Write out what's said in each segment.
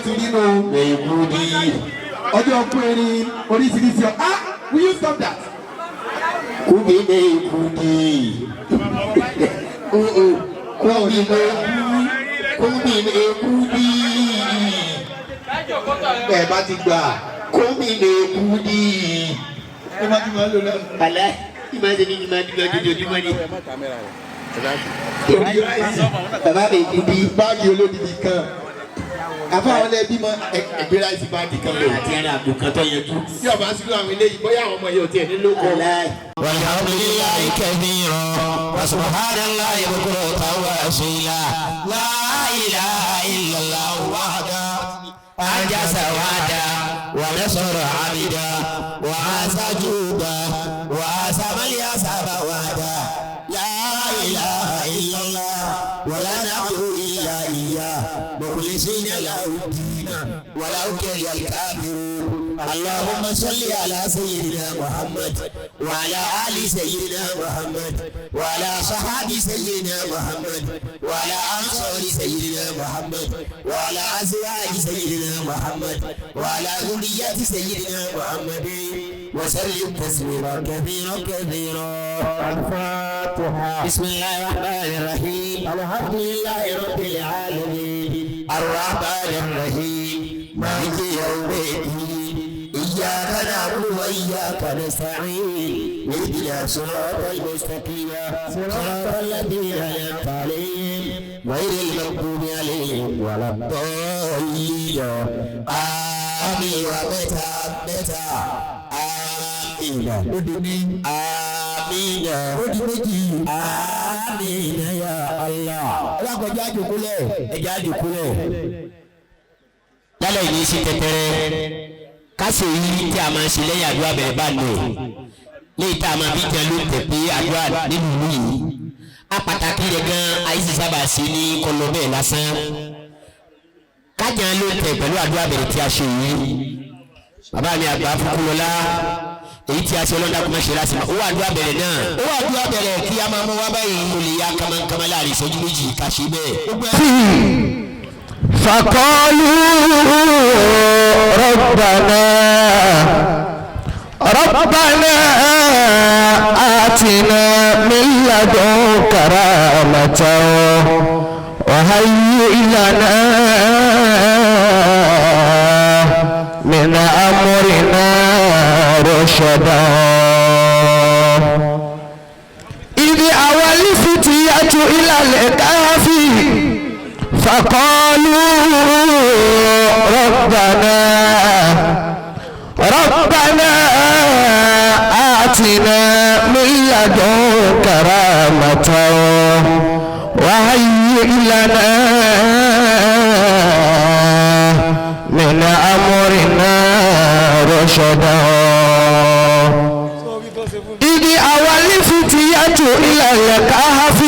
ti rí nu. Maikudi. Ọjọ́ kú erin oríṣiríṣi ọ. Ah, will you stop that? Kumi Maikudi. Kumi Maikudi. Kumi Maikudi. Ẹ bá ti gbà. Kumi Maikudi. Ẹ bá ti máa ń lò lọ. Àlá ìmáa ṣe ní ìmáa dúró ojoojúmọ́ ni. Torí ráìsì. Bàbá Maikudi. Báàgì olódìdí kan. Àfa àwọn ẹlẹ́bí mọ ẹgbẹ́ ráìsì báàgì kan lò. Àti ara àbò kan tó yanjú. Tí ọba sílò àwọn eléyìí, bóyá àwọn ọmọ yìí ò tiẹ̀ ní lóko. Àlá. والحمد لله كثيرا وسبحان الله بكرة وأصيلا لا إله إلا الله وحده أنجز وعدا ونصر عبدا وعسى جودا وعسى من يسعى وعدا لا إله إلا الله ولا نعبد إلا إياه مخلصين له الدين ولو كره الكافرون اللهم صل على سيدنا محمد وعلى آل سيدنا محمد وعلى صحابة سيدنا محمد وعلى أنصار سيدنا محمد وعلى أزواج سيدنا محمد وعلى ذرية سيدنا محمد وسلم تسليما كثيرا كثيرا. الفاتحة. بسم الله الرحمن الرحيم. الحمد لله رب العالمين الرحمن الرحيم مالك يوم الدين إياك نعبد وإياك نستعين اهدنا الصراط المستقيم صراط الذين أنعمت عليهم غير المغضوب عليهم ولا الضالين. آمين. ومتى متى آمين آمين آمين يا الله. Alákọ̀ọ́jà àjòkúlẹ̀. Ẹja àjòkúlẹ̀ lálẹ́ yìí sí tẹ́tẹ́rẹ́ kásì yìí tí a máa ń ṣe lẹ́yìn àdúrà bẹ̀rẹ̀ bá lò léyìí tá a máa fi jẹun ló tẹ̀ pé àdúrà nínú ìlú yìí a pàtàkì rẹ̀ gan àyíṣe sábà sí ní kọlọ bẹ́ẹ̀ lásán kájà ló tẹ̀ pẹ̀lú àdúrà bẹ̀rẹ̀ tí a ṣe yìí. Bàbá mi àgbà Fúkúlọlá, èyí tí a ṣe ọlọ́dà kò má ṣe lásìmọ́ owó àdúrà bẹ̀rẹ̀ náà. Owó àdúrà bẹ̀rẹ̀ kí a máa mú wá báyìí. Kò lè ya kàmánkàmá láàrin ìṣẹ́jú 2 ká ṣe bẹ́ẹ̀. فقالوا ربنا ربنا آتنا من لدنك رحمة وهيئ لنا من أمرنا رشدا. إذ أوى الفتية إلى الكهف فقالوا ربنا ربنا آتنا من لدنك رحمة وهيئ لنا من أمرنا رشدا. إذ أوى الفتية إلى الكهف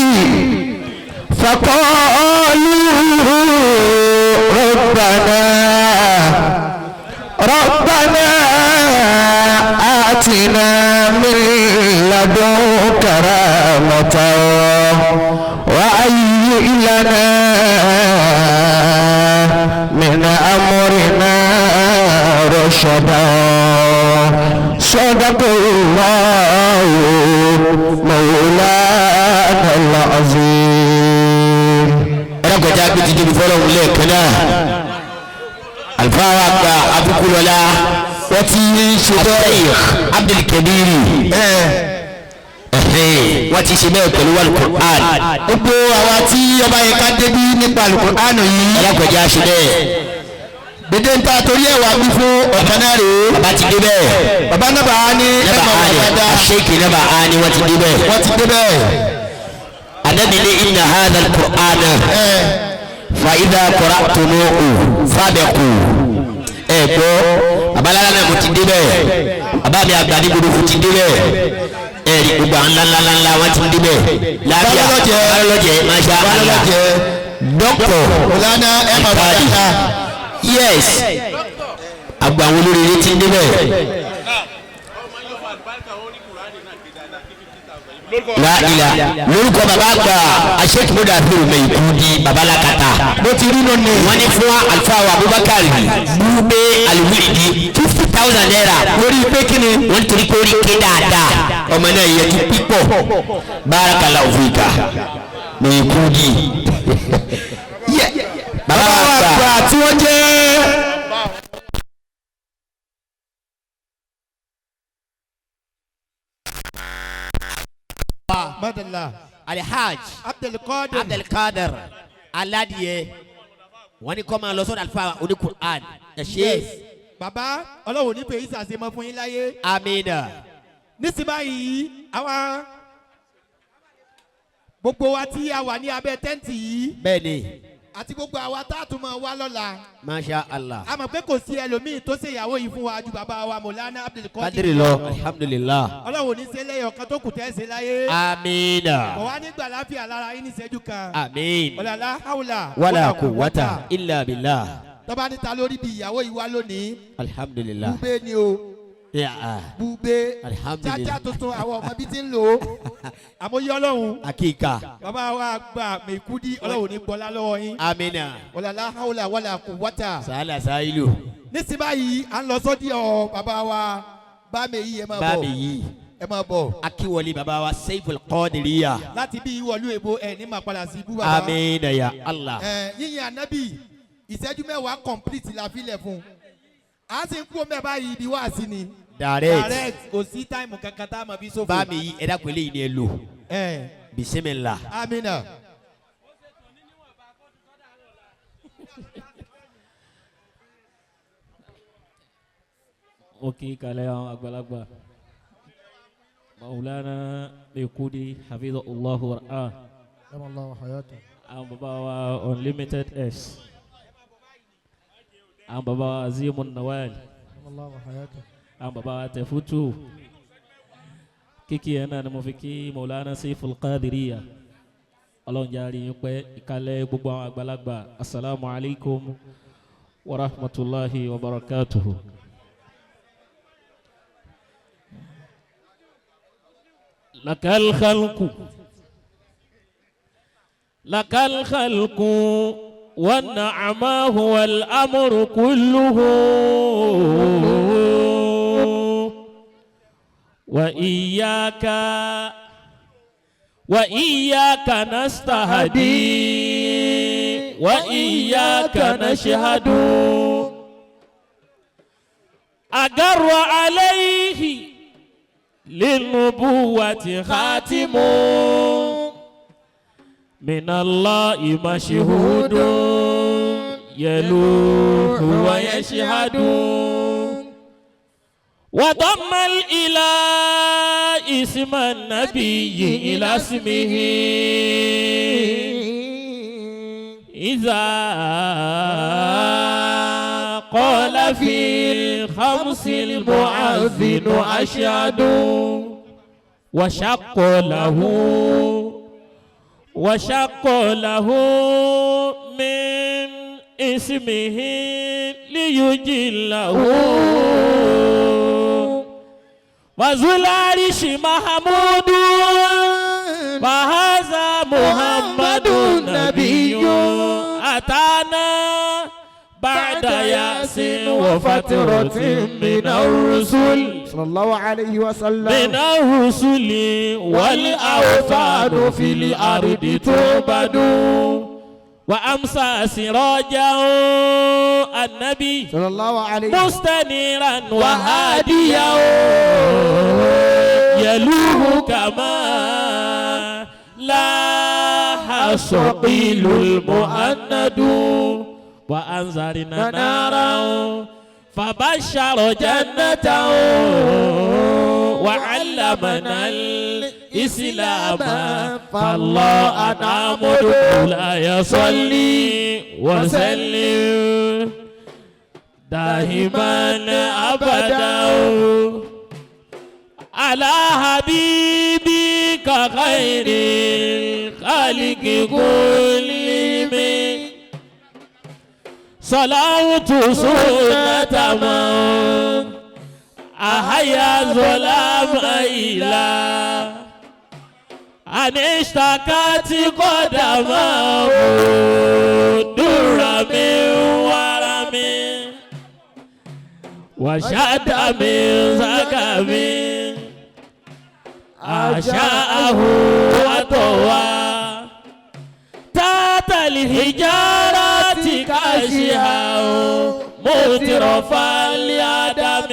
فقالوا ربنا ربنا آتنا من لدنك رحمة وهيئ لنا من أمرنا رشدا. صدق الله مولانا العظيم. Ẹlẹ́kọ̀ọ́jà gbé ti débi fọlọ́hún lẹ́ẹ̀kan náà. Àlùfáà wa gba Abukulola Wọ́n ti ṣe bẹ́ẹ̀. Sheikh Abdulkabiri wọ́n ti ṣe bẹ́ẹ̀ pẹ̀lú Al-Qur'an. Gbogbo àwa tí ọba yẹn ká débí nípa Al-Qur'an yìí. Ẹlẹ́kọ̀ọ́jà ṣe bẹ́ẹ̀. Dédé ń ta torí ẹ̀wà bí fún ọ̀kan náà rèé. Bàbá ti dé bẹ́ẹ̀. Bàbá náà bá a ní Nẹ́bà ẹ̀mọ̀ á ní dáadáa. Sheikh nẹ́bà á ní wọ́n ti dé bẹ́ẹ̀. Wọ́n ti dé bẹ́ẹ̀. Anabi ní inna hadha al-Qur'ana fa idha qara'tumuhu fabqu. Ẹ gbọ́ babalára náà mo ti dé bẹ́ẹ̀. Bàbá mi àgbà ní gbogbo ti dé bẹ́ẹ̀. Ẹ rí gbogbo àwọn ńláńláńlá wọ́n ti dé bẹ́ẹ̀. Lábíà Balọ́lọ́jẹ. Balọ́lọ́jẹ masha Allah. Balọ́lọ́jẹ. Dọ́kítọ̀ Ọ̀lànà ẹ̀mọ̀ Alkali. dáadáa. Yes, àgbà àwọn olóríire ti dé bẹ́ẹ̀. La ila lórúkọ bàbá àgbà aṣèkúmọ́dà fún mi ìkúdi babalakata. Bó ti rí lónìí. Wọ́n ní fún Alfa wa Abubakar Bube Aliwiridi 50,000 naira. Lórí pé kí ni. Wọ́n torí pé ó rí ké dáadáa. Ọmọ náà yẹ kí pípọ̀. Barakallahu fika. Mi ìkúdi. Bàbá Bàbá àgbà. àgbà tí wọ́n jẹ́. Madala. Alhaj Abdulkadir. Abdulkadir Aládìyẹ. Wọ́n ní kó máa lọ sọ́dọ̀ Alfa oní Qur'an. Ẹ ṣé. Yes. Bàbá Ọlọ́run ní fèyí sàṣemọ fún yín láyé. Amina. Nísìnyí báyìí, àwa gbogbo wa tí a wà ní abẹ́ tẹ́ǹtì yìí Bẹ́ẹ̀ni. àti gbogbo àwa tá a tún máa wá lọ́la. Masha Allah. A mọ̀ pé kò sí ẹlòmíì tó ṣèyàwó yìí fún wa ju bàbá wa Mọ̀lánà Abdulkadir. Kadiri lọ. Alhamdulillah. Ọlọ́run ní ṣe lẹ́yọ̀ kan tó kù tẹ́ ṣe láyé. Amina. Kò wá nígbà láfíà lára yín ní ìṣẹ́jú kan. Amin. Ọ̀làlá haúlà. Wala quwwata illa billah. Tọ́ba níta lórí bí ìyàwó yìí wá lónìí. Alhamdulillah. Búbé ni o. Ya ah. Búbé. Alhamdulillah. Cháchá tuntun àwọn ọmọ bíi ti ń lò ó. Àmọ́ yí Ọlọ́run. Akika. Bàbá wa gba Mèkúdí Ọlọ́run ní gbọ́lá lọ́wọ́ yín. Amina. Ọ̀làlá haúlà wàlà quwwata. Sàálà sáìlù. Nísìnyí báyìí, à ń lọ sọ́dí ọ̀ bàbá wa bá mi yìí ẹ máa bọ̀. Báàmì yìí. Ẹ máa bọ̀. Akiwọlé bàbá wa Seiful Qadiriya. Láti bí ìwọ̀lú èbó ẹ̀ ní máa padà sí ibú bàbá. Amina ya Allah. Ẹ yíyan ànábì ìṣẹ́jú 10 complete la filẹ̀ fún un. A sì ń kú omi ẹ̀ báyìí ibi wá sí ni. Direct. Direct kò sí táìmù kankan tá a mọ̀ bí sófo. Báàmì yìí ẹ dákun eléyìí ni ẹ lò. Ẹ Bismillah. Amina. Mo kí kalẹ̀ àwọn àgbàlagbà. Maulana Mekudi hafidhahullahu wara'ah. Àwọn bàbá wa Unlimited S. Àwọn bàbá wa Azimun Nawal. Àwọn bàbá wa Tefutu. Kíkí ẹ̀ náà ni mo fi kí Maulana Seiful Qadiriya. Ọlọ́run jẹ́ àárín yín pẹ́ ìkàlẹ̀ gbogbo àwọn àgbàlagbà. Asalaamu alaykum wa rahmatulahi wa barakatuhu. لك الخلق لك الخلق والنعماه والأمر كله وإياك وإياك نستهدي وإياك نشهد أجر عليه للنبوة خاتم من الله مشهود يلوح ويشهد وضم الإله اسم النبي إلى اسمه إذا قال في الخمس المؤذن أشهد وشق له وشق له من اسمه ليجله وذو العرش محمود فهذا محمد نبي أتانا بعد يأس وفترة من الرسل صلى الله عليه وسلم من الرسل والأوثان في الأرض تعبد وأمسى سراجا النبي صلى الله عليه مستنيرا وهاديا يلوه كما لاح الصقيل المؤند وأنذرنا نارا فبشر جنة وعلمنا الإسلام فالله نعبد لا يصلي وسلم دائما أبدا على حبيبك خير الخلق كلهم صلاة سنة من أحيا ظلام إلى أن اشتكت قدماه در من ورم وشد من زكم أشاءه وطوى تحت الحجارة كاشها مترفا لآدم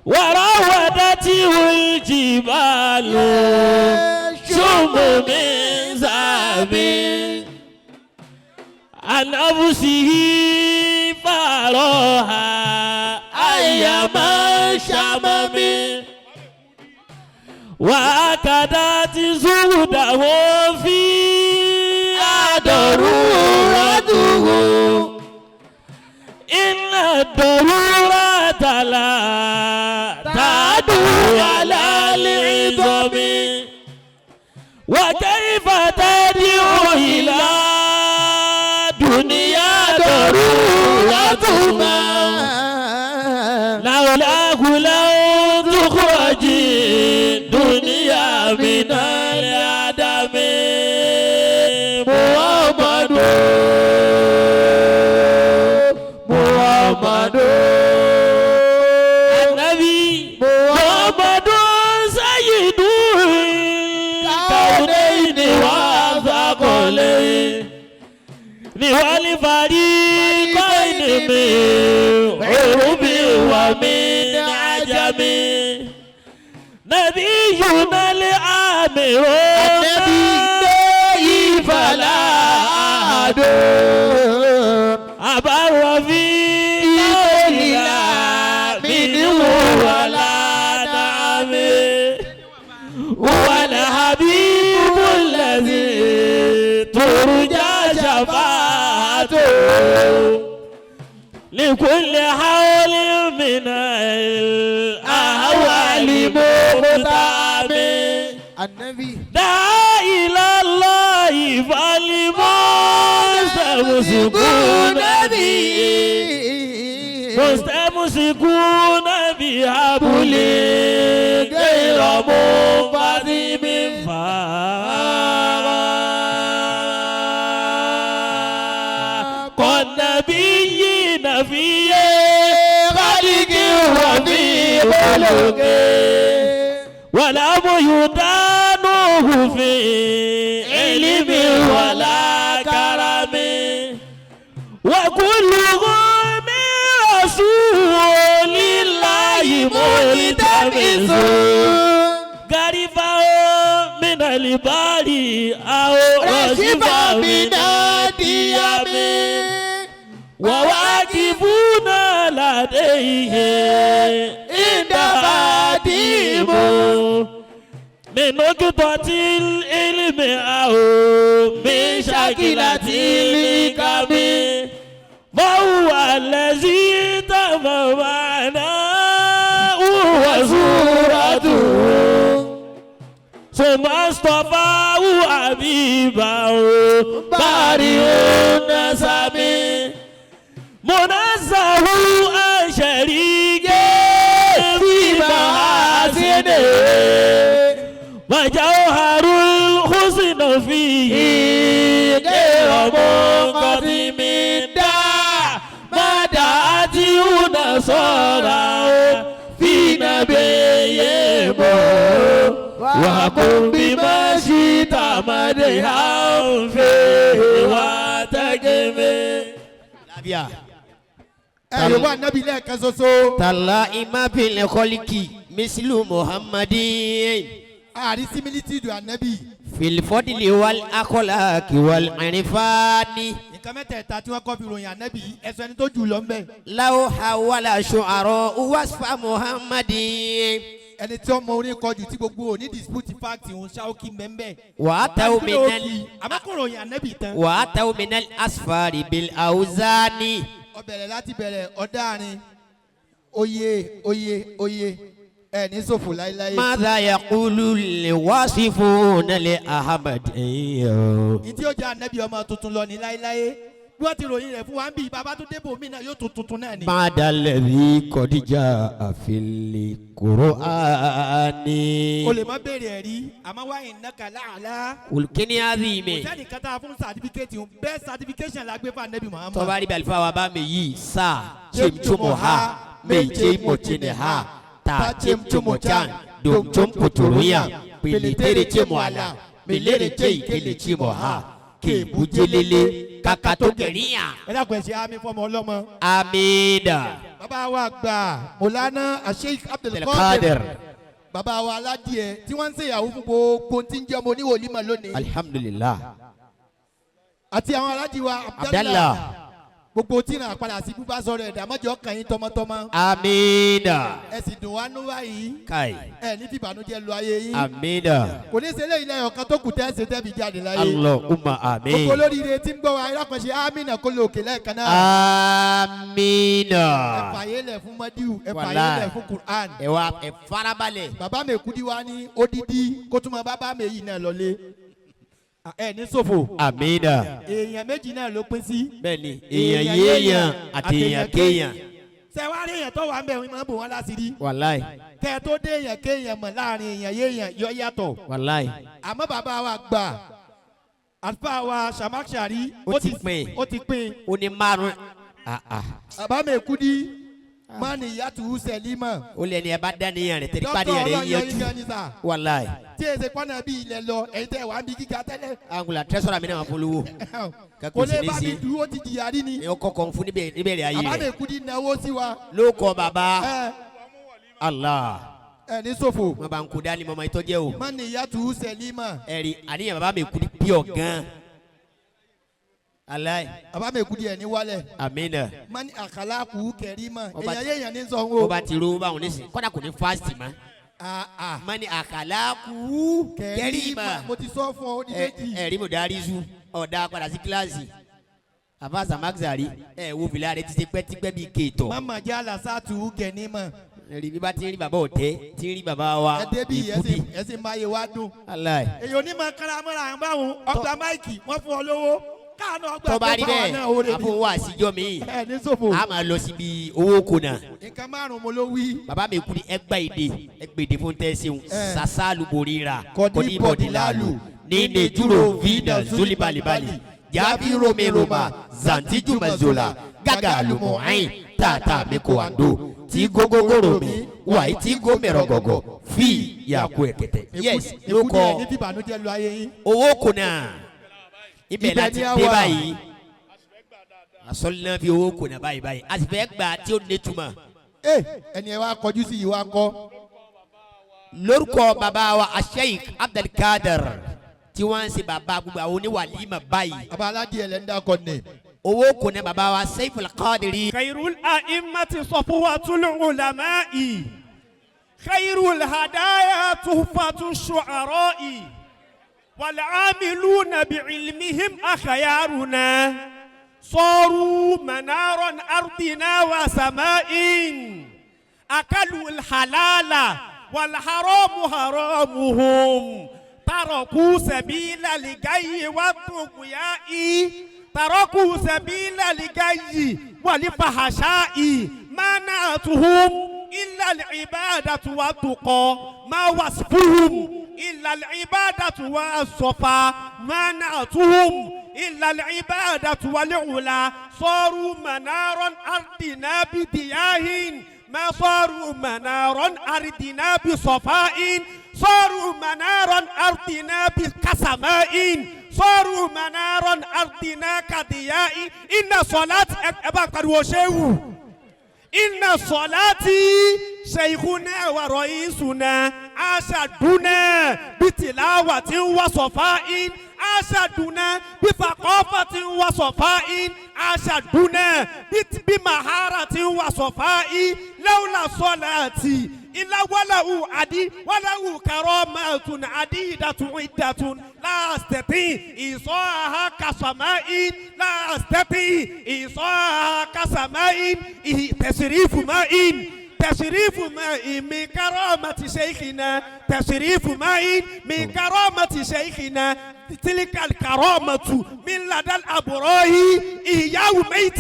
وراودته الجبال شم من ذهب عن نفسه فاراها أيما شمم وأكدت زهده في ضرورته إن الضرورة لا تعدو على العظم وكيف تدعو إلى دنيا ضرورة ما لولاه لو تخرج الدنيا من العدم محمد محمد النبي محمد سيد الكونين والثقلين والفريقين من عرب ومن عجم نبينا الآمر النبي فلا أحد أبر في قولنا منه ولا نعم هو الحبيب الذي ترجى شفاعته لكل حول من الأهوال مقتام النبي دعا إلى الله فالمستمسكون به مستمسكون بحبل غير منفصم فارق النبيين في خلق وفي خلق ولم يدانوه في علم ولا كرم وكلهم من رسول الله ملتمس غرفا من البار أو رشفا من الديم وواقفون لديه عند خادم من نقطة العلم أو من شاكلة الحكم فهو الذي تم معناه وصورته ثم اصطفاه حبيبه بارئ النسب منزه عن شريك في محاسنه وجوهر الحسن فيه غير منقسم دع ما دعته نصارى في نبيهم وقم بما شئت مدحا فيه وتجمل Lábíà. Ẹ yóò wá nábì lẹ́ẹ̀kan ṣoṣo. Tàlá ìmá bìlẹ̀ kọ́líkì mísìlú Muhammadin. Àrí similitude ànábì. Fìlìfọ́dìlì wal akọ́làkì wal ìrìnfàní. Nǹkan mẹ́tẹ̀ẹ̀ta tí wọ́n kọ́ fi ròyìn ànábì yìí, ẹ̀sọ́ ẹni tó jù lọ ńbẹ̀. Láwọ́ hawala ṣùárọ̀ wàsífà Muhammadin. Ẹni tí ọmọ orin kọjú tí gbogbo òní dispute fact òun ṣáókì mẹ́ńbẹ́. Wàá tàwọn mìíràn. Àmọ́ kò ròyìn ànábì tán. Wàá tàwọn mìíràn asfari bil awzani. Ó bẹ̀rẹ̀ láti bẹ̀rẹ̀ ọ̀dáàrin oyè oyè oyè ẹ̀ ní ṣòfò láéláé. ماذا يقول الواصفون لأحمد؟ Ní tí ó jẹ́ ànábì ọmọ tuntun lọ ní láéláé. Bí wọ́n ti ròyìn rẹ̀ fún wa ń bí bàbá tó débò mí náà yóò tún tuntun náà ni. Bàdàlẹ̀ kọ́díjà àfilẹ̀ kúrò áni. O lè má béèrè ẹ̀rí àmọ́ wá ìnáka láàlá. Olùkíní àdìmẹ̀. Kò sẹ́ni kata fún certificate ń bẹ́ẹ̀ certification la gbé fún anabi Muhammad. Tọ́ba rí bàlífà wa bá mi yìí sá chimchumo ha méje mọ̀tìnì ha ta chimchumo chan domchom kuturuya pèlètèrè chimo àlà mèlèrè tẹ ìkẹlẹ chimo ha kèbújélélé kàkà tó gẹ̀ríyà. Ẹ dákun ẹ ṣe àmì fọmọ ọlọ́mọ. Amina. Bàbá wa gbà Mọ̀lánà Sheikh Abdulkadir. Abdulkadir. Bàbá wa aládìẹ tí wọ́n ń ṣèyàwó fún gbogbo tí ń jẹ́ ọmọ oníwòlímọ̀ lónìí. Alhamdulillah. Àti àwọn aládìí wa Abdallah. Abdallah. Gbogbo tí náà padà sí búbá sọ̀rọ̀ ẹ̀dá mọ́jọ́ kàn yín tọmọtọmọ. Amina. Ẹ sì dùn wá nú báyìí. Kai. Ẹ ní fìbànújẹ́ lu ayé yín. Amina. Kò ní ṣe eléyìí lẹ́yìn ọ̀kan tó kù tẹ́ ṣe tẹ́ fi jáde láyé. Allahumma amin. Gbogbo olóríire tí ń gbọ́ wa alákànṣe amina kó lè òkè lẹ́ẹ̀kan náà. Amina. Ẹ fàyè lẹ̀ fún Mọ́díù, ẹ fàyè Wàláì. lẹ̀ fún Quran. Ẹ wá ẹ farabalẹ̀. Bàbá mi kúdí wa ní odidi kó tún mọ bàbá mi yìí náà lọlé. Ẹ ní ṣòfò. Amina. Èèyàn méjì náà ló pín sí. Bẹ́ẹ̀ni, èèyàn yéèyàn àti èèyàn kéèyàn. Ṣé wàá rí èèyàn tó wà ń bẹ̀ wọ́n máa ń bò wọ́n láṣìírí. Wàláì. Kẹ́ ẹ tó dé èèyàn kéèyàn mọ̀ láàrin èèyàn yéèyàn yọ yàtọ̀. Wàláì. Àmọ́ bàbá wa gbà àlùfáà wa Samakshari Ó ti pín. ó ti pín. Ó ní márùn. Bàbá mi kúdí mọ́ni yàtú sẹ́límọ̀. Ó lé ní ẹ bá dá níyàn rẹ̀ tẹ́lẹ̀ pàdé Dókítà rẹ̀ ọlọ́yọ̀ yín yẹjú. gan ni sà. Wàláì. Tí èsè pọ́nà bí ilẹ̀ lọ ẹ̀yin tẹ́ wàá bí gíga tẹ́lẹ̀. Angula tẹ́sọ̀rọ̀ mi náà máa polówó. Kò lè bá mi dúró ti jìyà rí ni. Ẹ kọ́kọ́ fún níbẹ̀rẹ̀ ayé Bàbá mi rẹ̀. kúdí náwó sí wa. Ló kọ bàbá. Ẹ Allah. ẹ ní ṣòfò. Wọ́n bá ń kó dání mọ́mọ́ ìtọ́jẹ́ o. Mọ́ni yàtú sẹ́límọ̀. Ẹ̀rí àníyàn bàbá mi kú ní pure gan. Aláì. Bàbá mi kúdí ẹ̀ ní wálẹ̀. Amina. Mọ́ni àkàlàkù kẹ̀rímọ̀. Ọba Èèyàn ti- yéèyàn ní sọ wo. Bó bá ti rówó báwọn nísìnyí kọ́dà kò ní fásitì mọ́. Mọ́ni àkàlàkù kẹrìmà. Mo ti sọ fún ọ ó di méjì. Ẹ̀rí mo darí zu ọ̀dà padà sí kíláàsì. Àfa Samakshari ẹ̀ wo fìlà rẹ̀ ti ṣe pẹ́tipẹ́ bíi kéètọ̀. Mama jẹ́ àlàsàtù kẹ̀nímọ̀. Ẹ̀rí bí bá ti ń rí bàbá ọ̀tẹ́ ti ń rí bàbá wa Ẹ débì Ìkúdí. ẹ sì máa yẹ wá dùn. Aláì. Èyí onímọ̀ káramọ́ra ń báwọn ọgbà máìkì wọ́n fún ọ lówó. Káànù ọgbà Tọ́ba rí tó bá wà náà ó bẹ́ẹ̀ rẹ̀ àfọwọ́ bí. àṣìjọ́ mi. Ẹ ní ṣòfò. A máa lọ síbi owó kùnà. Nǹkan márùn-ún mo ló wí. Bàbá mi kú ní ẹgbà èdè ẹgbà èdè fún tẹ́síhun. Ẹ. Sasalu borira Kọ́dí kọ́dí bọ̀dìláàlù ní nejuro vida zulibalibali jaabi romeroma zantiju mazola gaga lumuhain tata mikoando tí gógógóró mi wàyí tí gómẹrọgọgọ fi yàkó ẹkẹtẹ. Yes ló Èkúdí ẹ ní kọ fìbànújẹ́ lu ayé yín. owó kùnà ibẹ̀ Ibẹ̀ láti ni a dé wà. báyìí asọ́lẹ́ fi owó kùnà báyìí báyìí a sì fẹ́ gbà tí ó nítumọ̀. Ẹ ẹni ẹ wá kọjú sí yìí wá kọ́. Lórúkọ bàbá wa Sheikh Abdulkadir tí wọ́n ń ṣe bàbá gbogbo àwọn oníwàlímà báyìí. Bàbá aládìẹ lẹ́ ń dákọ̀ ní. Owó kùnà bàbá wa Saiful Qadiri. خير الأئمة صفوة العلماء خير الهدايا تحفة الشعراء والعاملون بعلمهم أخيارنا صاروا منارا أرضنا وسماء أكلوا الحلال والحرام حرامهم تركوا سبيل الغي والطغيان تركوا سبيل الغي والفحشاء ما نعتهم إلا العبادة والتقى ما وصفهم إلا العبادة والصفا ما نعتهم إلا العبادة والعلا صاروا منارا أرضنا بدياه ما صاروا منارا أرضنا بصفاء صاروا منارا أرضنا كسماء صاروا منارا أرضنا كضياء إن صلاة أبا قروشيو إن صلاتي شيخنا ورئيسنا أشدنا بتلاوة وصفاء أشدنا بثقافة وصفاء أشدنا بمهارة وصفاء لولا صلاتي إلا وله عدي وله كرامة عديدة عدة لا أستطيع إيصاها كسماء لا أستطيع إيصاها كسماء إيه تصريف ماء تشريف ماء من كرامة شيخنا تشريف ماء من كرامة شيخنا تلك الكرامة من لدى الأبراه إياه ميت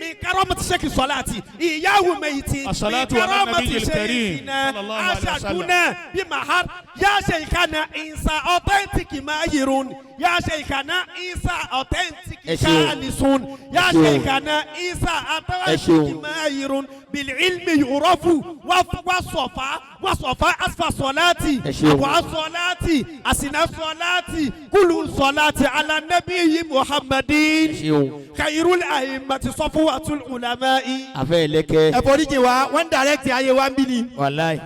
من كرامة شيخ الصلاة إياه ميت من الصلاة على كرامة النبي الكريم شيخنا صلى الله عليه وسلم. أشهدنا بمحر يا شيخنا إنسى أوتنتيك ماهر يا شيخنا إنسى أوتنتيك Ẹ ṣeun. خالصون يا Ẹ ṣeun. شيخنا إنسى Ẹ ṣeun. أوتنتيك ماهر بالعلم يعرف وصفا وصفا أصفى صلاتي Ẹ ṣeun. وصلاتي أسنى صلاتي كل صلاة على النبي محمد Ẹ ṣeun. خير الأئمة صفوة العلماء Afẹ́ ẹlẹ́kẹ́. Ẹ foríjì wa, wọ́n ń direct ayé wa ń bí ni. Wàláì.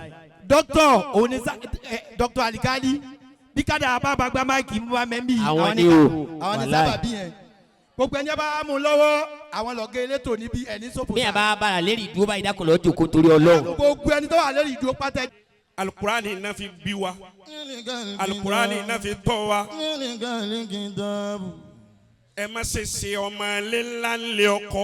Dókítà òun ni Dr. Alikali bí kádà bá bá gba máìkì mú wa mẹ́mbì. Àwọn ni o. Àwọn ni Wàláì. sábà bí yẹn. Gbogbo ẹni bá mú un lọ́wọ́, àwọn lọ́gẹ́ elétò níbi ẹni sọ́fò. Bí a bá bára lérí ìdúró báyìí, dákun lọ́ọ́ jòkó torí Ọlọ́run. Gbogbo ẹni tó wà lórí ìdúró pátá. Alukurani náà fi bí wa, alukurani náà fi tọ́ wa. Ẹ má ṣe ṣe ọmọ ilé ńlá ńlẹ ọkọ.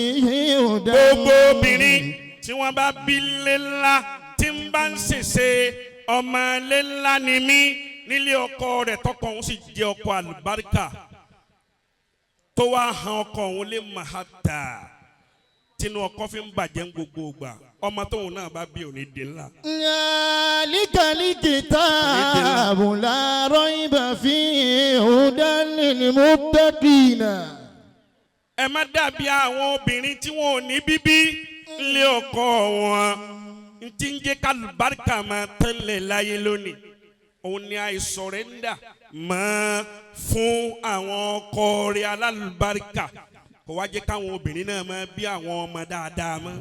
Gbogbo obìnrin tí wọ́n bá bí lé ńlá tí ń bá ń ṣèṣe ọmọ ilé ńlá ni mí nílé ọkọ rẹ̀, tọkọ òun sì jẹ́ ọkọ àlùbáríkà, tó wá han ọkọ òun lé mahata, tinú ọkọ fi ń bàjẹ́ ń gbogbo ìgbà, ọmọ tóun náà bá bí òní dé ńlá. ذلك الكتاب لا ريب فيه هدى للمتقين. Ẹ má dàbí àwọn obìnrin tí wọn ò ní bíbí nílé ọkọ wọn. N ti ń jẹ́ kálùbáríkà máa tẹ́lẹ̀ láyé lónìí òun ni àìsọ̀rẹ́ńdà máa fún àwọn ọkọ rẹ̀ alálùbáríkà, kò wá jẹ́ káwọn obìnrin náà máa bí àwọn ọmọ dáadáa mọ́.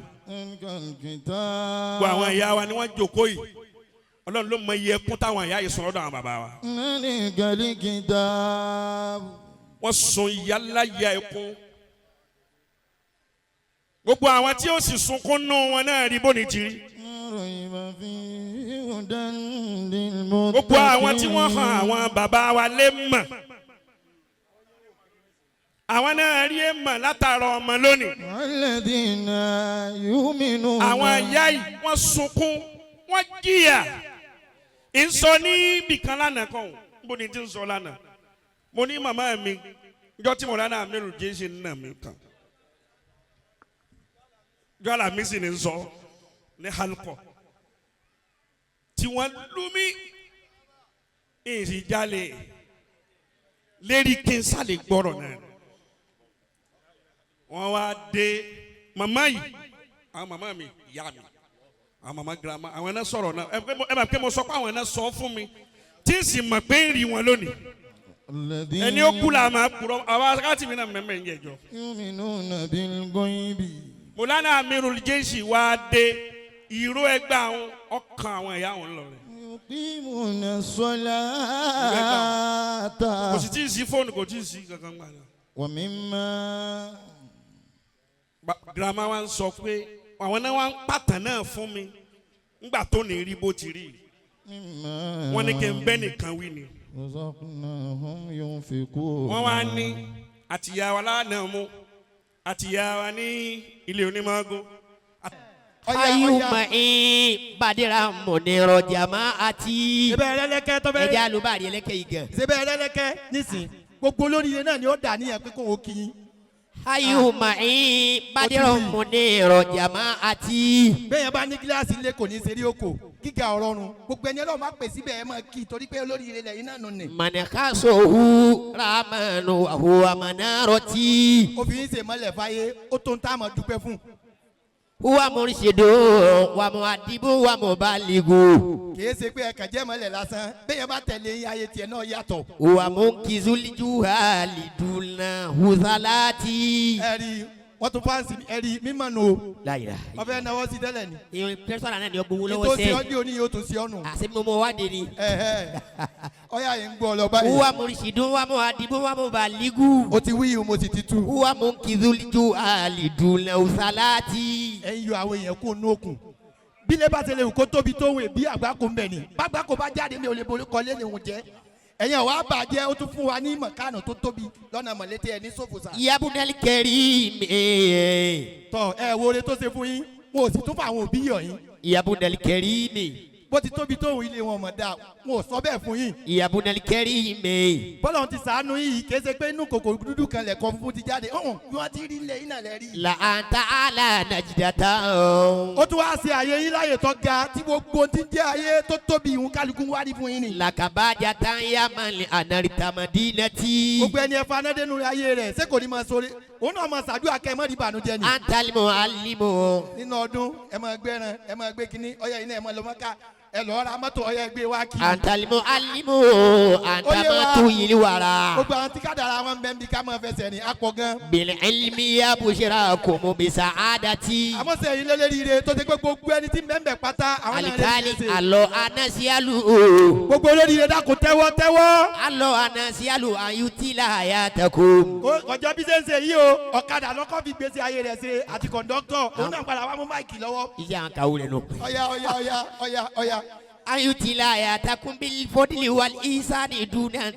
Gbogbo àwọn ìyá wa ni wọ́n jókòó yìí, Ọlọ́run ló mọ iye ẹkún táwọn ìyá yìí sùn lọ́dọ̀ àwọn bàbá wa. ذلك الكتاب. Wọ́n sun ìyáláyà ẹkún. Gbogbo àwọn tí ó sì sunkún nù wọn náà rí bóni ti rí. لا ريب فيه هدى للمتقين. Gbogbo àwọn tí wọ́n hàn àwọn bàbá wa lé mọ̀, àwọn náà rí èèmọ̀ látara ọmọ lónìí. الذين يؤمنون. Àwọn ìyá yìí wọ́n sunkún, wọ́n jìyà. Ń sọ ní ibìkan lánàá kan ò níbo ni ti ń sọ lánàá. Mo ní màmá mi njọ́ tí mo lánàá mi rò jẹ́ ṣe ń nà mí kan jọ́ àlàmísì ni ń sọ ní halkọ tí wọ́n lú mí ìsì jalè lérí kí n sálè gbọ́rọ̀ náà. Wọ́n wá dé màmá yìí, àwọn màmá mi, ìyá mi, àwọn màmá girama, àwọn náà sọ̀rọ̀ náà. Ẹ bá pé mo sọ pé àwọn náà sọ fún mi tí n sì mọ̀ pé ń rí wọn lónìí. الذين Ẹni ó kú la máa kúrọ àwọn akáàtì mi náà mẹ́mẹ́ ń jẹjọ. يؤمنون بالغيب. Mọ̀lánà Amirul Jẹ́sì wá dé, ìró ẹgbẹ́ àwọn ọkàn àwọn ìyá àwọn lọ rẹ̀. يقيمون الصلاة. Kò sì tí ì sí fóònù, kò tí ì sí kankan gbà náà. ومما Girama wa ń sọ pé àwọn náà wá ń pàtàn náà fún mi ńgbà tó ní rí bó ti rí. مما Wọ́n ní kí n bẹ́ nìkan wí ni. رزقناهم ينفقون. Wọ́n wá ní àtìyá wa lánàá mú àtìyá wa ní ilé onímọ̀ọ́gùn. Ayuma in badira muniro jamaati. Ṣebẹ́ ẹlẹ́lẹ́kẹ́ tó fẹ́. Ẹja alubari ẹlẹ́kẹ́ yìí gan. Ṣebẹ́ ẹlẹ́lẹ́kẹ́ nísìn, gbogbo olóríire náà ni ó dà níyẹn pé kóun ó kí yín. Ayuma in badira muniro jamaati. Bẹ́ẹ̀ yẹn bá ní gíláàsì ilé kò ní í ṣeré oko gíga ọ̀rọ̀run, gbogbo ẹni Ọlọ́run máa pè síbẹ̀ ẹ máa kí i torí pé olóríire lẹ́yìn náà nù ní. Manakasohu ramanu huwa manaroti. Obìnrin ṣe mọ́lẹ̀ fáyé, ó tó ń tá àmọ́ dúpẹ́ fún. Huwa mursidu wa muadibu wa mubaligu. Kì í ṣe pé ẹ̀kàn jẹ́ mọ́lẹ̀ lásán, bẹ́ẹ̀ yẹn bá tẹ̀lé yín ayé tiẹ̀ náà yàtọ̀. Huwa munkizul juhali duna huzalati. Ẹ rí wọ́n tún fáǹsì, ẹ rí mímọ̀ nù o. Láyìí. Wọ́n fẹ́ náwó sí tẹ́lẹ̀ ni. Ìrìn pẹ́sọ́nà náà ni ó gbowó Ètò lọ́wọ́ ṣe sẹ́. ọ́ ní òní yóò tún ṣe ọ́ nù. Àṣé mo mọ wá de ni. Ẹ̀hẹ́. Ọ̀yà yìí ń gbọ́ ọ lọ báyìí. Huwa mursidu wa muadibu wa mubaligu. O ti wí, mo sì ti tú. Huwa munkizul juhali duna huzalati. Ẹ ń yọ àwọn èèyàn kó nú òkun. Bí ilé bá ṣe lè wù kó tóbi tó wè bí àgbákò ń bẹ̀ ni. Bágbákò bá jáde mi ò lè borí kọ́lé ni òun jẹ́. Ẹ̀yin ọ̀wá bàjẹ́ ó tún fún wa ní mọ̀kánù tó tóbi lọ́nà mọ̀lété ẹ̀ ní sòfòsà. Yabunal karimi. Tọ ẹ wo ore tó ṣe fún yín, wọn ò sì tún fún àwọn òbí yọ̀ yín. Yabunal karimi. Bó ti tóbi tóun ilé wọn mọ̀ dáa, wọn ò sọ bẹ́ẹ̀ fún yín. Yabunal karimi. Bọ́lá ti sàánú yìí kì í ṣe pé inú kòkò dúdú kan lẹ̀kọ́ funfun ti jáde, ọ̀hún bí wọ́n ti rí ilẹ̀ yín náà lẹ́ rí. La anta ala najdata. Ó tún wá ṣe àyè yín láyè tó ga tí gbogbo ti ń jẹ́ ayé tó tóbi ìhun kálukú wá rí fún yín ni. Lakabajata yamali anarita madinati. Gbogbo ẹni ẹ̀fọ́ anádẹ́nu ayé rẹ̀ ṣé kò ní máa sọ̀rọ̀ òun náà máa ṣàdúrà kẹ́ ẹ má rí ìbànújẹ́ ni. Antali muallimu. Nínú ọdún ẹ máa gbẹ́ran ẹ máa gbé kínní ọyẹ iná ẹ máa lọ mọ́ká ẹ lọ́ọ́ ra mọ́tò ọyẹ gbé wá kí. Antali muallimu. Ó yé wa. Antamatu yiliwara. Gbogbo àwọn tí kádàrá wọn bẹ́ẹ̀ bí ká máa fẹsẹ̀ ní apọ̀ gan. Bil ilmi ya bushrakum bi sa'adati. Àmọ́ sẹ́yìn lélẹ́rìíre tó ṣe pé gbogbo ẹni tí mẹ́mbẹ̀ pátá àwọn náà lè Alikali ṣe. alọ anasialu. Gbogbo olóríire dákun tẹ́wọ́ tẹ́wọ́. Alọ anasialu ayutila hayatakum. Ọjọ́ bí ṣe ń ṣe yìí o, ọ̀kadà lọ́kọ́ fi gbèsè ayé rẹ̀ ṣe àti kọ̀ǹdọ́tọ̀, òun náà padà wá mú máìkì lọ́wọ́. Iṣẹ́ àwọn kàwé rẹ̀ nù. Ọ̀ya ọ̀ya ọ̀ya ọ̀ya ọ̀ya. Ayutila hayatakum bil fadli wal isani duna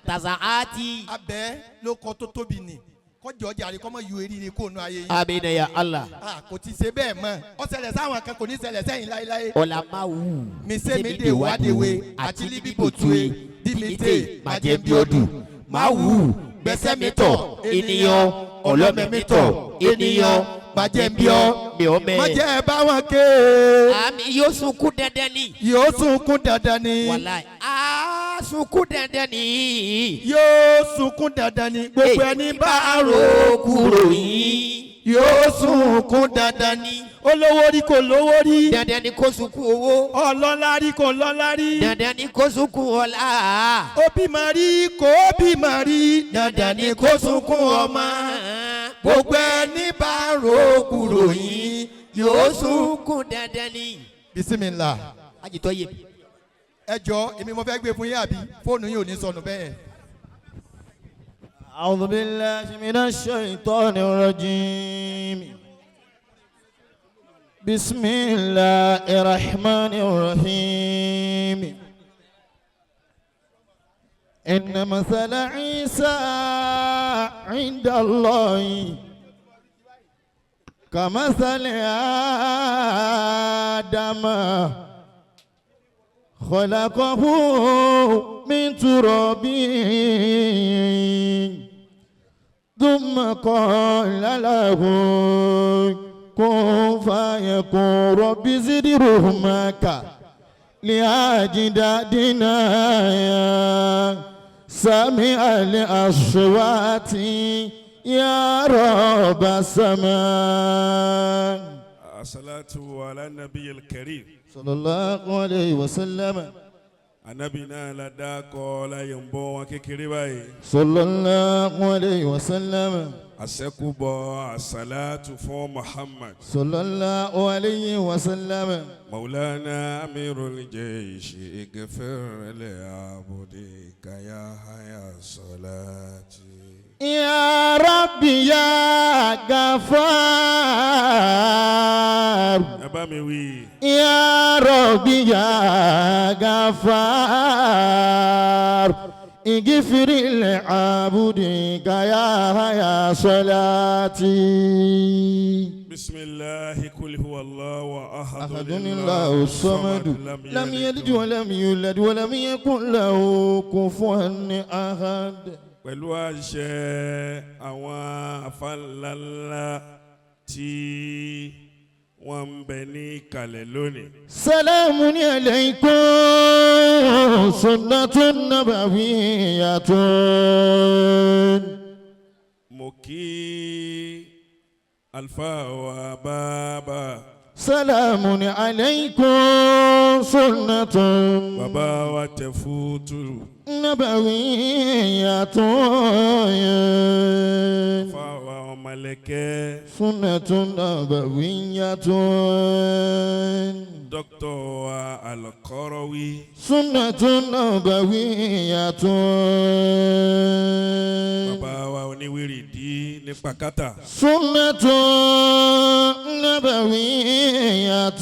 tazaati. Abẹ́ ló kọ tó tóbi nì, kọjọ jàre kọ́mọ yu eríire kó nu ayé yìí. Amina ya Allah. A kò ti ṣe bẹ́ẹ̀ mọ́, ó ṣẹlẹ̀ sáwọn kan kò ní ṣẹlẹ̀ sẹ́yìn láéláé. Ọ̀làmáwù. Misemide wadewe àti libibotue dimite majembiodù Máwù gbẹ́sẹ̀mítọ̀ ènìyàn ọlọ́mẹ̀mítọ̀ ènìyàn majembiọ mi ò mẹ́. májẹ̀ bá wọn ké. Àmì yóò sunkún dandan ni. Yóò sunkún dandan ni. Wàláì á sunkún dandan ni. Yóò sunkún dandan ni. Gbogbo ẹni bá rò kúrò yìí. Yóò sunkún dandan ni. Olówó rí kò lówó rí. Dandan ni kó sunkún owó. Ọlọ́lá rí kò lọ́lá rí. Dandan ni kó sunkún ọlá. Ó bímọ rí kò bímọ rí. Dandan ni kó sunkún ọmọ. Gbogbo ẹni bá rò kúrò yìí yóò sunkún dandan ni. Bisimilah. Ajitọ́ yé mi. Ẹ jọ èmi mo fẹ́ gbé fún yín àbí fóònù yín ò ní sọnù bẹ́ẹ̀. أعوذ بالله من الشيطان الرجيم. بسم الله الرحمن الرحيم. إن مثل عيسى عند الله كمثل آدم خلقه من تراب ثم قال له كن فيكون. رب زد رحمك لأجدادنا سمع الأصوات يا رب السماء. Asalatu ala nabiyil karim. صلى الله عليه وسلم. Anabi náà la dákọ láyé ń bọ́ wọn kékeré báyìí. صلى الله عليه وسلم. Àṣẹ́kùbọ̀ asalatu fún Muhammad. صلى الله عليه وسلم. Maulana amirul jayshi igfir li abudika ya haya salati. يا ربي يا غفار. Ẹ bá mi wí. يا ربي يا غفار اغفر لعبدك يا يا صلاتي. Bisimilahi kul huwa Allahu ahad. أحد الله الصمد لم يلد ولم يولد ولم يكن له كفوا أحد. Pẹ̀lú àṣẹ àwọn afáńláńlá tí wọ́n ń bẹ ní ìkàlẹ̀ lónìí. سلام عليكم سنة نبوية. Mo kí alfa wa bàbá. سلام عليكم سنة Bàbá wa tẹ fútù. نبوية. Alfa wa ọmọlẹ́kẹ́. سنة نبوية. Dókítà wa Alqarawi. سنة نبوية. Bàbá wa oníwìrìdí ní pàkátà. سنة نبوية.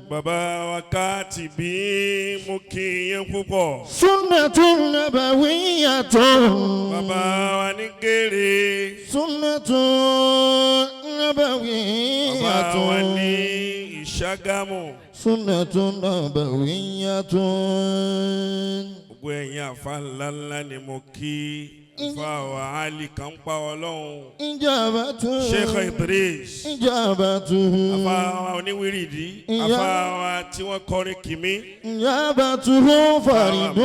Bàbá Bàbá wa Katibi mo kí yín púpọ̀. سنة نبوية Bàbá wa ní Gèrè. سنة نبوية Bàbá wa ní Ìṣàgámù. سنة نبوية Gbogbo ẹ̀yin àfa ńlá ńlá ni mo kí. Àfa wa Ali kan pa Ọlọ́run. إجابته Sheikh Idris. إجابته Àfa wa oníwírìdí. Àfa wa tí wọ́n kọrin kìmí. إجابته فرد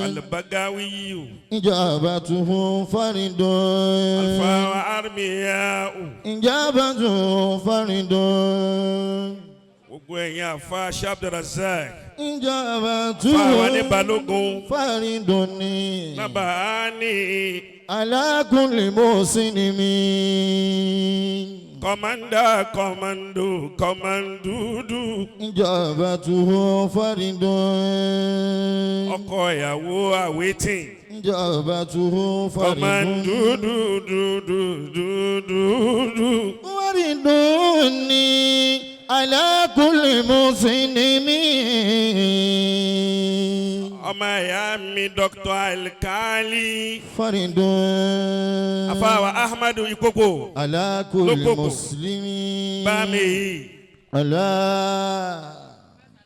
Al-Bagawiyu. إجابته فرد Àfa wa Armiyau. إجابته فرد Gbogbo ẹ̀yin àfa Sheikh Abdulrazak. إجابته Àfa wa ní Balógun. فرد Nabahani. على كل مسلم Kọ̀mándà kọ̀mándò kọ̀mándúdú. إجابته فرد Ọkọ ìyàwó àwétìn. إجابته فرد Kọ̀mándúdúdúdúdúdú. وردني على كل مسلم Ọmọ ìyá mi Dr. Alkali. فرد Afáwa Ahmadu Ikoko. على كل Lókòkò. مسلم Bá mi yìí. على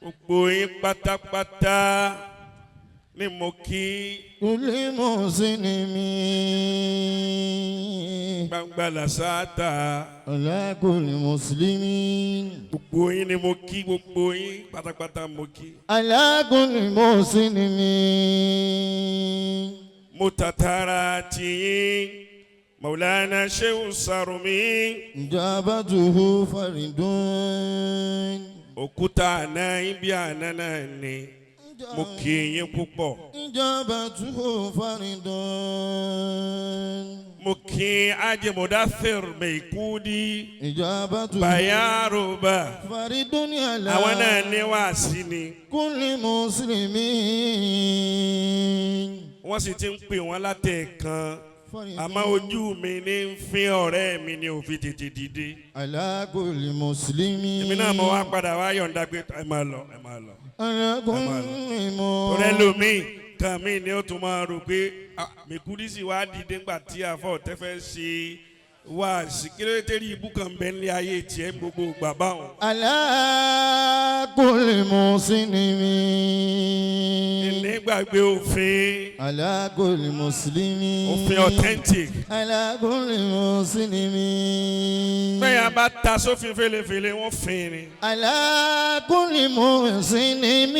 Gbogbo yín pátápátá ni mo kí. كل مسلم Gbangba làṣáàtà. على كل مسلم Gbogbo yín ni mo kí, gbogbo yín pátápátá mo kí. على كل مسلم Mo tàtàrà tìyín. Maulana Shehu Sarumi. إجابته فرد Òkúta àná ibi àná náà ni. Mo kí yín púpọ̀. إجابته فرد Mo kí Haji Mudathir Meikudi. إجابته Bayaruba. فرد على Àwọn náà ní wàásí ni. كل مسلم Wọ́n sì ti ń pè wọ́n látẹ̀ẹ̀kan. فرد Àmọ́ ojú mi ní ń fín ọ̀rẹ́ mi ní òfin tètè dìde. على كل مسلم Èmi náà mo wá padà wá yọ̀ǹda pé ẹ máa lọ, ẹ máa lọ. على كل Ọ̀rẹ́ مسلم lomi kan mi ni ó tún máa rò pé ah, Mekudi sì wá dìde ńgbà tí àfọ̀ tẹ́ fẹ́ ṣe wá sí kí ló dé rí ibú kan bẹ́ẹ̀ ní ayé tiẹ̀ gbogbo ìgbà báwọn. على كل مسلم Nígbàgbé òfin على كل مسلم òfin authentic. على كل مسلم Bẹ́ẹ̀ a bá ta sófin fèlèfèlè wọ́n fin ni. على كل مسلم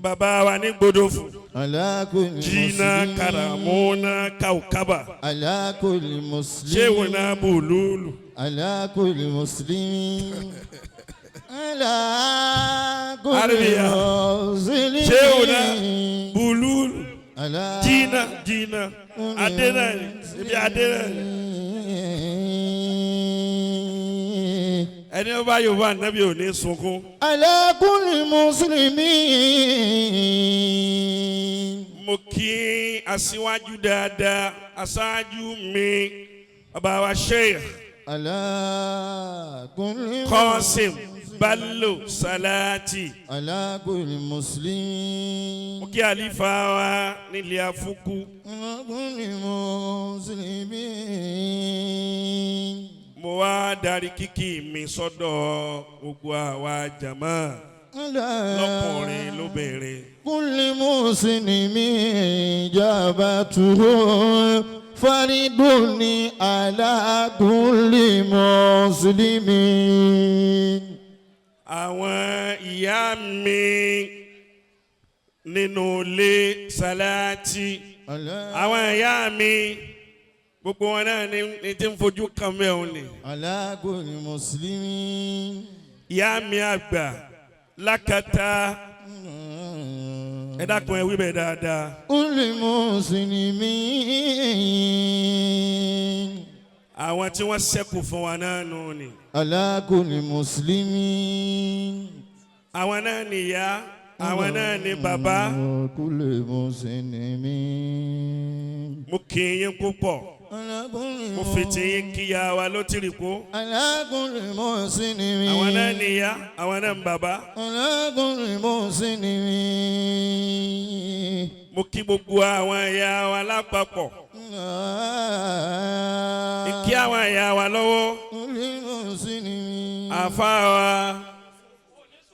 Bàbá wa ní Gbódòfù. على كل Jìnnà مسلم Karamuna Kaukaba. على كل مسلم Ṣéwùnà Bùlúlù. على كل مسلم على كل Arabiya. مسلم Ṣéwùnà Bùlúlù. على Jìnnà Jìnnà. Adé náà ni. Ibi adé náà ni. Ẹni ó bá Yorùbá ànábì ò ní sunkún. على كل مسلم Mo kí aṣíwájú dáadáa, aṣáájú mi, bàbá wa Sheikh على كل Qasim Bello Salati. على كل مسلم Mo kí àlífà wa nílé Afúkú. على كل مسلم Mo wá darí kíkì mi sọ́dọ̀ gbogbo àwa jàmá على lọ́kùnrin lóbìnrin. كل مسلم إجابته فرد على كل مسلم Àwọn ìyá mi nínú ilé Salati. على Àwọn ìyá mi gbogbo wọn náà ní tí ń fojú kan mẹ́rin ni. على كل مسلم Ìyá mi àgbà lákàtà ẹ dákun ẹ wí bẹ́ẹ̀ dáadáa. كل مسلم Àwọn tí wọ́n ṣẹ́kù fún wa náà nù ni. على كل مسلم Àwọn náà ni ìyá, àwọn náà ni bàbá. كل مسلم Mo kì í yín púpọ̀. Mo fi tiyín kíyà wa ló tìrì kó. على كل محسن. Àwọn náà níyà, àwọn náà ń bàbá. على كل محسن. Mo kí gbogbo àwọn ìyá wa lápapọ̀. Kí àwọn ìyá wa lọ́wọ́. كل محسن. Àfa wa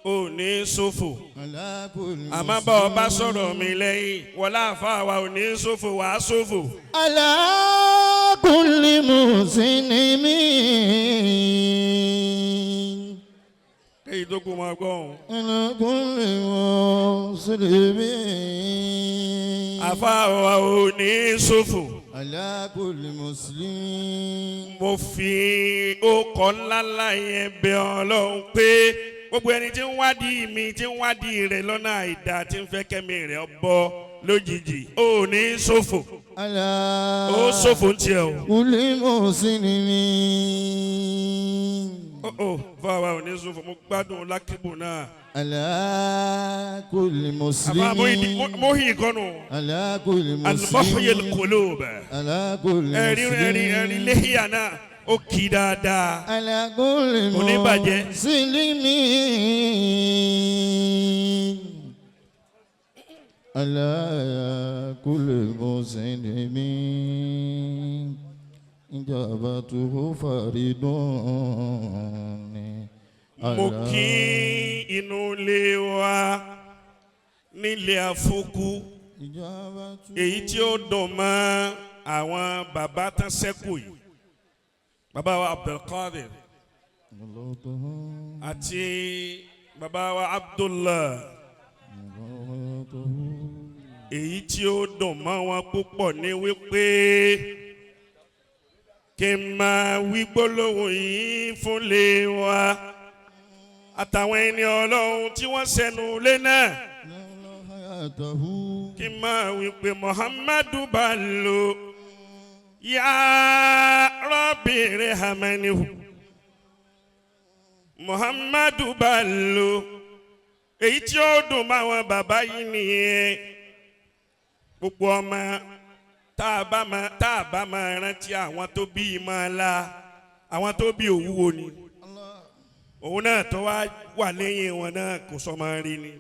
ò ní ṣòfò. على كل Àmọ́ bá ọ bá sọ̀rọ̀ mi lẹ́yìn, wọlé àfa wa ò ní ṣòfò, wàá ṣòfò. على كل محسن. Kéyìí tó kù máa gbọ́ òun. على كل محسن. Àfa wa ò ní ṣòfò. على كل مسلم. Mo fi okọ̀ ńláńlá yẹn bẹ Ọlọ́run pé gbogbo ẹni tí ń wádìí mi, tí ń wádìí rẹ̀ lọ́nà àìdá, tí ń fẹ́ kẹ́mi rẹ̀ bọ́ lójijì, ò ní ṣòfò. على Ó ṣòfò ń tiẹ̀ o. كل محسن. Ó fáwa ò ní ṣòfò, mo gbádùn lákìbù náà. على كل Àbá مسلم. Móhì kọ́nù. على كل Al-muhyi مسلم. al-qulub. على كل Ẹ̀rí ẹ̀rí ẹ̀rí مسلم. léhìá náà ó kì í dáadáa. على كل Kò ní bàjẹ́. مسلم. على كل مسلم إجابته فريد. Mo kí inú ilé wa nílé àfokù, èyí tí ó dùn mọ́ àwọn bàbá tán sẹ́kù yìí, bàbá wa Abdulkadir àti bàbá wa Abdullah, èyí tí ó dùn mọ́ wọn púpọ̀ ní wípé kí n máa wí gbólóhùn yìí fún lé wa àtàwọn ẹni Ọlọ́run tí wọ́n sẹ́nu lé náà, kí n máa wí pé Muhammadu Bello ya Rabbi irhamanihu. Muhammadu Bello, èyí tí ó dùn mọ́ àwọn bàbá yìí nìyẹn. Gbogbo ọmọ tá a bá máa rántí àwọn tó bí i máa la àwọn tó bí òwúwo ni, òun náà tó wá wà lẹ́yìn wọn náà kò sọ máa rí ni.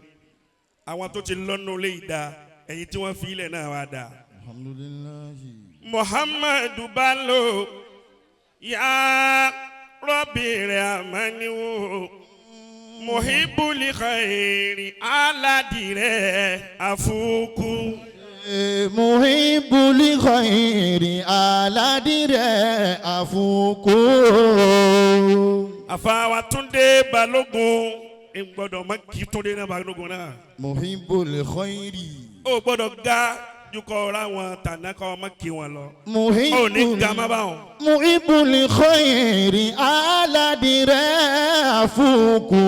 Àwọn tó ti lọ́nu lé ìdá, ẹ̀yìn tí wọ́n fi ilẹ̀ náà wá dá. Alhamdulillahi. Muhammadu Bello ya Rabbi irhamanihu muhibbul khairi aládìrẹ àfukù. Muhibbul khairi aládìrẹ àfukù. Àfàwà Túndé Balógun, ń gbọ́dọ̀ má kí Túndé náà Balógun náà. Muhibbul khairi. Ó gbọ́dọ̀ ga jukọ ra wọn tànà kọ́ má kí wọn lọ. Ó ní ga má bá wọn. Muhibbul khairi aládìrẹ àfukù.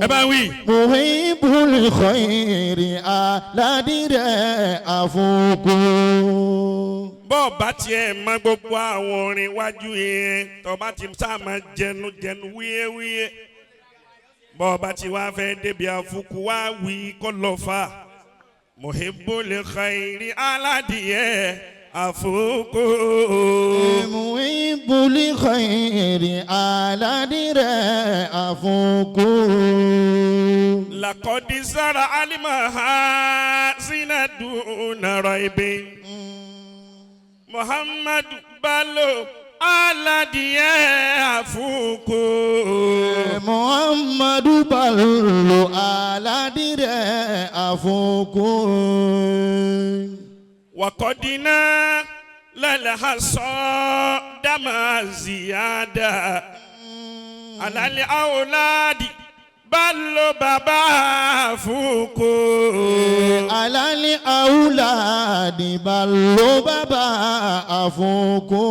Ẹ bá wí. Muhibbul khairi aládìrẹ àfukù. Bọ́ọ̀ bá tiẹ̀ mọ gbogbo àwọn orin wájú yẹn, tọ́ bá ti sá máa jẹnu jẹnu wíyéwíyé. Bọ́ọ̀ bá ti wá fẹ́ débi àfukù wá wí kọ́ lọ fà. Muhibbul khairi aládìyẹ àfukù. Muhibbul khairi aládìrẹ àfukù. Laqad zara alimaha zinaduna raibin. Muhammadu Bello aládìyẹ àfukù. Muhammadu Bello aládìrẹ àfukù. Wakọ̀dínà lálẹ́hàsọ́ dàmà ziyada. Alálẹ́ àwòládì Bello bàbá àfukù. Alálẹ́ àwòládì Bello bàbá àfukù.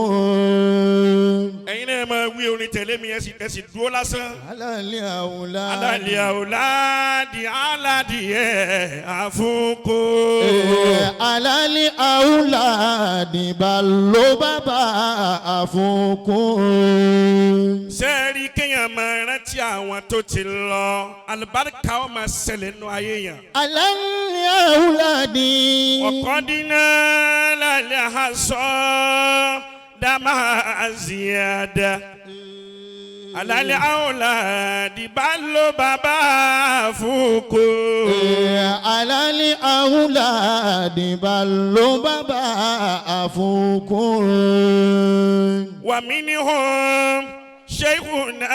Ẹ̀yin náà máa wí orin tẹ̀lé mi, ẹ sì dúró lásán. Alálẹ́ àwòládì. Alálẹ́ àwòládì aládìyẹ àfukù. Alálẹ́ àwòládì Bello bàbá àfukù. Sẹ́ẹ̀rí kéèyàn máa rántí àwọn tó ti lọ, àlùbáríkà ó máa ṣẹlẹ̀ nínú ayé yẹn. Alálẹ́ àwòládì. Ọ̀kọ́dínà lálẹ́ àṣọ Dama ziyada. Alali awladi balo baba fuku. Alali awladi balo baba afuku. Wa minhum shaykhuna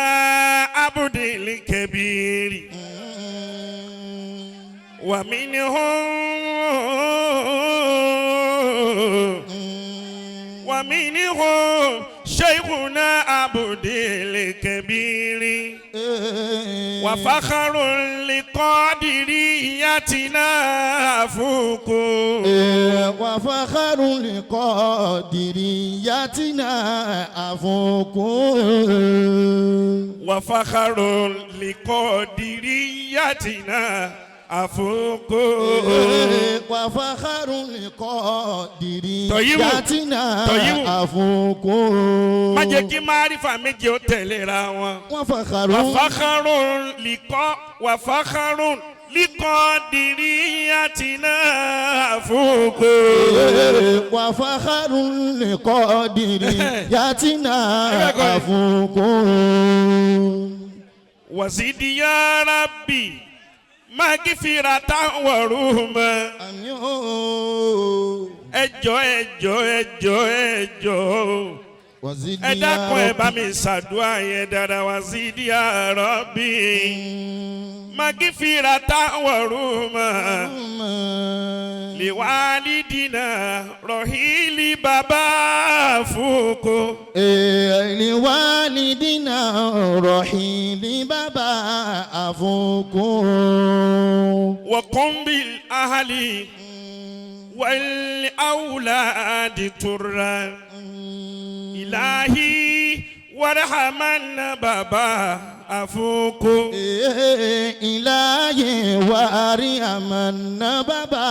Abdul Kabir. Wa minhum wa minhum shaykhuna Abdul Kabir. Wa fakhrun liqadiriyatina fuku. Wa fakhrun liqadiriyatina afuku. Wa fakhrun liqadiriyatina afuku. Wa fakhrun liqadiriyatina afuku. Má jẹ́ kí márífà méje ó tẹ̀léra wọn. Wa fakhrun. Wa fakhrun liqo wa fakhrun liqadiriyatina afuku. Wa fakhrun liqadiriyatina afuku. Wazidi ya Rabbi magifirata waruma. Àmín o. Ẹjọ́ ẹjọ́ ẹjọ́ ẹjọ́. Wazidi Ẹ dákun ẹ bá mi ṣàdúrà yẹn dáadáa. Wazidi ya Rabbi magifirata waruma. Liwalidina rohili baba fuko. Liwalidina rohili baba afuku. Wa qum bil ahli wal awladi turra. Ilahi warhamana baba afuku. Ilahi warhamana baba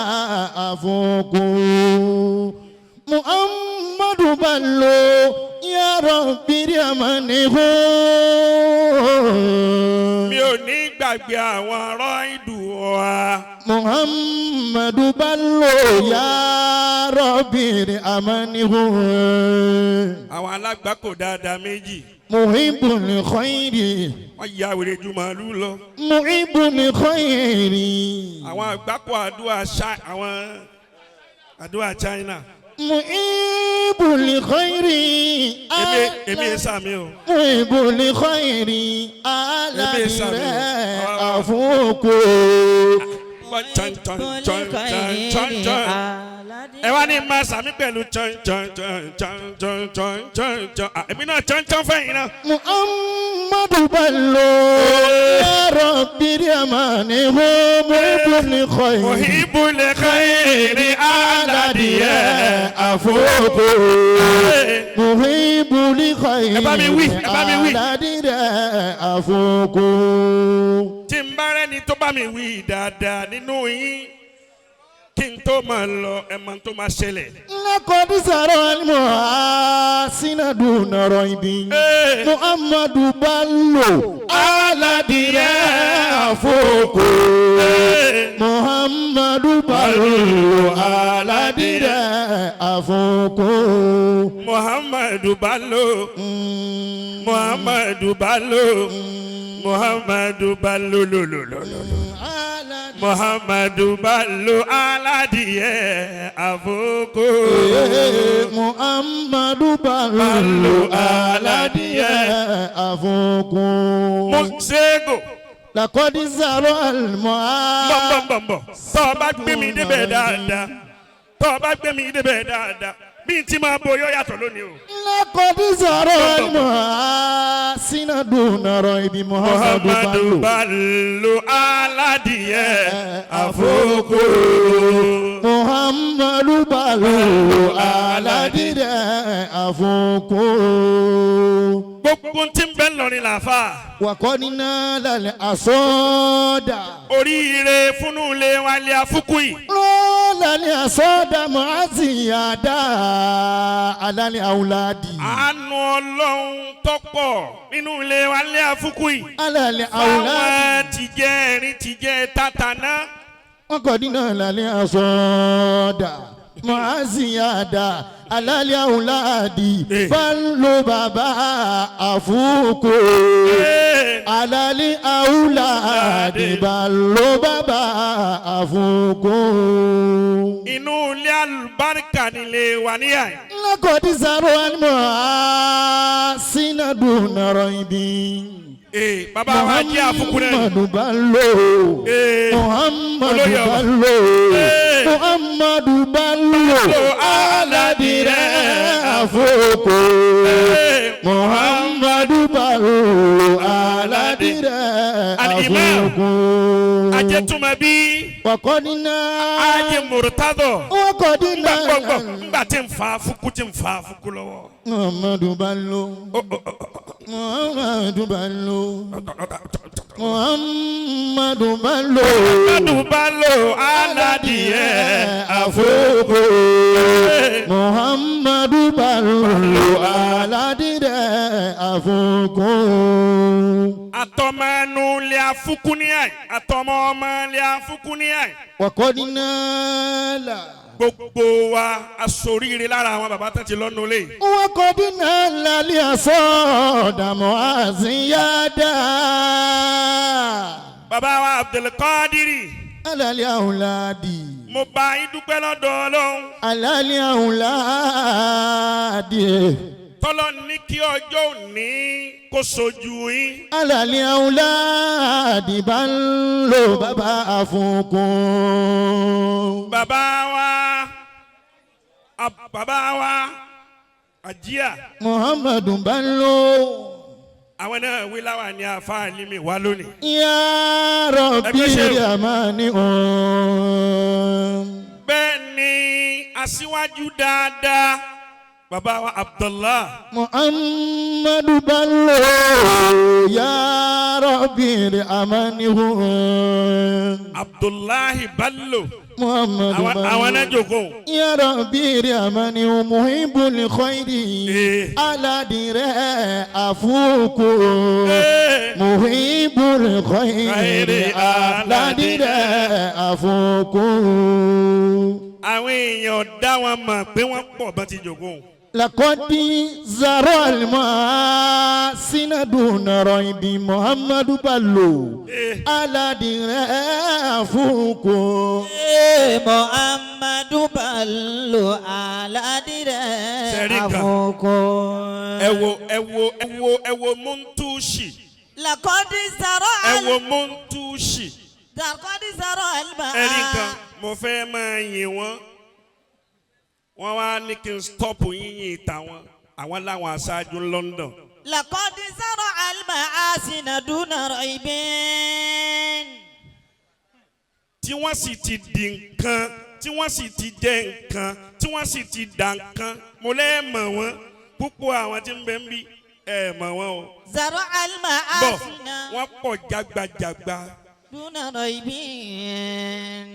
afuku. Muhammadu Bello ya Rabbi ramanihu. Mi ò ní gbàgbé àwọn ọ̀rọ̀ ìdùn wa. Muhammadu Bello ya Rabbi ramanihu. Àwọn alágbàkò dáadáa méjì. Muhibbul khairi. Wọ́n ya wèrè ju màálù lọ. Muhibbul khairi. Àwọn àgbàkò àdúrà àwọn àdúrà China. Muhibbul khairi. Èmi sàmì o. Muhibbul khairi. Aládìrẹ́ àfúnkò. Chan chan chan chan chan. Ẹ wá ní máa sàmì pẹ̀lú chan chan chan chan chan chan chan chan. Èmi náà chan chan fẹ́yìn náà. Muhammadu Bello ya Rabbi ramanihu muhibbul khairi. Muhibbul khairi aládìyẹ àfọwọ́kọ. Muhibbul khairi Ẹ bá mi wí, ẹ bá mi wí. aládìyẹ àfọwọ́kọ. Tí n bá rẹ́ni tó bá mi wí dáadáa nínú yín kí n tó máa lọ ẹ máa tó máa ṣẹlẹ̀. Laqad sara al-muhasina duna raibi. Muhammadu Bello aládìyẹ àfọwọ́kọ. Muhammadu Bello aládìyẹ àfọwọ́kọ. Muhammadu Bello Muhammadu Bello Muhammadu Bello lolololo Muhammadu Bello aládìyẹ àfọkò. Muhammadu Bello aládìyẹ àfọkò. Mo ṣègò. Laqad sara al-muhasina. Bọ̀ bọ̀ bọ̀ tọ́ ọ bá gbé mi débẹ̀ dáadáa tọ́ ọ bá gbé mi débẹ̀ dáadáa bí n ti máa bo yóò yàtọ̀ lónìí o. Laqad sara al-muhasina duna raibi. Muhammadu Muhammadu Bello aládìyẹ àfọkò. Muhammadu Bello aládìyẹ àfọkò. Gbogbo tí ń bẹ lọrin làáfà. Wakọ́nínà lálẹ́ àsọdà. Oríire fúnnú ilé wa lé afúkú yìí. Lálẹ́ àsọdà màá-zìyàdá alálẹ́ àwùládì. Àánú Ọlọ́run tọ́pọ̀ nínú ilé wa lé afúkú yìí. Alálẹ́ àwùládì. Fáwọn tìjẹ́ ẹ̀rín tìjẹ́ tàtàná. Wakọ́nínà lálẹ́ àsọdà màá-zìyàdá Alali awuladi Bello baba afuko. Alali awuladi Bello baba afuko. Inú ilé alùbáríkà nílé wa níyà yìí. Lakodi zaro alimọ sinadu nọrọ ibi. Bàbá wa jẹ́ àfukù náà. Muhammadu Bello. Muhammadu Bello. Muhammadu Bello. Aladire afoko. Muhammadu Bello. Aladire afoko. Ajẹ́tùmọ̀bí. Wakọ́dínà. Ajé Murtado. Wakọ́dínà. Gbàgbọ́ ngbà tí ń fa afuku tí ń fa afuku lọ́wọ́. Muhammadu Bello. Muhammadu Bello. Muhammadu Bello. Muhammadu Bello aládìyẹ àfọwọ́. Muhammadu Bello aládìyẹ àfọwọ́. Àtọmọ ẹnu lè afúkú ní àyè àtọmọ ọmọ lè afúkú ní àyè. Wakọ́dínà la. Gbogbo wa asoríire lára àwọn bàbá tó ti lọ́nu lé. Wakọ́dínà lálẹ́ àsọ̀dàmọ́ àzíyáda. Bàbá wa Abdulkadiri. Alálẹ́ àwùládì. Mo bá yín dúpẹ́ lọ́dọ̀ Ọlọ́run. Alálẹ́ àwùládì. Tọ́lọ́ ní kí ọjọ́ òní kó sojú yín. Alálẹ́ àwùládì bá ń lo bàbá àfúnkún. Bàbá wa Àjíà. Muhammadu Bello. Àwọn náà wí láwà ní àfáàní mi wá lónìí. Ya Rabbi amani um. Bẹ́ẹ̀ ni aṣíwájú dáadáa bàbá wa Abdullah. Muhammadu Bello. Ya Rabbi amani um. Abdullahi Bello. Muhammadu Bello. Àwọn náà jókòó. Ya Rabbi amani muhibbul khairi. Aladire afuku. Muhibbul khairi aladire afuku. Àwọn èèyàn dá wọn mọ̀ pé wọ́n pọ̀ bá ti jókòó. Lakodi zaro alima sinadu nọrọ ibi Muhammadu Bello aladire afuku. Muhammadu Bello aladire afuku. Ẹ wo ẹ wo ẹ wo ẹ wo Muntushi. Lakodi zaro ẹ wo Muntushi. Lakodi zaro alima. Ẹ̀rí kan mo fẹ́ máa yìn wọ́n. Wọ́n wá ní kí n stop yínyìn tàwọn àwọn láwọn aṣáájú London. Lakodi zaro alima asinaduna raibin. Tí wọ́n sì ti di nǹkan tí wọ́n sì ti jẹ nǹkan tí wọ́n sì ti dà nǹkan mo lẹ́ mọ̀ wọ́n púpọ̀ àwọn tí ń bẹ ń bí ẹ̀ mọ̀ wọ́n o. Zaro alima asina. Bọ̀ wọ́n pọ̀ jagbajagba. Duna raibin.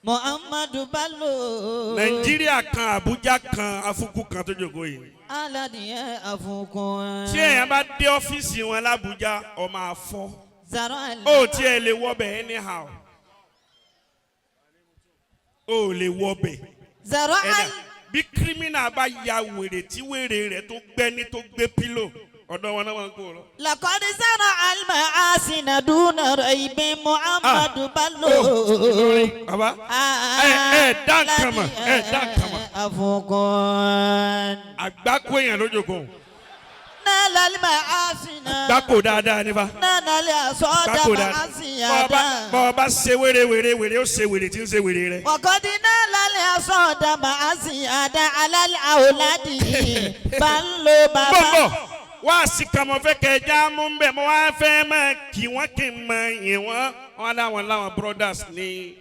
Muhammadu Bello. Nàìjíríà kan Àbújá kan Afuku kan tó jókòó yìí. Aládìyẹ Afuku. Tí èèyàn bá dé ọ́fíìsì wọn l'Àbújá ó máa fọ́. Zaro alima. Ó tiẹ̀ lè wọbẹ̀ anyhow. Ó lè wọbẹ̀. Zaro al. Bí kírímìnà bá ya wèrè tí wèrè rẹ̀ tó gbẹ́ni tó gbé pílò ọ̀dọ̀ wọn náà wọn kò lọ. Lakodi zaro alima asina duna raibi Muhammadu Bello. Baba ẹ dá nǹkan mọ̀ ẹ dá nǹkan mọ̀. Afuku. Àgbákò èèyàn ló jókòó. Nala alima asina. Àgbákò dáadáa nífa. Nana le asọ́dà Àgbákò ma dáadáa. asiyada. Bọ́ ọba ṣe wéré wéré wéré ó ṣe wéré tí ń ṣe wéré rẹ. Wakodi nala le asọ́dà ma asiyada alal awoladi. Bello baba. Bọ̀bọ̀ wá sí kan mo fẹ́ kẹ́ ẹja mú ń bẹ̀ mo wá fẹ́ máa kí wọ́n kí n máa yìn wọ́n wọ́n láwọn láwọn brothers ní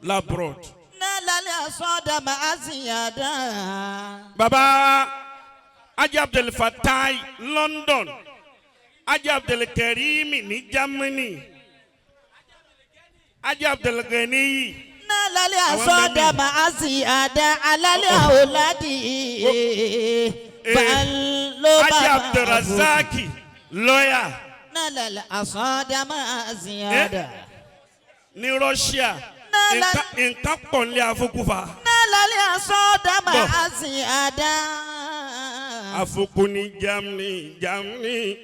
labroad. Nala le asọ́dà ma asiyada. Baba Haji Abdul Fatai London, Haji Abdul Karimi ní Germany, Haji Abdul Ganiyi. Nala le asọ́dà ma asiyada alal awoladi. Bello baba. Haji Abdulrazaki lawyer. Nala le asọ́dà ma asiyada. Ní Russia nǹkan pọ̀ nílé afúkúfa. Nala الأصاد مع زيادة Afukun ní Germany Germany,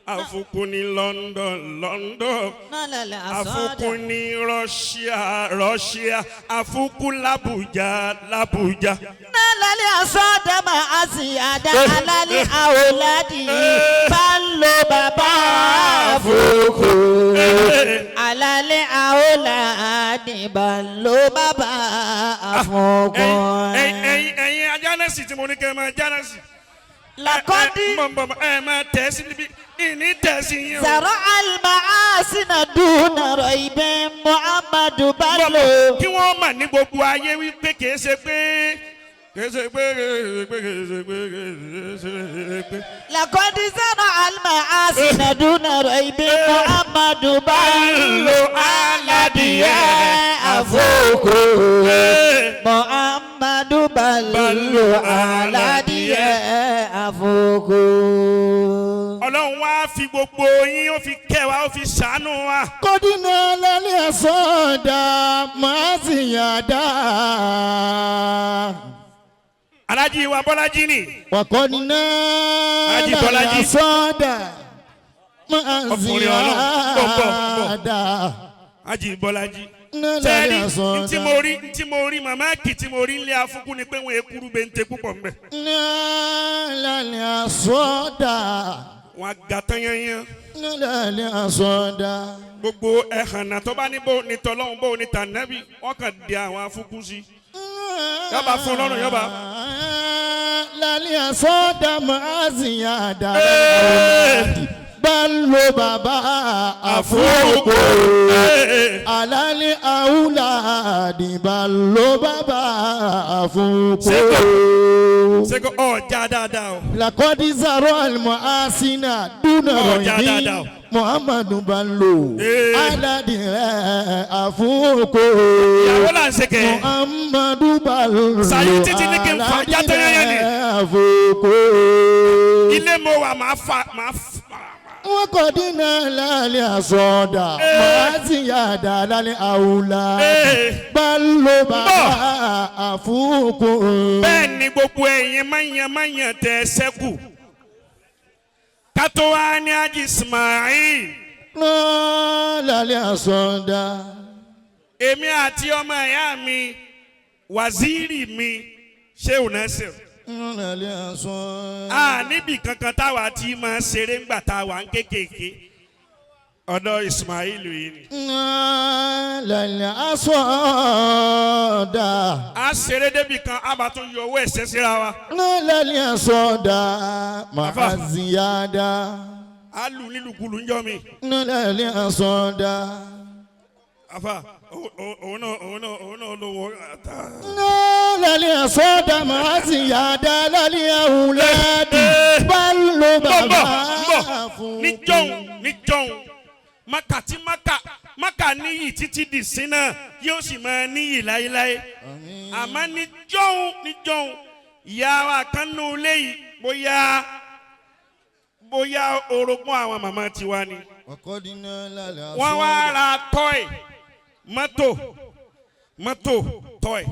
afukun ní London London, نال الأصاد afukun ní Russia Russia, afukun l'Abuja l'Abuja. نال الأصاد مع زيادة على الأولاد بل بابا أفوكو على الأولاد بل بابا أفوكو Ẹ̀yin ẹ̀yin ẹ̀yin ajánẹ́sì tí mo ní kẹ́ ẹ máa jánẹ́sì. لقد Ẹ máa tẹ̀ sí níbi ìní tẹ̀ sí yín o. زرع المعاصي دون ريب محمد بلو Kí wọ́n mà ní gbogbo ayé wípé kìí ṣe pé kìí ṣe pé kìí ṣe pé kìí ṣe pé kìí ṣe pé. لقد زرع المعاصي دون ريب محمد بلو aládìyẹ أفوكو محمد بلو aládìyẹ أفوكو Ọlọ́run wá fi gbogbo yín ó fi kẹ́ wa ó fi ṣàánú wa. Kọ́dínà lálẹ́ àsọ̀dá máa sì yàdá. Alájí wa Bọ́lájí ni. Wàkọ́dínà Haji lálẹ́ Bọ́lájí. àsọ̀dá máa sì Ọkùnrin Ọlọ́run. Bọ̀, bọ̀, bọ̀. yàdá. Ají Bọ́lájí. Lálẹ́ Sẹ́ẹ̀rí àsọ̀dá. ntí mo rí ntí mo rí màmá kì tí mo rí nílé afúkú ni pé wọ́n ekuru bente púpọ̀ mbẹ́. Lálẹ́ àsọ̀dá. Wọ́n á ga tán yányán. Lálẹ́ àsọ̀dá. Gbogbo ẹ̀hànà tó bá ní bó ní tọ́lọ́hún bó ní tànẹ́bí wọ́n kàn di àwọn afúkú sí. Yọba fún lọ́rùn yọba. Lálẹ́ àsọ̀dá máa sì yàdá. Balo bàbá àfọwọ́kọ. Alálẹ́ àwùlàdì balo bàbá àfọwọ́kọ. Seko ọjà dáadáa o. Lakọ́dí zaro alimọ̀ asina dúnà Ọjà rọ̀yìn dáadáa o. Muhammadu Bello Ee. aládìrẹ́ àfọwọ́kọ. Ìyàwó là ń ṣe kẹ́. Muhammadu Bello Sàyí títí ní kí n fa játó yányán ni. aládìrẹ́ àfọwọ́kọ. Ilé mo wà máa fa máa fa. Wọ́n kọ́ dínà lálẹ́ àsọdà máa ti yàdà lálẹ́ àwùlà Ee. Bello bàbá àfọwọ́kọ. Bẹ́ẹ̀ ni gbogbo ẹ̀yin máyàn máyàn tẹ̀ sẹ́kù. Kátó wá ní Ájì Ismail. Lálẹ́ àsọdà. Èmi àti ọmọ ìyá mi, wàzírì mi, Ṣéun Nasir. Lálẹ́ àsọdà. A níbì kankan táwa ti máa ṣeré ńgbà táwa ń kékèké. Ọ̀dọ̀ Ismail yìí ni. Lálẹ́ àsọdà. A ṣeré débì kan, a bá tún yọ owó ẹ̀ṣẹ́ síra wa. Lálẹ́ àsọdà máa Àfà. ziyada. A lù nílùkulù ńjọ́ mi. Lálẹ́ àsọdà. Àfà òun náà òun náà òun náà ló wọ ata. Lálẹ́ àsọdà máa ziyada lálẹ́ àwùládì. Bello Bọ̀ bàbá bọ̀ fún. níjọ́hun níjọ́hun maka tí maka maka níyì títí di sí náà yóò sì máa níyì láéláé. Àmọ́ níjọ́hun níjọ́hun ìyá wa kan nù léyìí bóyá bóyá orogún àwọn màmá tiwa ni. Wakọ́dínà lálẹ́ àsọdà. Wọ́n wá ra tọ́ì mọ́tò mọ́tò tọ́ì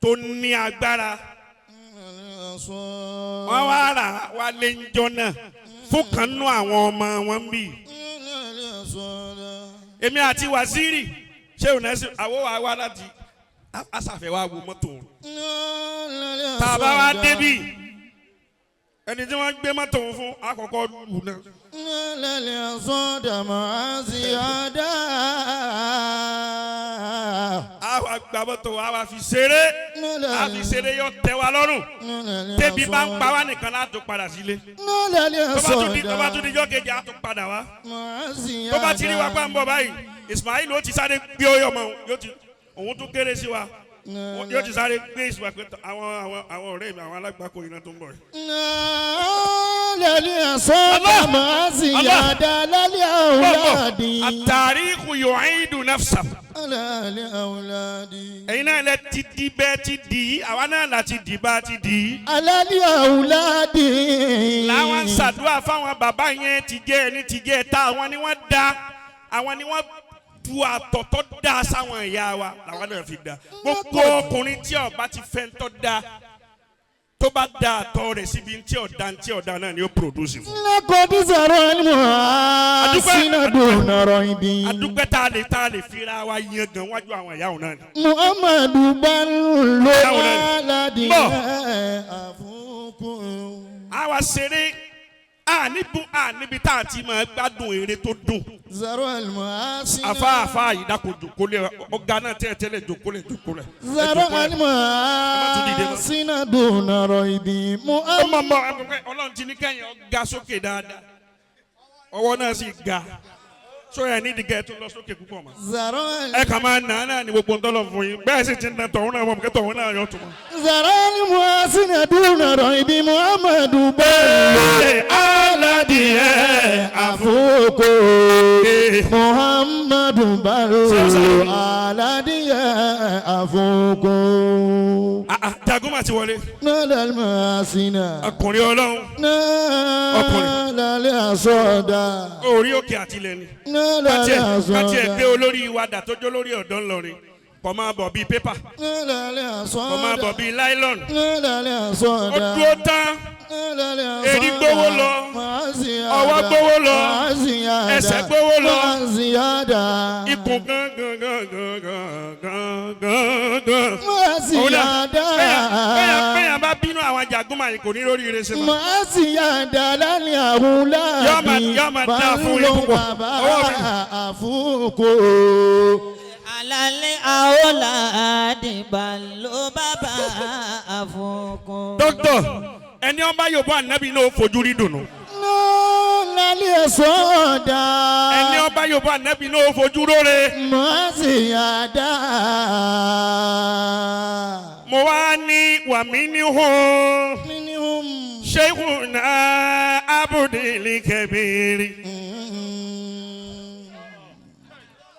tó ní agbára. Lálẹ́ Wọ́n wá rà wá lé ńjọ́ náà fún kan nú àwọn ọmọ wọn bí. Lálẹ́ àsọdà. Èmi àti waziri ṣé ò náà sí àwọ̀ wa wá láti àṣàfẹ́ wa wo mọ́tò òun. Lálẹ́ Tá a bá wá àsọdà. débì ẹni tí wọ́n gbé mọ́tò òun fún àkọ́kọ́ lù náà. Lálẹ́ àsọdà máa ziyada. A wá gba mọ́tò wa wá fi ṣeré a fi ṣeré yọ tẹ́ wa lọ́rùn tẹ́bi bá ń pa wá nìkan láti padà sílé. Lálẹ́ Tó bá tún di tó bá àsọdà tún di jọ́ kejì á tún padà wá. máa ziyada. Tó bá ti rí wa pa ń bọ̀ báyìí Ismail ó ti sáré gbé ọyọ mọ yóò ti òun tún kéré sí wa yóò ti sáré gbé Ismail pé àwọn àwọn àwọn ọ̀rẹ́ mi àwọn alágbàkọ iná tó ń bọ̀ yìí. Lálẹ́ àsọdà Allah! máa ziyada lálẹ́ àwùládì. Àtàríkù yu'idu nafsa. Lálẹ́ àwùládì. Ẹ̀yin náà lẹ ti di bẹ́ẹ̀ ti di yìí àwa náà la ti di bá ti di yìí. Alálẹ́ àwùládì. Làwọn ń ṣàdúrà fáwọn bàbá yẹn ti jẹ́ ẹni ti jẹ́ ta àwọn ni wọ́n da àwọn ni wọ́n tu àtọ̀tọ̀ dá sáwọn ìyá wa làwọn náà fi dá. Gbogbo ọkùnrin tí ó bá ti fẹ́ ń tọ́ da tó bá da àtọ̀ rẹ̀ síbi tí ọ̀dà tí ọ̀dà náà ni ó produce fún. لقد زرع المحاسن دون ريب. Adúpẹ́ tá a lè fira wa yan gan wájú àwọn ìyá òun náà ni. Muhammadu Bello Ìyàwó rẹ̀. aládìyẹ Bọ̀. àfúkù. Àwa ṣeré a níbu a níbi tá a ti máa gbádùn eré tó dùn. Zaro almuhasina. Afa afa yìí dákun jòkólẹ̀ ọ̀gá náà tẹ́lẹ̀ tẹ́lẹ̀ jòkólẹ̀ jòkólẹ̀. Zaro almuhasina duna raibi. Ó mọ̀ Muhammad. mọ̀ Ọlọ́run ti ní kẹ́yìn ọ̀gá sókè dáadáa. Ọwọ́ náà sì ga. Sóyà nídìí kẹ́ ẹ tún lọ sókè púpọ̀ mọ́. Zaro Ẹ kàn máa nà á náà ní gbogbo ntọ́lọ̀ fún yín. Bẹ́ẹ̀ sì ti ń na tọ̀hún náà mọ̀ kẹ́ tọ̀hún náà yọ̀ tún mọ́. Zaro almuhasina duna raibi. Muhammadu Bello Aládìyẹ àfúkù. Muhammadu Bello aládìyẹ àfúkù. Jagunma ti wọlé. Nala almuhasina. Ọkùnrin Ọlọ́run. Ọkùnrin. Nala asọ́dà. Orí òkè àtìlẹ̀ ni. Nala Kátiẹ̀ asọ́dà. gbé olórí wa dà tó jó lórí ọ̀dọ́ ńlọrin. Kò máa bọ̀ bíi pépà. Nala Kò máa bọ̀ asọ́dà. bíi láílọ̀nù. Nala Ó asọ́dà. dúró tán. Erí gbówó lọ. Ọwọ́ gbówó lọ. Ẹsẹ̀ gbówó lọ. Ikùn gángan gángan gángan gángan. Òun náà, bẹ́ẹ̀ bá bínú àwọn jagunma yìí kò ní lórí ire ṣe mọ́. Màsíyàdá lálẹ́ àwùlábí. Yọ́ máa dáa fún yín púpọ̀. Bàbá Ọwọ́ mi. àfúkò. Alálẹ́ àwòládì balo bàbá àfọkùn. Dókítà, ẹni ọba yóò bọ́ ànábì náà ó fojú rí dùnú. Lálẹ́ sọ́dà. Ẹni ọba yóò bọ́ ànábì náà ó fojú róre. Màsíyàdá. Mo wá ní wàmí ní hó. Minhum. Sheikhuna Abdul Kabiri.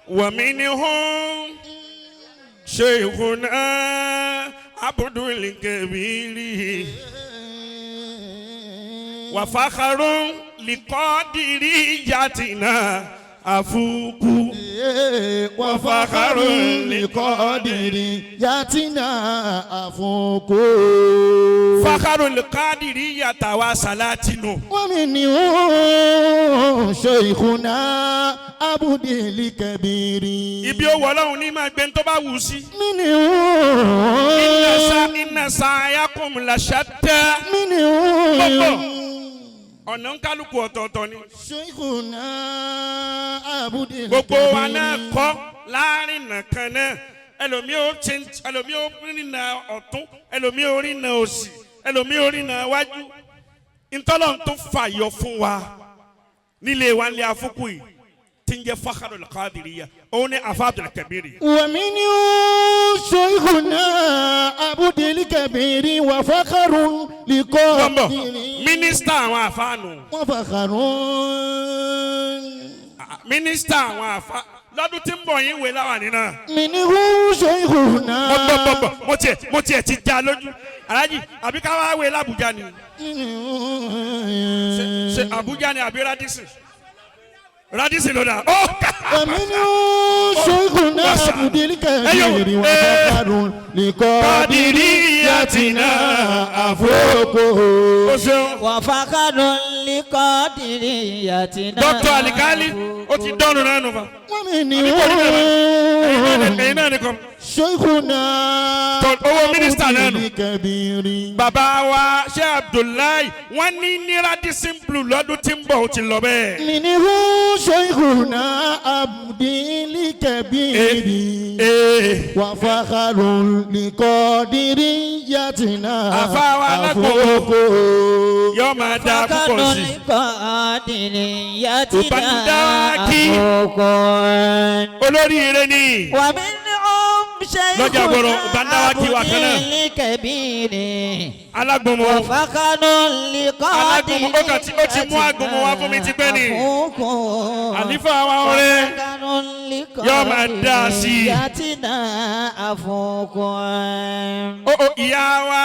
Wàmí ní hó. Sheikhuna Abdul Kabiri. Wàfàkàrún likọ́dìrí yatina àfukù. وفخر لقادر ياتنا أفوكو. Fàkàrún likọ́dìrí yàtàwá sàlátìnù. ومنه شيخنا عبد الكبير. Ibi ó wọ Ọlọ́run ní máa gbé ní tó bá wù ú sí. منه Inna sa'yakum la shatta. منه Ọ̀nà ń kálukú ọ̀tọ̀ọ̀tọ̀ ni. شيخنا عبد Gbogbo wa náà الكبير. kọ́ láàrin nìkan náà. Ẹlòmíì ó ṣe ẹlòmíì ó rìnà ọ̀tún, ẹlòmíì ó rìnà òsì, ẹlòmíì ó rìnà wájú. Ntọ́lọ́n tó fàyọ fún wa nílé wa nílé afúkù yìí tí ń jẹ́ Fakhrul Qadiriyya, òun ni Afa Abdul Kabiri. ومنه شيخنا عبد الكبير وفخر Gbọ́nbọ̀, لقادر. mínísítà àwọn àfáànù. وفخر. Mínísítà àwọn àfa lọ́dún tí ń bọ̀ yín wé láwàní náà. منه شيخنا. Mo gbọ́ gbọ́ gbọ́ mo tiẹ̀ ti já lójú. Aláàjì àbí ká wá wé l'Àbújá ni. Ṣé Àbújá ni àbí Radisson? Radisson ló dà. Ó ká. ومنه شيخنا عبد الكبير وفخر لقادريتنا أفوقه. Ó ṣeun. وفخر لقادريتنا. Dr. Alikali ó ti dọ́nu náà nù fa. ومنه Ẹ̀yin náà nìkan. شيخنا Owó mínísítà náà nù. عبد الكبير. Bàbá wa Ṣé Abdullahi wọ́n ní Radisson Blue lọ́dún tí ń bọ̀ ó ti lọ bẹ́ẹ̀. منه شيخنا عبد الكبير. وفخر لقادريتنا Àfáà wa alágbòho. أفوقه. Yóò máa dáa púpọ̀ فخر sí i. لقادريتنا Ìbánidáraki. àfọkùn. Olóríire ni. ومنهم Lọ́jà gbọ́rọ̀, شيخنا ìbánidáwákí wa kan náà. عبد الكبير. Alágbòmọ̀. وفخر Alágúnmu, ó kàn ó ti mú àgúnmu wá fún mi tipẹ́ ni. àfọkùn. Àlífà wa ọ̀rẹ́. Yóò máa dáa sí i. Yatina àfọkùn. Ó ìyá wa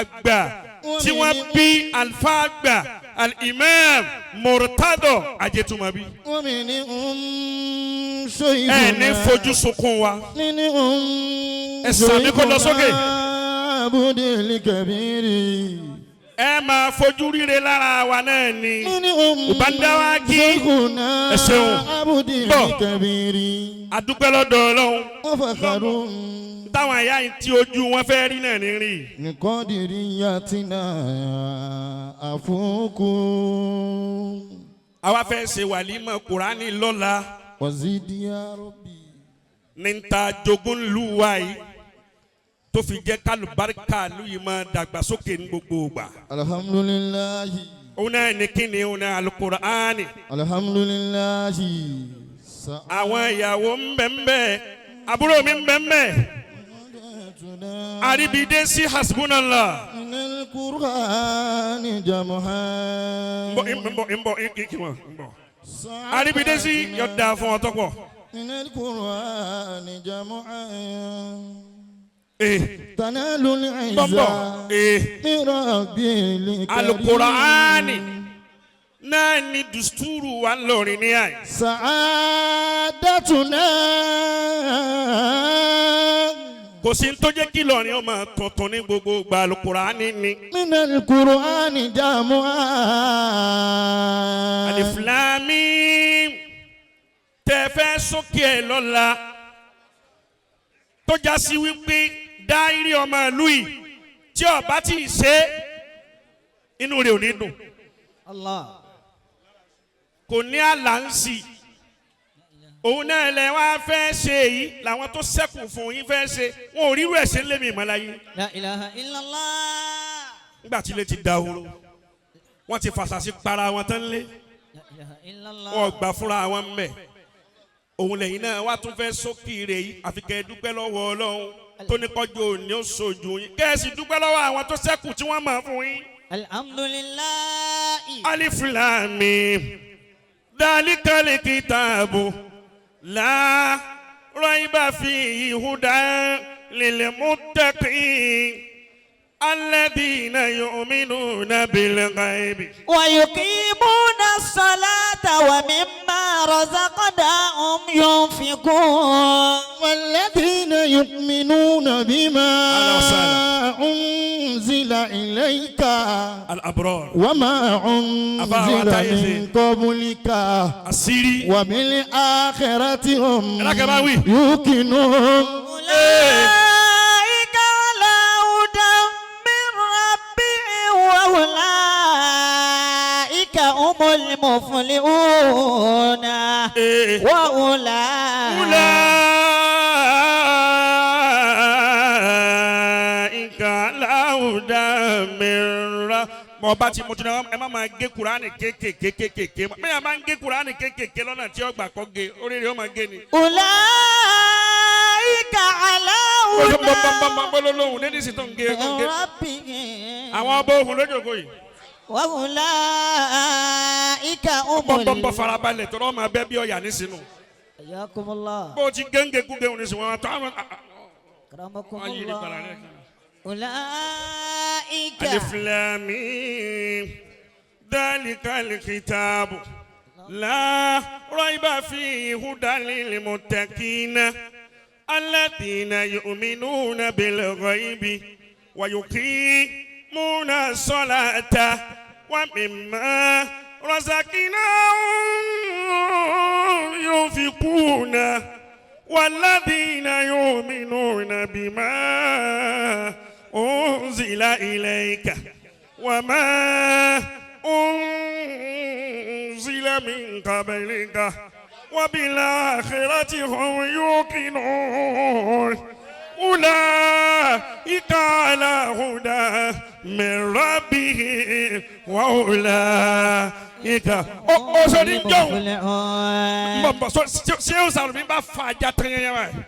àgbà tí wọ́n bí àlùfáà àgbà al-imam Murtado Ajétúmọ̀bí. ومنهم Ẹ ní fojú sunkún wa. Ẹ sàmì kó lọ sókè. Ẹ máa fojú ríre lára wa náà ni. Ubandawa kí ẹ ṣeun. Bọ̀ adúpẹ́ lọ́dọ̀ Ọlọ́run. Táwọn àyà yìí tí ojú wọn fẹ́ rí náà ní rí. Àwa fẹ́ ṣe wàlímọ̀ Kùránì lọ́la. Ní ta jogún lù wá yìí tó fi jẹ́ kálùbáríkà lù yìí máa dàgbàsókè ní gbogbo ìgbà. Alhamdulilayi. Òun náà ní kíni òun náà Alukur'ani. Alhamdulilayi. Àwọn ìyàwó ń bẹ ń bẹ, àbúrò mi ń bẹ ń bẹ. Àríbidé sí hasbunallah. Minal Qur'ani jamuha. Nbọ nbọ nbọ nkí wọn nbọ. Àríbidé sí yọ da fún ọ tọpọ. Minal Qur'ani jamuha. Tanalul izza. Min rabbil karim. Alukur'ani náà ni dusturu wa lórí ní àyè. Sa'adatuna. Kò sí tó jẹ́ kí lọ́rin ọmọ tuntun ní gbogbo ìgbà Alukur'ani ni. Minal Qur'ani jamuha. Alif Lam Mim tẹ fẹ́ sókè ẹ̀ lọ́la tó já sí wípé dáírí ọmọ ìlú yìí tí ọba tí ì ṣe inú rẹ̀ ò ní dùn. Allah. Kò ní àlàǹsì òun náà lẹ wá fẹ́ ṣe èyí làwọn tó ṣẹ́kù fún yín fẹ́ ṣe wọn ò rírú ẹ̀ ṣe lémi ìmọ̀láyé. La ilaha illallah. Nígbà tí ilé ti dahoro wọ́n ti fàṣàṣì para wọn tán lé. La ilaha illallah. Wọn gbà fúnra wọn mẹ́ òun lẹ́yìn náà wá tún fẹ́ sókè rẹ̀ yìí àfi kẹ́ ẹ dúpẹ́ lọ́wọ́ Ọlọ́run tó ní kọjú òní ó sojú yín kẹ́ ẹ sì dúpẹ́ lọ́wọ́ àwọn tó ṣẹ́kù tí wọ́n mọ̀ fún yín. Alhamdulillahi. Alif Lam Mim dhalikal kitabu la raiba fihi hudan lil muttaqin alladhina yu'minuna bil ghaibi. Wa yuqimuna as-salata wa mimma razaqnahum yunfiqun. Walladhina yu'minuna bima unzila ilayka al-abrar wa ma unzila min qablika asiri wa bil akhirati hum yuqinun. Ulaika ala hudan min rabbihim wa ulaika humul muflihun. Wa ulaika ala hudan min rabbihim. Mọ bá ti mọtò náà ẹ má máa gé Kùránì kékèké mẹ́yà máa ń gé Kùránì kékèké lọ́nà tí ó gbà kọ́ gé oríire ó máa gé ni. Ulaika ala hudan bọ́lọ́lọ́hùn lẹ́ni sì tó ń gé tó ń gé. rabbihim. Àwọn ọba ohun lójókòó yìí. Wa ulaika humul. Bọ́nbọ́nbọ́ farabalẹ̀ tọ́lọ́ máa bẹ́ bí ọ̀yà ní sínú. Hayyakumullah. Bó o ti géńgé kú géhùn ní sìn wọn tó àwọn. Akramakumullah. Ulaika. Alif Lam Mim dhalikal kitabu la raiba fihi hudan lil muttaqin alladhina yu'minuna bil ghaibi wa yuqimuna as-salata wa mimma razaqnahum yunfiquna walladhina yu'minuna bima unzila ilayka wa ma unzila min qablika wa bil akhirati hum yuqinun ulaika ala huda min rabbihim wa ulaika. Ó sọ ní jọ̀hún bọ̀ ṣé o sàrùmí bá fa ajá tán yẹn báyìí?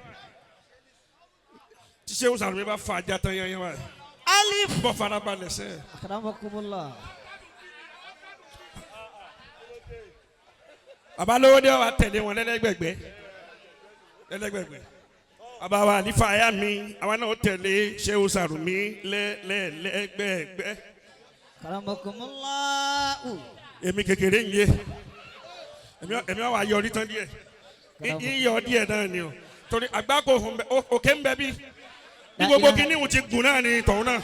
Ṣé o sàrùmí bá fa ajá tán yẹn báyìí? Alif. Bọ́ farabalẹ̀ sẹ́. Akramakumullah. Bàbá lówó dé wa tẹ̀lé wọn lẹ́lẹ́gbẹ̀gbẹ́ lẹ́lẹ́gbẹ̀gbẹ́. Bàbá wa àlífà ayá mi àwọn náà tẹ̀lé ṣé o sàrùmí lẹ́lẹ́gbẹ̀gbẹ́. Akramakumullah. Èmi kékeré ń yé èmi wà yọrí tán díẹ̀. Iyọ̀ díẹ̀ náà ni o. Torí àgbákò òkè ń bẹ bí. Bí gbogbo kinní ti gùn náà ni tọ̀hún náà.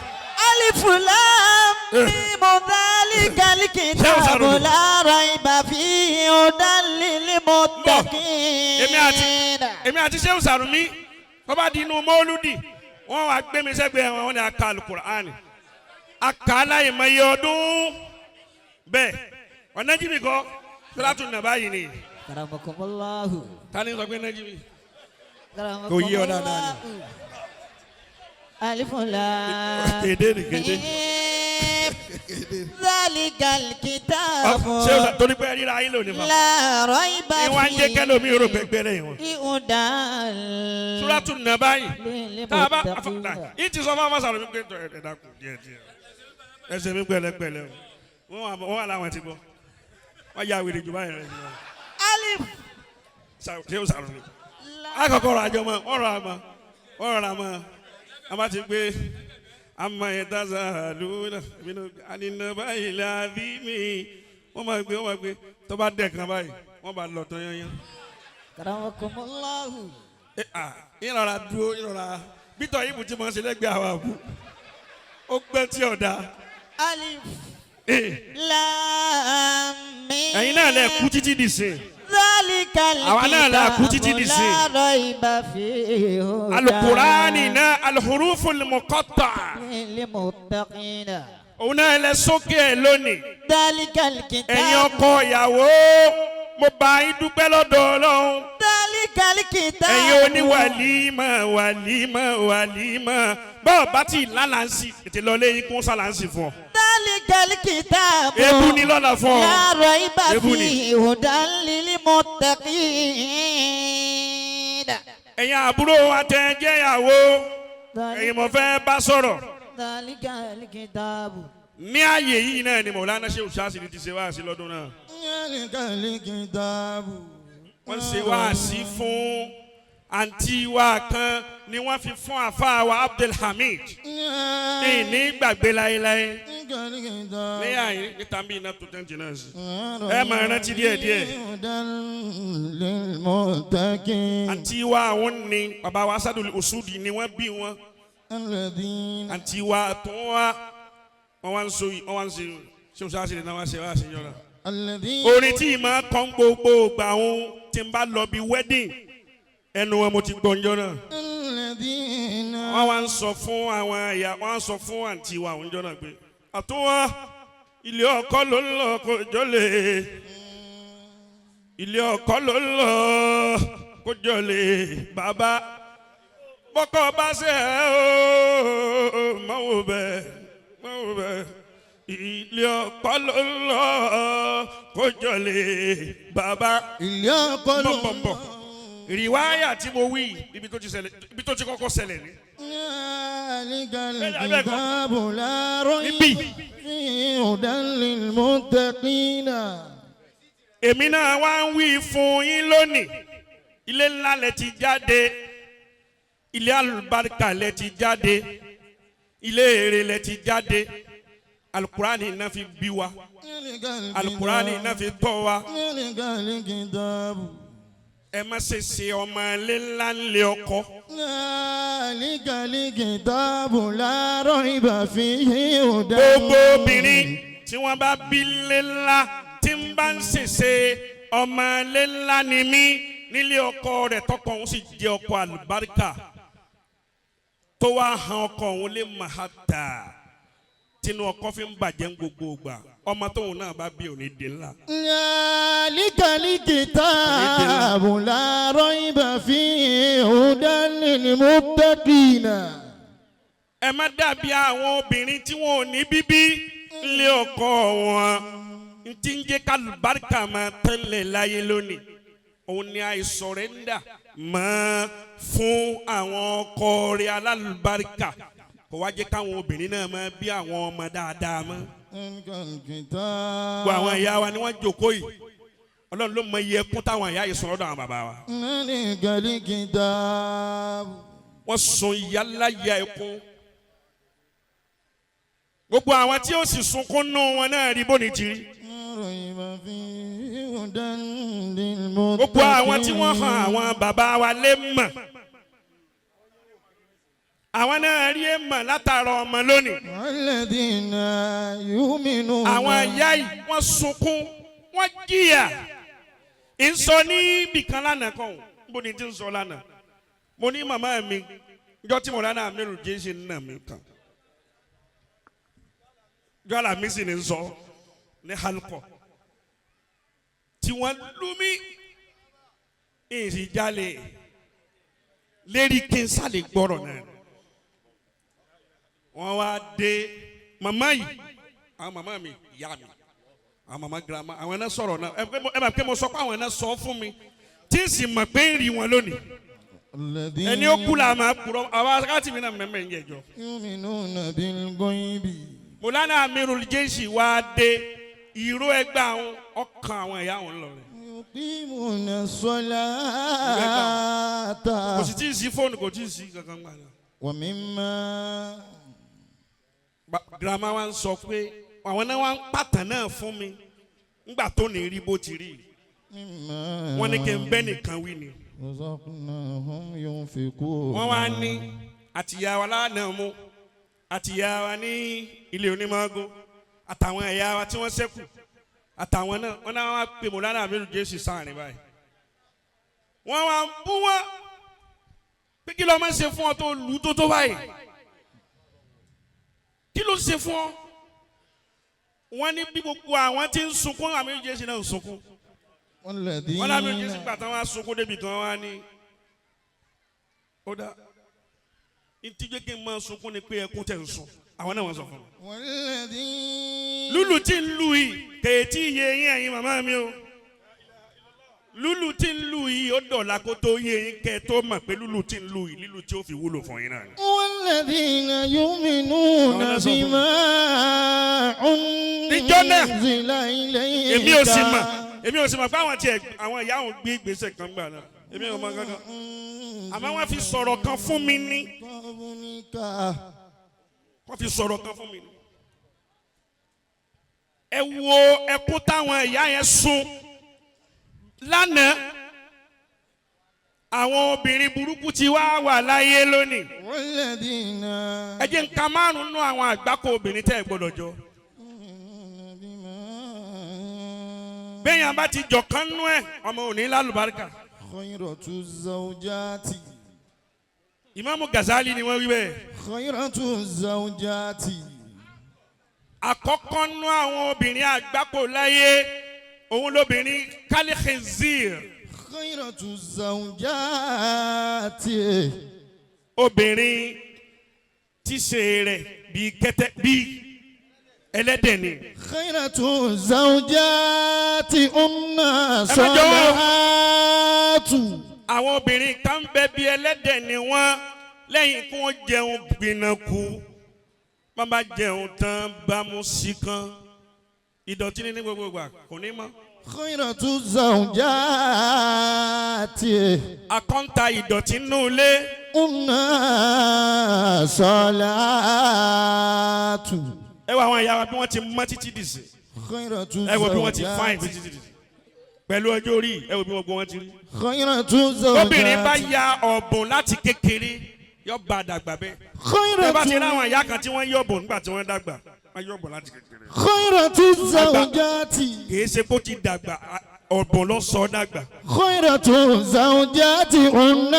ألف لام ميم ذلك الكتاب لا ريب فيه هدى للمتقين. Èmi àti Shehu Sarumi tó bá di inú mọ́lúdì wọ́n wá gbé mi sẹ́gbẹ̀ẹ́ wọn, wọ́n ní aka alukur'ani aka aláìmọye ọdún bẹ́ẹ̀ ọ̀nà jìbì kọ́ sọ́dọ̀tún nàbá yìí ni. Karamakumullahu. Ta ni sọ pé nájìbì kò yí ọ dáadáa ni. Alif lam Kéde ni kéde. Zalikal kitabu. Ṣé o torí pé ríra ayé lónìí fa? La raiba Ìwà ń jẹ́ kẹ́lómi rò pé gbẹ́rẹ́ yìí wọn. Hudan. Suratu Naba yìí. Tá a bá yìí ti sọ fún àwọn sàrò mi pé ẹ dákun díẹ̀ díẹ̀. Ẹsẹ̀ mi pẹ̀lẹ́pẹ̀lẹ́ o. Wọ́n wà láwọn ti bọ̀. Wọ́n ya wèrè jù báyìí rẹ̀. Alif. Ṣé o sàrò mi? Akọkọ rọ àjọ mọ, wọ́n rọ àmọ́, wọ́n rọ àmọ́. A bá ti gbé ama yẹn luna alina báyìí la bí mi. Wọ́n máa gbé tó bá dẹ̀ kan báyìí wọ́n bá lọ tán yányán. Karamakumullahu. Ìrọ̀rà dúró ìrọ̀rà bítọ̀ yìí bùtí máa ń ṣe lẹ́gbẹ̀ẹ́ àwọn àbú. Ó gbẹ́ tí ọ̀dà. Alif. Lam mim. Ẹ̀yin náà lẹ kú títí dì sí. Zalikal Àwa náà la kú títí di sí. kitabu la raiba fihi hudan. Alukurani náà alhuruful muqatta. Lil muttaqina. Òun náà lẹ sókè ẹ lónìí. Zalikal kitabu. Ẹ̀yin ọkọ ìyàwó mo bá yín dúpẹ́ lọ́dọ̀ Ọlọ́run. Zalikal kitabu. Ẹ̀yin oníwàlímọ̀ wàlímọ̀ wàlímọ̀ bọ́ọ̀ bá ti lálàǹsì ètè lọ lé yín kún sálàǹsì fún ọ. Zalikal kitabu. Ebu ni lọ́la fún ọ. La raiba Ebu ni. fihi hudan lil muttaqin. Ẹ̀yin àbúrò wa tẹ jẹ́ ìyàwó ẹ̀yin mo fẹ́ bá sọ̀rọ̀. Zalikal kitabu. Ní ààyè yìí náà ni Mọ̀lánà Shehu Shazili ti ṣe wáàsí lọ́dún náà. Zalikal kitabu. Wọ́n ṣe wáàsí fún àǹtí wa kan ni wọ́n fi fún àfáà wa Abdulhamid. Ní gbàgbé láéláé. Ní àyè níta bí iná tó tẹ́ǹtì náà sí. Ẹ máa rántí díẹ̀ díẹ̀. Àǹtí wa àwọn ni bàbá wa Asadul Usudi ni wọ́n bí wọn. Àǹtí wa tó wá wọ́n wá ń so wọ́n wá ń ṣe Shehu Shazili náà wá ṣe wá ṣe yọ̀rọ̀. Orin tí ìmọ̀ kan gbogbo gbà ń tí n bá lọ bí wedding ẹnu wọn mo ti gbọ́njọ́ náà. Wọ́n wá ń sọ fún àwọn ẹ̀yà wọ́n á sọ fún àǹtí wa àwọn jọ náà pé àtúwọ́ ilé ọkọ ló ń lọ kó jọlé ilé ọkọ ló ń lọ kó jọlé bàbá bọ́kọ bá ṣe ẹ́ o mọ̀wó bẹ́ẹ̀ mọ̀wó bẹ́ẹ̀ ilé ọkọ ló ń lọ kó jọlé bàbá. Ilé ọkọ ló ń lọ. Rìwáyà tí mo wí ibi tó ti ṣẹlẹ̀ ibi tó ti kọ́kọ́ ṣẹlẹ̀ ni. Zalikal kitabu la raiba Níbí. fihi hudan lil muttaqina. Èmi náà wá ń wí fún yín lónìí ilé ńlá lẹ ti jáde ilé alùbáríkà lẹ ti jáde ilé èrè lẹ ti jáde alukurani náà fi bí wa alukurani náà fi tọ́ wa Zalikal kitabu. ẹ má ṣe ṣe ọmọ ilé ńlá ńlẹ ọkọ. Zalikal kitabu la raiba fihi hudan. Gbogbo obìnrin tí wọ́n bá bí ilé ńlá tí ń bá ń ṣèṣe ọmọ ilé ńlá ni mí nílé ọkọ rẹ̀ tọkọ òun sì jẹ́ ọkọ àlùbáríkà tó wá han ọkọ òun lè mahata tinú ọkọ fi ń bàjẹ́ ń gbogbo ìgbà ọmọ tóun náà bá bí òní dé ńlá. Zalikal kitabu la raiba fihi hudan lil muttaqina. Ẹ má dàbí àwọn obìnrin tí wọn ò ní bíbí nílé ọkọ wọn n ti ń jẹ́ kálùbáríkà máa tẹ́lẹ̀ láyé lónìí òun ni àìsọ̀rẹ́ńdà máa fún àwọn ọkọ rẹ̀ alálùbáríkà kò wá jẹ́ káwọn obìnrin náà máa bí àwọn ọmọ dáadáa mọ́. Zalikal kitabu. Gbogbo àwọn ìyá wa ni wọ́n jókòó yìí Ọlọ́run ló mọ iye ẹkún táwọn ìyá yìí sùn lọ́dọ̀ àwọn bàbá wa. Zalikal kitabu. Wọ́n sun ìyáláyà ẹkún. Gbogbo àwọn tí ó sì sunkún nù wọn náà rí bóni ti rí. La raiba fihi هدى للمتقين Gbogbo àwọn tí wọ́n hàn àwọn bàbá wa lé mọ̀, àwọn náà rí èèmọ̀ látara ọmọ lónìí. الذين يؤمنون Àwọn ìyá yìí wọ́n sunkún, wọ́n jìyà. Ń sọ ní ibìkan lánàá kan, níbo ni ti ń sọ lánàá? Mo ní màmá mi njọ́ tí mo lánàá mi rò jésì nà mí kan jọ́ àlàmísì ni ń sọ ní halkọ tí wọ́n lù mí, èsì jalè lérí kí n sálè gbọ́rọ̀ náà. Wọ́n wá dé màmá yìí, àwọn màmá mi, ìyá mi, àwọn màmá girama, àwọn ẹ̀ná sọ̀rọ̀ náà. Ẹ bá pé mo sọ pé àwọn ẹ̀ná sọ fún mi tí n sì mọ̀ pé ń rí wọn lónìí. الذين Ẹni ó kú la máa kúrọ àwọn akáàtì mi náà mẹ́mẹ́ ń jẹjọ. يؤمنون بالغيب. Mọ̀lánà Amirul Jayshi wá dé, ìró ẹgbẹ́ àwọn ọkàn àwọn ìyá àwọn lọ rẹ̀. يقيمون الصلاة. Kò sì tí ì sí fóònù, kò tí ì sí kankan gbà náà. ومما Girama wa ń sọ pé àwọn náà wá ń pàtàn náà fún mi ńgbà tó ní rí bó ti rí. مما Wọ́n ní kí n bẹ́ nìkan wí ni. رزقناهم ينفقون. Wọ́n wá ní àtìyá wa lánàá mú, àtìyá wa ní ilé onímọ̀ọ́gó, àtàwọn ẹ̀yà wa tí wọ́n ṣẹ́kù, àtàwọn náà, wọ́n náà wá pè Mọ̀lánà Amirul Jayshi sáàrin báyìí. Wọ́n wá ń bú wọn pé kí ló máa ń ṣe fún ọ tó lù ú tó tó báyìí, kí ló ń ṣe fún ọ? Wọ́n ní bí gbogbo àwọn tí ń sunkún, Amirul Jayshi náà ń sunkún. والذين Wọ́n lábẹ́ Jésù gbà tán wá sunkún débi kan, wá ní ó dá ìtìjẹ́ kí n máa sunkún ni pé ẹkún tẹ̀ ń sun àwọn náà, wọ́n sọ fún mi. والذين Lúlù tí ń lù yìí kèétí iye yín, ẹ̀yin màmá mi o, lúlù tí ń lù yìí, ó dọ̀la kó tó yé yín kẹ́ ẹ tó mọ̀ pé lúlù tí ń lù yìí, lílù tí ó fi wúlò fún yín náà ni. والذين يؤمنون Àwọn náà sọ fún mi. بما Níjọ́ náà, أنزل إليك. Èmi ò sì mọ̀ pé àwọn tiẹ̀, àwọn ìyá àwọn gbé ìgbésẹ̀ kan gbà náà, èmi ò mọ̀ kankan, àmọ́ wọ́n fi sọ̀rọ̀ kan fún mi ní قبلك. Wọ́n fi sọ̀rọ̀ kan fún mi ní. Ẹ wo ẹkún táwọn ìyá yẹn sun lánàá. Àwọn obìnrin burúkú ti wá wà láyé lónìí. والذين Ẹ jẹ́ nǹkan márùn-ún nú àwọn àgbákò obìnrin tẹ́ ẹ gbọ́dọ̀ jọ. يؤمنون بما Bẹ́ẹ̀ yẹn bá ti jọ kán nú ẹ̀, ọmọ òní lálùbáríkà. خيرة الزوجات. Ìmáàmù Gazali ni wọ́n wí bẹ́ẹ̀. خيرة الزوجات. Àkọ́kọ́ nú àwọn obìnrin àgbákò láyé, òun lóbìnrin kálíkìnzír. خيرة الزوجات. Obìnrin tíṣe rẹ̀ bíi kẹ́tẹ́ bíi ẹlẹ́dẹ̀ ni. خيرة الزوجات أم Ẹ má jọ̀wọ́. صالحات. Àwọn obìnrin kan bẹ bí ẹlẹ́dẹ̀ ni wọ́n. Lẹ́yìn kí wọ́n jẹun gbìnàkú, wọ́n bá jẹun tán, bámú sí kan, ìdọ̀tí ní gbogbo ìgbà, kò ní mọ́. خيرة الزوجات. Akọ́ńtà ìdọ̀tí nínú ilé. أم صالحات. Ẹ wo àwọn ìyá wa bí wọ́n ti mọ́ títí dìsí. خيرة Ẹ wo bí wọ́n ti fáìn الزوجات. títí dìsí pẹ̀lú ọjọ́ orí. Ẹ wo bí wọ́n gbọ́ wọn ti rí. خيرة Obìnrin bá الزوجات. ya ọ̀bùn láti kékeré, yọ bá a dàgbà bẹ́ẹ̀. Ẹ bá ti rí خيرة àwọn ìyá kan tí wọ́n yọ̀bùn nígbà tí wọ́n dàgbà, wọ́n yọ̀bùn láti kékeré. خيرة الزوجات. Kì í ṣe kó ti dàgbà, ọ̀bùn ló sọ dàgbà. خيرة الزوجات هن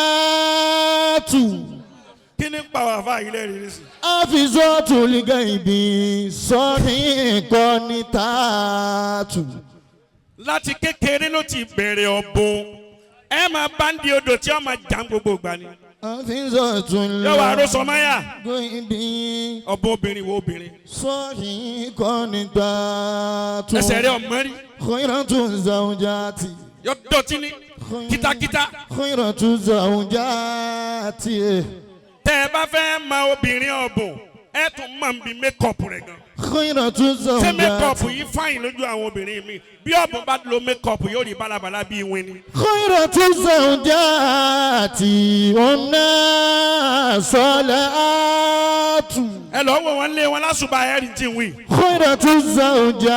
صالحات. Kí ni ń pa wà fáyìí lẹ́rìí nísìnyí? حافظات الغيب صادقات. Láti kékeré ló ti bẹ̀rẹ̀ ọ̀bùn. Ẹ máa bá ń di odò tí wọ́n máa jà ń gbogbo ìgbà ni. حافظات Yóò wá aró sọmáyà. الغيب Ọ̀bùn obìnrin wo obìnrin. صادقات. Ẹsẹ̀ rẹ̀ ọ̀mọ́ rí. خيرة الزوجات. Yọ dọ̀tí ni kítakíta. خيرة الزوجات. Tẹ́ ẹ bá fẹ́ mọ obìnrin ọ̀bùn, Ẹ tún máa ń bi mékọ̀pù rẹ̀ gan. Khairatu Ṣé zawjati. mékọ̀pù yìí fáyìn lójú àwọn obìnrin mi? Bí ọ̀bùn bá lo mékọ̀pù yóò rí bálabàlá bíi wín ni. Khairatu zawjati ọ̀nà salatu. Ẹ lọ wọ wọn lé wọn lásùbà ẹ̀rí tí ń wí. Khairatu zawjati.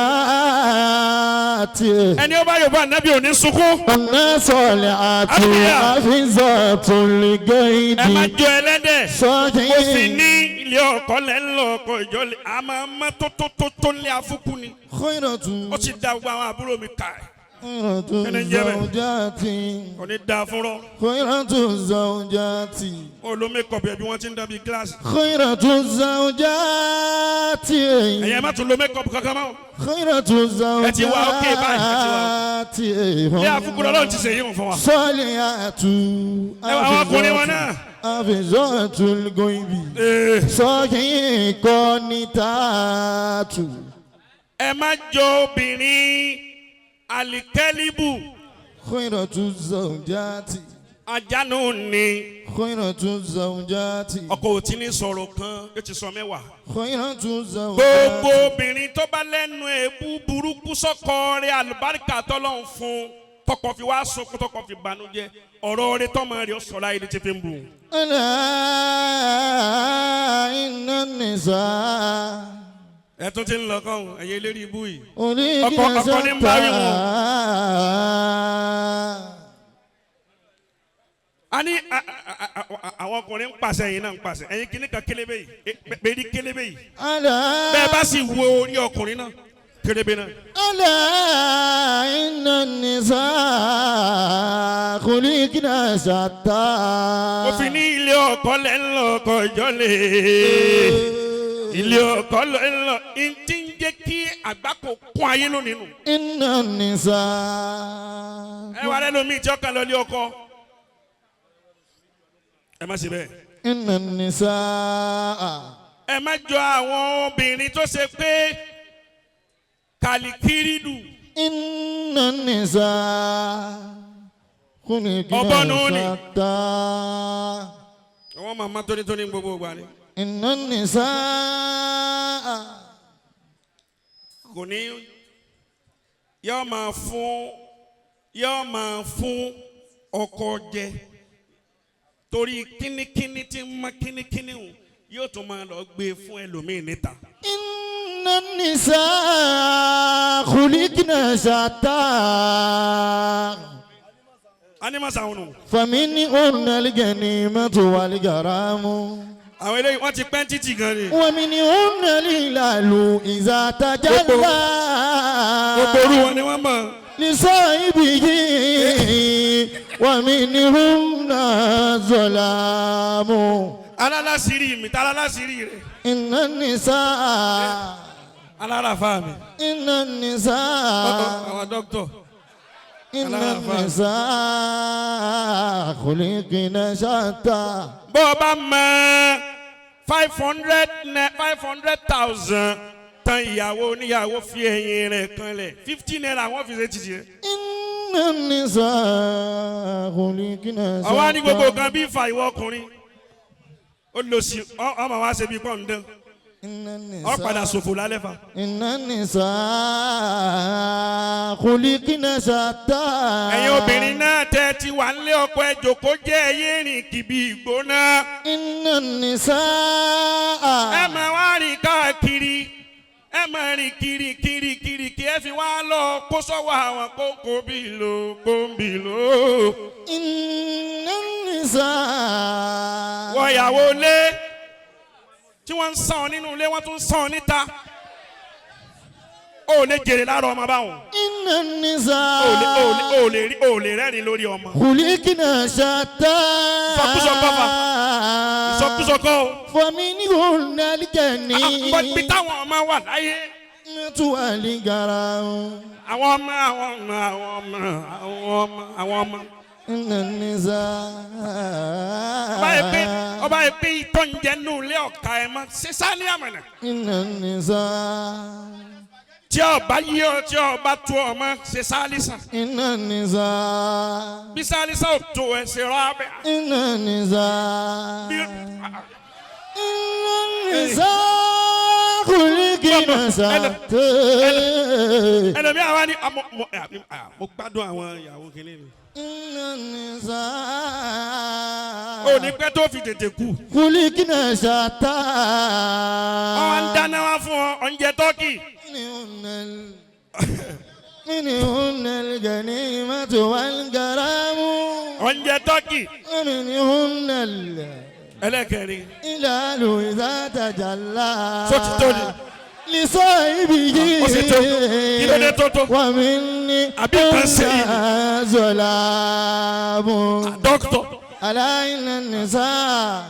Ẹni ó bá Yorùbá nẹ́bí ò ní sunkún. Ọ̀nà salatu Àbíyá. hafizatul Ẹ má gaibi. jọ ẹlẹ́dẹ̀. Sọ́yìn. Mo sì ní ilé ọkọ lẹ́ ń lọ ọkọ ìjọ lè a máa mọ́ tótótótó lé afúkú ni. Khairatu. Ó sì da gbogbo àwọn àbúrò mi kà. Khairatu Kí ni ń jẹ́ bẹ́ẹ̀? zawjati. Kò ní da fúnrọ́. Khairatu zawjati. Ó lo mékọ̀pù ẹ̀ bí wọ́n ti ń dán bíi gíláàsì. Khairatu zawjati. Ẹ̀yin ẹ má tún lo mékọ̀pù kankan mọ́. Khairatu Ẹ ti wá ókè báyìí, ẹ ti wá. zawjati. Ilé afúkú lọ́lọ́run ti ṣèyí fún wa. Salihatu. Ẹ wá àwọn ọkùnrin wọn náà. Hafizatul ghaibi. Ee. Sọ́yìn kọ́nítàtù. Ẹ má jọ obìnrin alikẹ́líbù Khairatu zawjati. ajánù ni. Khairatu zawjati. Ọkọ ò tí ní sọ̀rọ̀ kan yóò ti sọ mẹ́wàá. Khairatu zawjati. Gbogbo obìnrin tó bá lẹ́nu èébú burúkú sọ́kọ rẹ̀ àlùbáríkà tọ́lọ́run fún tọkọ fi wá sunkún tọkọ fi banújẹ́ ọ̀rọ̀ rẹ̀ tọ́mọ rẹ̀ ó sọ láyé ní ti fi ń bù. ألا إن النساء Ẹ tún ti ń lọ kọ́ ẹ̀yin eléré ibú yìí. أولئك Ọkọ ní ń bá wí wọn. A ní àwọn ọkùnrin ń pàṣẹ ẹ̀yin náà ń pàṣẹ ẹ̀yin kìíní kan kélébé yìí bẹ́ẹ̀ni kélébé yìí. ألا Bẹ́ẹ̀ bá sì wo orí ọkùnrin náà kélébé náà. ألا إن النساء خلقنا شتى Mo fi ní ilé ọkọ lẹ́ ń lọ ọkọ ìjọ́lẹ̀. Ilé ọkọ lẹ́ ń lọ ntí ń jẹ́ kí àgbákò kún ayé lónìí nù. إن النساء Ẹ wà lẹ́nu mi tí ọkàn lọ ilé ọkọ. Ẹ má ṣe bẹ́ẹ̀. إن النساء Ẹ má jọ àwọn obìnrin tó ṣe pé kàlíkírìdù إن النساء خلقنا Ọbọ̀nù ni. شتى Àwọn màmá tónítóní gbogbo ìgbà ni. إن النساء Kò ní yóò máa fún yóò máa fún ọkọ jẹ torí kínníkínní tí ń mọ kínníkínní hùn yóò tún máa lọ gbé fún ẹlòmíín níta. إن النساء خلقنا شتى Animasa wọn nù. فمنهن الغنيمة والغرام Àwọn eléyìí wọ́n ti pẹ́ títì gan ni. ومنهن الهلال إذا تجلى Gbogbo orú wọn ni wọ́n mọ̀. لصاحبه ومنهن الظلام Alálàsírí mi tá alálàsírí rẹ̀. إن النساء Alárafa mi. إن النساء Àwọn dókítọ̀. إن النساء خلقنا شتى Bó o bá mọ 500,000 tán ìyàwó oníyàwó fi ẹ̀yìn rẹ̀ kanlẹ̀ ₦50 wọ́n fi ṣe títì rẹ̀. إن النساء خلقنا شتى Àwa ní gbogbo kan bí ìfà ìwọ ọkùnrin. Ó lọ sí ọmọ wa ṣe bí pọ́ǹdán. إن Ọ padà النساء ṣòfò lálẹ́ fa. إن النساء خلقنا شتى Ẹ̀yin obìnrin náà tẹ́ ti wà nílé ọkọ ẹ jòkó jẹ́ ẹyẹ rìn kìbí ìgbóná. إن النساء Ẹ máa wá rìn káàkiri. Ẹ máa rìn kiri kiri kiri kí ẹ fi wá lọ kó sọ́wọ́ àwọn kókó bí lò kó bí lò. إن النساء Wọ ìyàwó ilé tí wọ́n ń sàn ọ́ nínú ilé wọ́n tún ń sàn ọ́ níta. O ò lè jèrè lára ọmọ báwọn. إن O ò lè النساء o ò lè rí o ò lè rẹ́rìn lórí ọmọ. خلقنا شتى Ìsọkúsọ kọ́ fa. Ìsọkúsọ kọ́ o. فمنهن Àwọn ibi الجنين táwọn ọmọ wà láyé. والغرام Àwọn ọmọ àwọn ọmọ àwọn ọmọ àwọn ọmọ àwọn ọmọ. إن النساء Ọba yìí pé ìtọ́ ń jẹ nínú ilé ọ̀ka ẹ̀ mọ́ ṣe sáni àmàlà. إن النساء Tí ọba yí ọ tí ọba tó ọmọ ṣe sálísà. إن النساء Bí sálísà ò tó ẹ ṣe rọ abẹ́. إن النساء Bí النساء خلقنا شتى Ẹlòmíì àwa ni mo gbádùn àwọn ìyàwó kìíní mi. إن النساء Ó ní pẹ́ tó fi tètè kú. خلقنا شتى Wọ́n wá ń dáná wá fún ọ, oúnjẹ tọ́kì. منهن الغنيمة والغرام Oúnjẹ tọ́kì. ومنهن Ẹlẹ́kẹ̀rin. الهلال إذا تجلى Só ti tó ni. لصاحبه Ó sì tó. Kí ló dé tó tó? ومني Àbí nǹkan ṣe yìí ni? ظلام Dókítọ̀. ألا إن النساء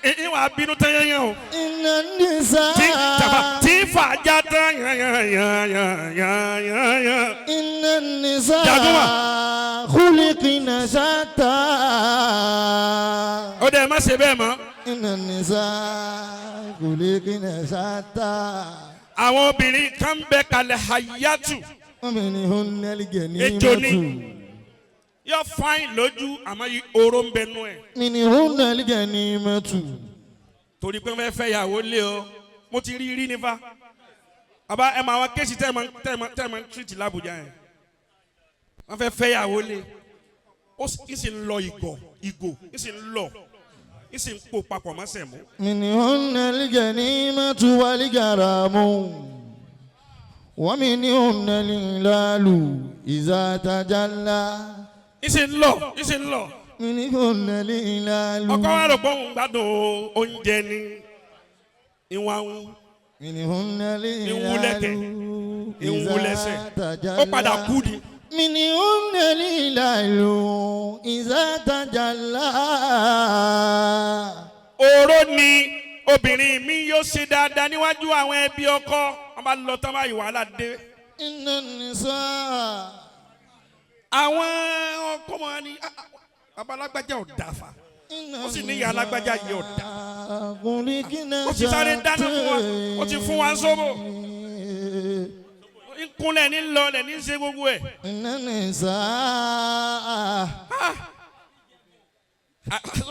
Ìwà bínú tán yẹn o. إن النساء Tí jàmbá tí fàájà tán yányányányányányá. إن النساء Jagunwa. خلقن شتى Ó dẹ̀ má ṣe bẹ́ẹ̀ mọ́. إن النساء خلقن شتى Àwọn obìnrin kan bẹ kalẹ̀ hayatu. ومنهن Ejò ni. الغنيمة Yọ fáìn lójú àmọ́ oró ń bẹnu ẹ̀. منهن الغنيمة Torí pé wọ́n fẹ́ fẹ́ yàwó lé o. Mo ti rí rí nífa. Bàbá ẹ mọ àwọn kéèsì tẹ́ ẹ máa ń tírìtì l'Ábùjá yẹn. Wọ́n fẹ́ fẹ́ yàwó lé. Ó sì ń lọ ìgò ìgò ń sì ń lọ ń sì ń pò papọ̀ mọ́ sẹ̀mú. منهن الغنيمة والغرام ومنهن الهلال إذا تجلى Ń sì ń lọ ń sì ń lọ. منهن الهلال Ọkọ wa rò pé òun gbádùn oúnjẹ ni. Ìwọ̀n àwọn منهن ìwúlẹ̀kẹ̀ الهلال ìwúlẹ̀sẹ̀ إذا تجلى ó padà kú ni. منهن الهلال إذا تجلى Oró ni obìnrin mi yóò ṣe dáadáa níwájú àwọn ẹbí ọkọ wọn bá lọ tán báyìí wàhálà dé. إن النساء Àwọn ọkọ wọn ni bàbá alágbájá ò dáfa ó sì ní ìyá alágbájá yìí ò dá. Ó ti sáré dáná fún wa ó ti fún wa ń sóbò ń kúnlẹ̀ ní lọlẹ̀ ní ṣe gbogbo ẹ̀. إن النساء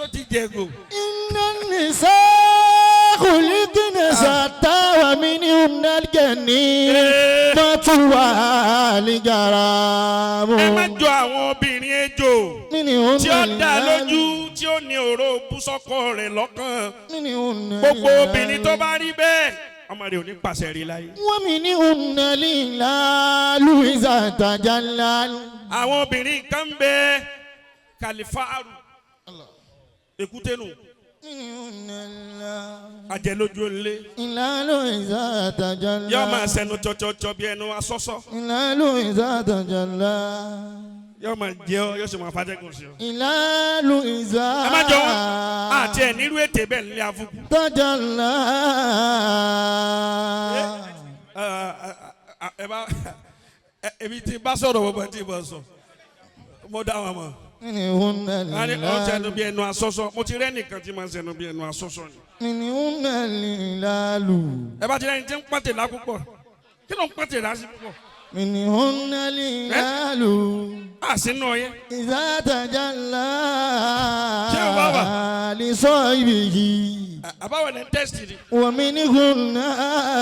Ó ti jẹ̀gò. إن النساء خلقن شتى ومنهن الغنيمة والغرام Ẹ má jọ àwọn obìnrin ejò منهن tí ó dá الهلال lójú tí ó ní òró búsọ́kọ rẹ̀ lọ́kàn. منهن Gbogbo الهلال obìnrin tó bá rí bẹ́ẹ̀ ọmọ rẹ̀ ò ní pàṣẹ rí láyé. ومنهن الهلال إذا تجلى Àwọn obìnrin kan bẹ kàlífàárù èkúté nù منهن àjẹlójú ńlé الهلال إذا تجلى yóò máa sẹnu tsọtsọtsọ bí ẹnu asọsọ الهلال إذا تجلى yóò máa jẹ ọ yóò sì máa fàtẹ́gùn sí ọ. الهلال إذا Ẹ má jọ wọn àti ẹ nírú ètè bẹ́ẹ̀ nílé afúkú. تجلى Ẹ bá èmi tí bá sọ̀rọ̀ wọ́n bá tí bá sọ mo dá wọn mọ̀. منهن Wọ́n ní ó sẹnu الهلال bí ẹnu asọsọ mo ti rẹ́ nìkan tí máa sẹnu bí ẹnu asọsọ ni. منهن الهلال Ẹ bá ti rẹ́ni tí ń pàtẹ lá púpọ̀ kí ló ń pàtẹ lá sí púpọ̀ منهن الهلال à sínú ọyẹ. إذا تجلى Ṣé o bá wà? لصاحبه Àbáwọ̀ ní tẹ́sítì ni. ومنهن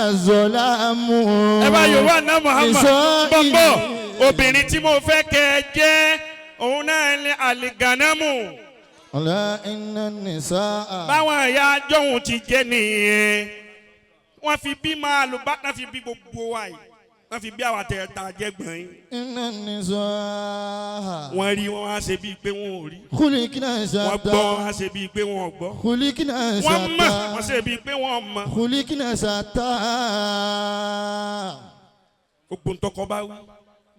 الظلام Ẹ bá Yorùbá ná Muhammad Ìsọ bọ̀m̀bọ̀ obìnrin tí mo fẹ́ kẹ́ ẹ jẹ́ òun náà ní àlìgànámù ألا إن النساء báwọn ẹ̀yà ajọ́hun ti jẹ́ nìyẹn wọ́n fi bí máa lò bá wọ́n fi bí gbogbo wa yìí wọ́n fi bí àwọn àtẹ̀tà jẹ́ gbọ̀n yín إن النساء wọ́n rí wọ́n wá ṣe bíi pé wọ́n ò rí خلقنا wọ́n gbọ́ شتى wọ́n wá ṣe bíi pé wọ́n ò gbọ́ خلقنا wọ́n mọ̀ wọ́n شتى ṣe bíi pé wọ́n mọ̀ خلقنا شتى gbogbo ntọ́kọ bá wí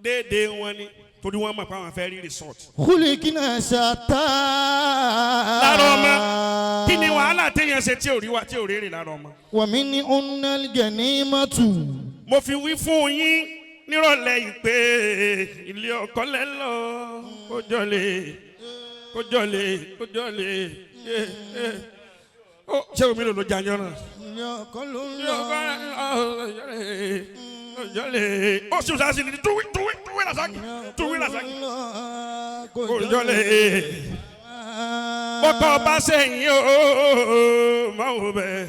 déédéé wọn ni torí wọ́n mọ̀ pé àwọn fẹ́ rí resort. خلقنا شتى Lára ọmọ kí ni wàhálà téèyàn ṣe tí ò rí wa tí ò rérè lára ọmọ. ومنهن الغنيمة Mo fi wí fún yín nírọ̀lẹ́ yìí pé ilé ọkọ lẹ́ lọ kójọ́lé kójọ́lé kójọ́lé yé yé. Ó ṣé omi lò ló janyọ́ náà. Ilé ọkọ ló ń Ilé lọ. ọkọ lẹ́ lọ kójọ́lé kójọ́lé. Ó sì sá sí ni tuwí tuwí tuwí làsákì tuwí làsákì kójọ́lé. Bọ́kọ̀ bá sẹ́yìn o, mọ̀ wò bẹ́ẹ̀.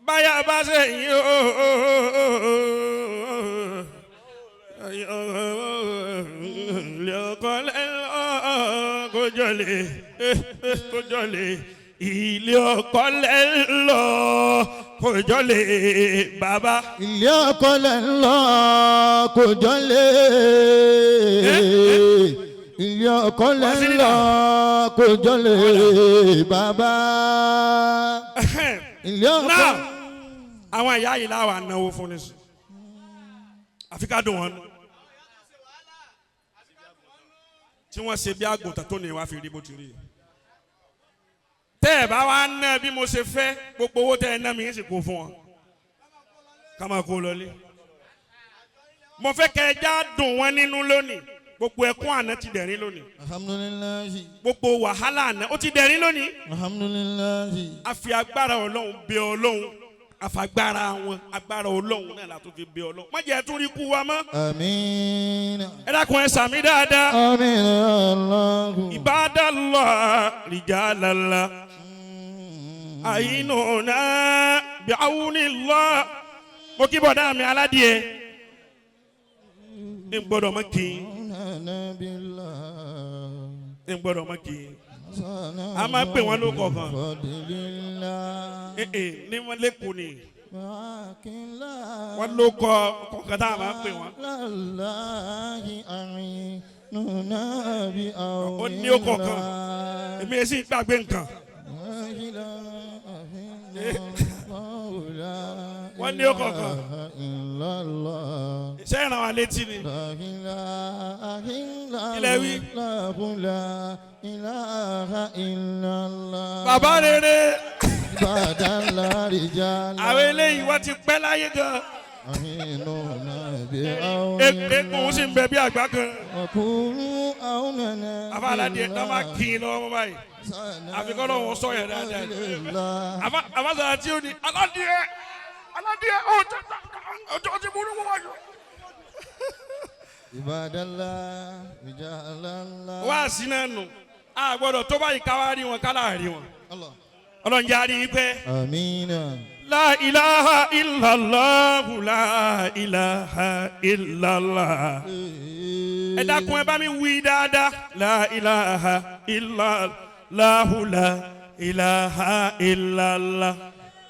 Báyà bá sẹ́yìn o. Ilé ọkọ lẹ́ lọ kójọ́lé kójọ́lé ilé ọkọ lẹ́ lọ kójọ́lé bàbá. Ilé ọkọ lẹ̀ ń lọ kò jọ́lé. Ilé ọkọ lẹ̀ ń lọ kò jọ́lé bàbá. Ilé ọkọ. Náà àwọn ìyá yìí láwa náwó fún ní sùn àfi ká dùn wọn nù tí wọ́n ṣe bí àgùntàn tó ní wá fi rí bó ti rí. Tẹ́ ẹ̀ bá wá ná bí mo ṣe fẹ́, gbogbo owó tẹ́ ẹ ná mi ń sì kó fún wọn ká máa kó lọlé. Mo fẹ́ kẹ́ ẹ já dùn wọn nínú lónìí. Gbogbo ẹkún àná ti dẹ̀rín lónìí. Alhamdulilayi. Gbogbo wàhálà àná ó ti dẹ̀rín lónìí. Alhamdulilayi. A fi agbára Ọlọ́run bẹ Ọlọ́run, àfagbára wọn, agbára Ọlọ́run náà la tún fi bẹ Ọlọ́run. Má jẹ́ tún rí kú wa mọ́. Amiina. Ẹ dákun, ẹ sàmì dáadáa. Amiina Allahu. Ibadallah rijalala àyínúna bi'awnillah. Mo kí bọ̀dá mi aládìẹ ń gbọ́dọ̀ mọ́ kí n gbọ́dọ̀ mọ́ kí n. A máa pè wọ́n lóko kan ní wọ́n lẹ́kùn ni wọ́n ló kọ kọ̀ọ̀kan tá a máa pè wọ́n. Ó ní ó kọ̀ọ̀kan, èmi yẹn sì gbàgbé nǹkan. Wọ́n ní ó kọ̀ọ̀kan, ṣé ìràn wa létí ni? Ilẹ̀ wí. Bàbá rere, àwọn eléyìí wọ́n ti pẹ́ láyé gan. Eégún sì ń bẹ bí àgbà kan. Àfa aládìẹ náà máa kí i lọ́wọ́ báyìí. Àfikún náà wọ́n sọ yẹn dáadáa. Àfa sọ̀rọ̀ tí ó ní aládìẹ aládìẹ ọjọ́ ti burú wọ́n wájú. Ibadallah, rijalallah. Wá sí náà nù, a gbọ́dọ̀ tó báyìí ká wá rí wọn ká láàrin wọn. Ọlọ́run jẹ́ àrí pé. Amina. La ilaha illallah, la ilaha illallah. Ẹ dákun, ẹ bá mi wí dáadáa. La ilaha illallah, la ilaha illallah.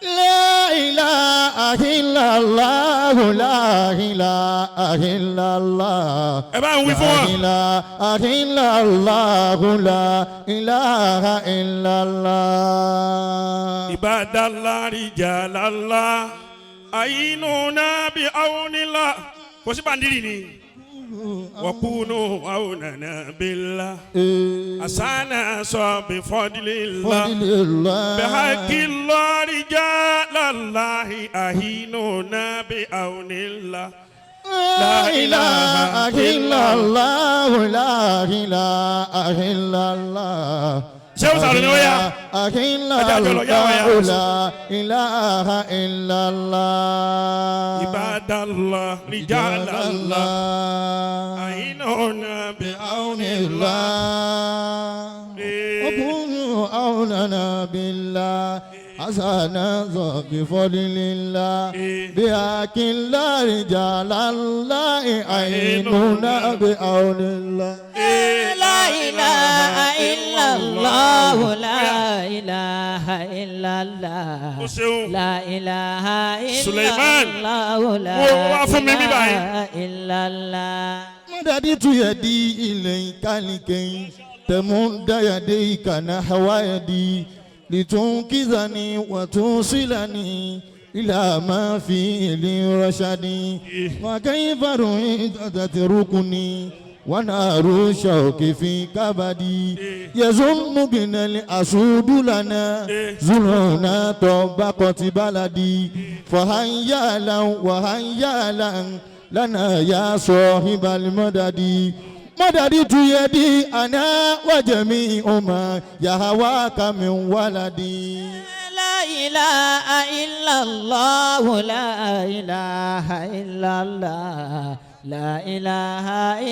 La ilaha illallah, la ilaha illallah. Ẹ bá ń wí fún wa. La ilaha illallah, la ilaha illallah. Ibadallah rijalallah ayinuna bi awnillah. Kò sí bàndìrì ni. Wakunu awnana billah. Asana sọ bi fadlillah. Fadlillah. Bihaqillah rijalallahi ahinuna bi awnillah. La ilaha illallah, la ilaha illallah. Ṣé o sàrò ní ó yá? Ẹja jọ lọ, yá wa yá. La ilaha illallah. Ibadallah rijalallah ahinuna bi awnillah. وكونوا أولنا بالله حسنا بفضل الله بحق الله رجال الله عيننا بعون الله. لا إله إلا الله، لا إله إلا الله. O ṣeun. لا إله إلا Suleiman, الله، لا wo wá fún mi bí báyìí. إله إلا الله. مددت يدي إليك لكي تمد يديك نحو يدي لتنقذني وتوصلني إلى ما فيه لرشدي. وكيف رأيت تتركني ونار الشوك في كبدي؟ يظن بنا الأسود لنا ظنونا طبقت بلدي. فهيا وهيا لنا يا صاحب المدد. مددت يدي أنا وجميع ما يهواك من ولدي. لا إله إلا الله، لا إله إلا الله. لا إله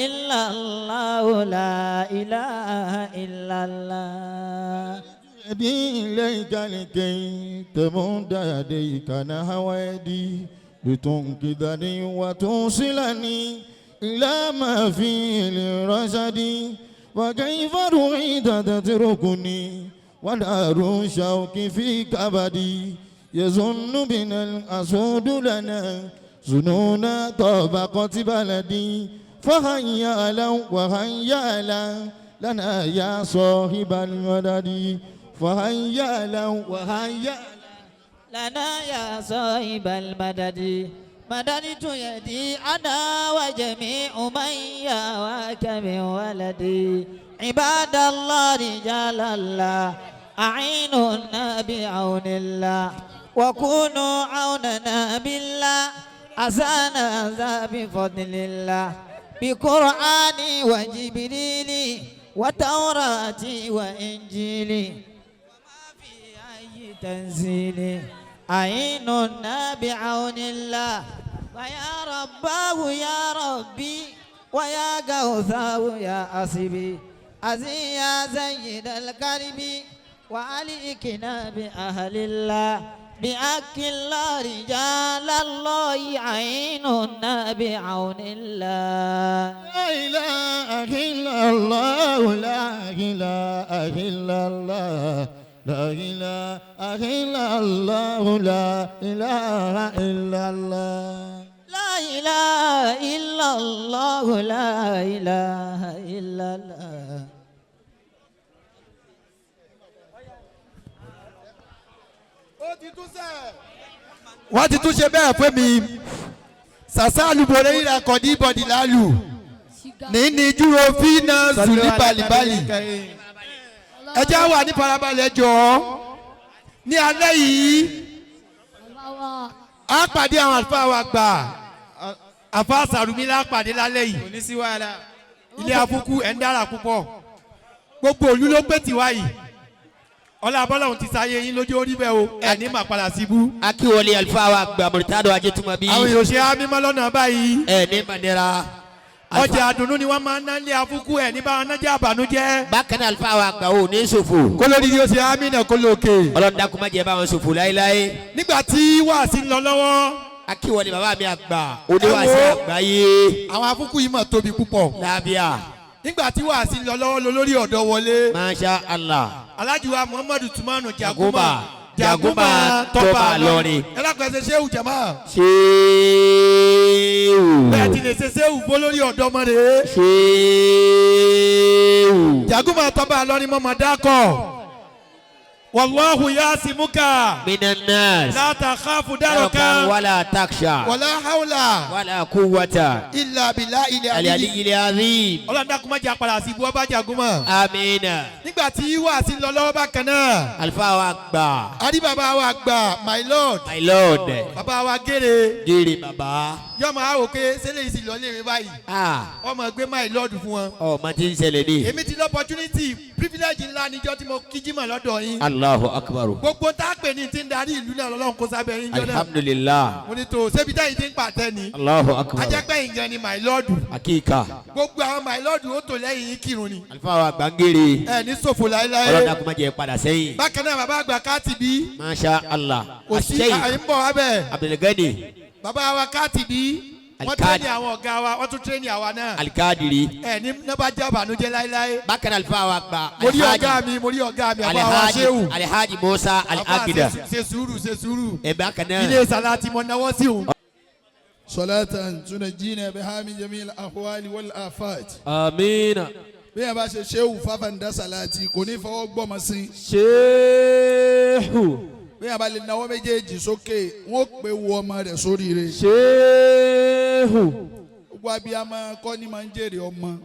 إلا الله لا إله إلا الله. يدي إليك لكي تمد يديك نحو يدي لتنقذني وتوصلني إلى ما فيه الرشد وكيف رؤيت تتركني ودار الشوك في كبدي يظن بنا الأسود لنا زنونا طابقت بلدي فهيا لو وهيا لنا يا صاحب المدد فهيا لو وهيا لنا يا صاحب المدد مددت يدي أنا وجميع من يواك من ولدي عباد الله رجال الله أعينونا بعون الله وكونوا عوننا بالله عسانا ذا بفضل الله بقرآن وجبريل وتوراة وإنجيل وما في أي تنزيل أعينونا بعون الله ويا رباه يا ربي ويا غوثاه يا أصبي أزي يا سيد الكرب وعليكنا بأهل الله بأك الله رجال الله عيننا بعون الله. لا إله إلا الله لا إله إلا الله لا إله إلا الله لا إله إلا الله لا إله إلا الله لا إله إلا الله. Wọ́n ti tún ṣe bẹ́ẹ̀ fún mi sàṣà àlùbọ̀rẹ́ yìí la kọ́ ní bọ̀dì lálù ní dúró fínà zùlí balibali ẹ jẹ́ wà ní farabalẹ̀ jọ ní alẹ́ yìí á pàdé àwọn àlùfáà wa gbà àfa sàrùmí la pàdé lálẹ́ yìí ilé afúkú ẹ̀ ń dára púpọ̀ gbogbo òlú ló pé tiwa yìí ọlá abọ́lá òun ti sáyé yín lójú orí bẹ́ẹ̀ o ẹ̀ ní mà padà síbú. Akíwọlé àlùfáà wa àgbà Murtado Ajétúmọ̀bí. Àwọn èèyàn ṣe á mímọ́ lọ́nà báyìí. Ẹ ní mànira. Ọjà àdùnnú ni wọ́n máa ń ná lé afúkú ẹ̀ ní báwọn nájà àbànújẹ́. Bákan náà àlùfáà wa àgbà ò ní ṣòfò. Kólórí ni ó ṣe á mí náà kó lókè. Ọlọ́run dákun má jẹ́ báwọn ṣòfò láéláé. Nígbà tí wàásì ń lọ lọ́wọ́. Akíwọlé bàbá mi àgbà oníwàásí àgbáyé. Àwọn afúkú yìí mà tóbi púpọ̀. Lábíà. Nígbà tí wàásì ń lọ lọ́wọ́ lórí ọ̀dọ́ wọlé. Masha Allah. Alhaji wa Muhammadu Tumanu Jaguma Jaguma Tọ́ba Lọrin. Ẹ lákòó ẹsẹ̀ Ṣéwù jama. Ṣéwù. Bẹ́ẹ̀ ti lè ṣe Ṣéwù bó lórí ọ̀dọ́ mọ́ rèé. Ṣéwù. Jaguma Tọ́ba Lọrin mọ́mọ́ dákọ̀. Wallahu yasimuka. Minan nas. La takhafu daraka. Wala taksha. Wala hawla. Wala quwwata. Illa billahi al-aliyyil azim. Ọlọ́run dákun má jẹ́ àpàrà sí ibú ọba Jaguma. Amina. Nígbà tí wàásì ń lọ lọ́wọ́ bákan náà. Àlùfáà wa gbà. A rí bàbá wa gbà, my lord. My lord. Bàbá wa gèrè. Gèrè bàbá. Yọmọ àwọn òkè sẹ́lẹ̀ yìí sì lọ léèrè báyìí. Ọmọ gbé my lord fún wọn. Ọmọ tí ń ṣẹlẹ̀ ní. Èmi ti ní opportunity privilege ńlá níjọ́ tí mo kí jímọ̀ lọ́dọ̀ yín. Allahu akbar. Gbogbo tá a pè ní ti ń darí ìlú náà lọ́lọ́run kó sábẹ́ yín jọ náà. Alhamdulillah. Mo ní tó ṣébi táyì ti ń pàtẹ́ ni. Allahu akbar. Ajẹ́pẹ́ ìgan ni my lord. Akíkà. Gbogbo àwọn my lord ó tò lẹ́yìn yín kírun ni. Àlùfáà wa gbàngèrè. Ẹ ní ṣòfò láéláé. Ọlọ́run dákun má jẹ́ padà sẹ́yìn. Bákan náà bàbá àgbà Kátìbí. Masha Allah. Kò sí àyè ń bọ̀ wá bẹ́ẹ̀. Abdulgani. Bàbá wa Kátìbí. Wọ́n tírẹ́nì àwọn ọ̀gá wa, wọ́n tún tírẹ́nì àwa náà. Alikadiri. Ẹ ní nọ́bà jẹ́ àbànújẹ́ láéláé. Bákan náà àlùfáà wa gbà. Mo rí ọ̀gá mi, mo rí ọ̀gá mi, àbá wa Ṣéwù. Alhaji Musa Al-Agida. Ṣe sùúrù, ṣe sùúrù. Ẹ bákan náà. Ilé Sàlátì mo náwó sí òun. Salatan tunajjina biha min jami'il ahwali wal afat. Amina. Bí a bá ṣe Ṣéwù Fáfàǹdà Sàlátì kò ní fọwọ́ gbọ́mọ sí. Ṣéhù. Bí a bá lè nawọ́ méjèèjì sókè, wọ́n pè wo ọmọ rẹ̀ sóríire. Ṣéhù. Gbogbo abiyamọ kọ́ ni máa ń jèrè ọmọ.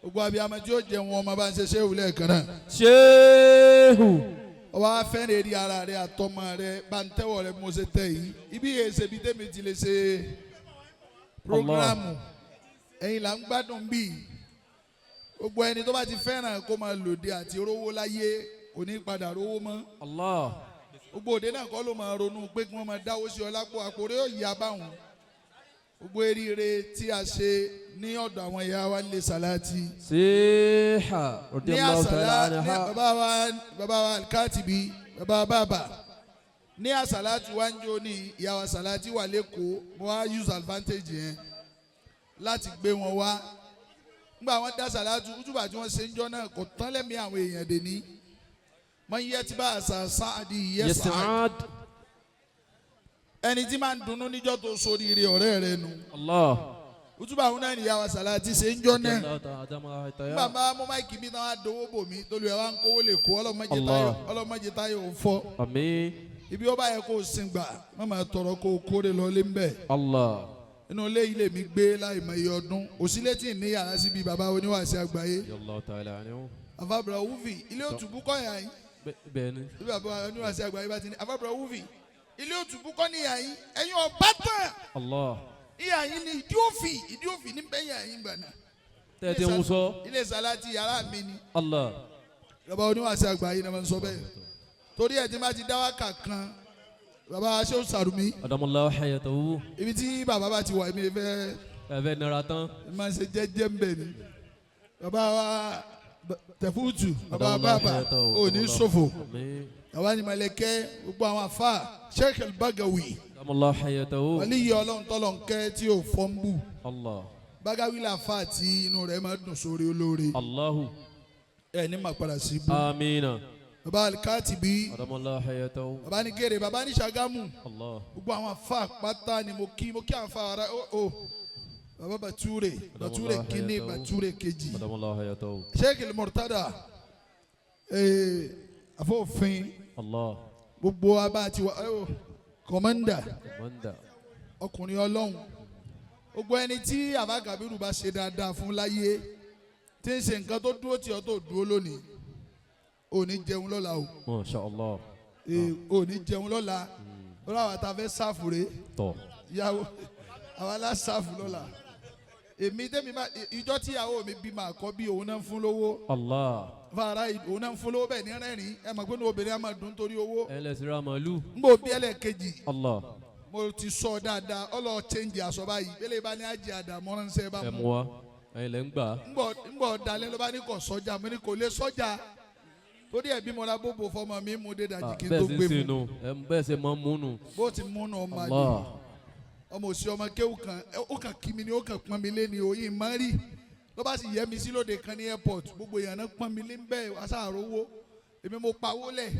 Gbogbo abiyamọ tí ó jẹun ọmọ bá ń ṣe Ṣéhù lẹ́ẹ̀kan náà. Ṣéhù. Ọba fẹ́ràn eré ara rẹ̀ àtọmọ rẹ̀ bá ń tẹ́wọ̀ rẹ̀ bí mo ṣe tẹ̀ yìí. Ibi yẹn ṣe bí tẹ́mi ti lè ṣe programu. Ẹ̀yin là ń gbádùn bíi. Gbogbo ẹni tó bá ti fẹ́ràn kó máa lòdì àti rówó láyé kò ní padà rówó mọ́. Allah. Gbogbo òde náà kọ́ ló máa ronú pé kí wọ́n máa dáwó sí ọ lápò àpò rẹ̀ yóò yá báwọn. Gbogbo eré tí a ṣe ní ọ̀dọ̀ àwọn ìyá wa lè sàláàtì. Síhà Ní radiyallahu ta'ala àsàlá ní anha. bàbá wa Alkatibi, bàbá bàbá. Ní àsàlátì wa ń jó ní ìyá wa sàláàtì wà lẹ́kọ̀ọ́, mo wá use advantage yẹn láti gbé wọn wá. Nígbà wọn dá sàlátù, útùbà tí wọ́n ṣe ń jọ náà kò tán lẹ́mìí àwọn èèyàn dè ní. Mọ iye tí bá àṣà sáàdì yẹ sáàdì. Yas'ad. Ẹni tí máa ń dunnú níjọ́ tó sóríire ọ̀rẹ́ rẹ nu. Allah. Útùbà àwọn náà nìyá wa sàlátì ṣe ń jọ náà. Radiyallahu ta'ala anha. Nígbà bá mú máìkì mi náà wá dowó bò mí tolú ẹ̀ wá ń kówó lè kó Allah. ọlọ́mọdé táyọ̀ ò fọ́. Àmín. Ibi ó bá yẹ kó o sin gbà má máa tọrọ kó o kórè lọ lé ń bẹ̀. Allah. Inú ilé yìí lèmi gbé láì mọ iye ọdún. Òsílẹ̀ tí ì ní yàrá síbi bàbá oníwàásí àgbáyé. Radiyallahu ta'ala anhu. Àfàbùrà wúfì ilé òtùbú kọ́ yà yín. Bẹ́ẹ̀ ni. Bí bàbá oníwàásí àgbáyé bá ti ní àfàbùrà wúfì ilé òtùbú kọ́ ní yà yín. Ẹ̀yin ọ̀bá tán. Allah. Ìyà yín ni ìdí òfì ní bẹ́ẹ̀ yà yín gbà náà. Tẹ́tí ń sọ. Ilé sàláàtì yàrá mi ni. Allah. Bàbá oníwàásí àgbáyé náà máa ń sọ bẹ́ẹ̀. Torí ẹ̀ tí bá ti dá wákà kan, bàbá Ṣéhù Sàrùmí. Adamallahu hayatahu. Ibi tí bàbá bá ti wà èmi fẹ́. Ẹ fẹ́ nara tán. Ẹ máa ń ṣe jẹ́jẹ́ ń bẹ̀ ni. Bàbá wa Tẹ̀fútù, bàbá bàbá ò ní ṣòfò. Àmín. Bàbá ni Mọ̀lẹ́kẹ́, gbogbo àwọn àfa Sheikh El-Bagawi. Adamallahu hayatahu. Wàlíyé ọlọ́run tọ́lọ̀ ń kẹ́ tí ò fọ́nbù. Allah. Bagawi la fa tí inú rẹ̀ máa dùn sórí olóore. Allahu. Ẹ ní màá padà sí ibú. Amina. Bàbá Alikatibi. Adamallahu hayatahu. Bàbá ní Kéré, bàbá ní Ṣàgámù. Allah. Gbogbo àwọn afa pátá ni mo kí àwọn afa ara ó bàbá Bature, Bature kínní, Bature kejì. Adamallahu hayatahu. Sheikh El-Murtada, afọfin. Allah. Gbogbo abá ti wà kọmọndà. Kọmọndà. Ọkùnrin Ọlọ́run. Gbogbo ẹni tí Àbá Kabiru bá ṣe dáadáa fún láyé tí ń ṣe nǹkan tó dúró tí ọ tó dúró lónìí, ò ní jẹun lọ́la o. Masha Allah. Ò ní jẹun lọ́la. Lọ́la àwọn tá a fẹ́ sáfù rè. Tọ̀. Ìyàwó àwọn aláṣàfù lọ́la. Èmi tẹ́mi bá ìjọ tí ìyàwó mi bí màá kọ́ bí òun náà ń fún lówó. Allah. Fara òun náà ń fún lówó bẹ́ẹ̀ ní rẹ́rìn-ín. Ẹ mọ̀ pé ní obìnrin á máa dùn torí owó. Ẹ lẹ sira màálù. N bò bí ẹlẹ́ẹ̀kejì. Allah. Mo ti sọ dáadáa, ọlọ change aṣọ báyìí. Bẹ́lẹ̀ bá ní ajé àdàmọ́ ránṣẹ́ bá Ẹ mú wa, ẹ̀yin lẹ ń gbà. Ń bọ̀ dalẹ́ ló bá ní kò sọ́jà, mo ní kò lè sọ́jà. Torí ẹ̀bí mo ra bóbó fọmọ mi mú dé dàjì kí n tó gbé mu. Bẹ́ẹ̀ ṣe máa ń múnu. Bó ti múnu ọmọ àlè. Ọmọ òsì ọmọ kéwù kan, ó kàn kí mi ni ó kàn pọ́n mi lé ni òyìn máa rí. Ló bá sì yẹ mi sí lóde kan ní airport, gbogbo èèyàn náà pọ́n mi lé ń bẹ́ẹ̀ aṣáàrò owó. Èmi mo pawó lẹ̀.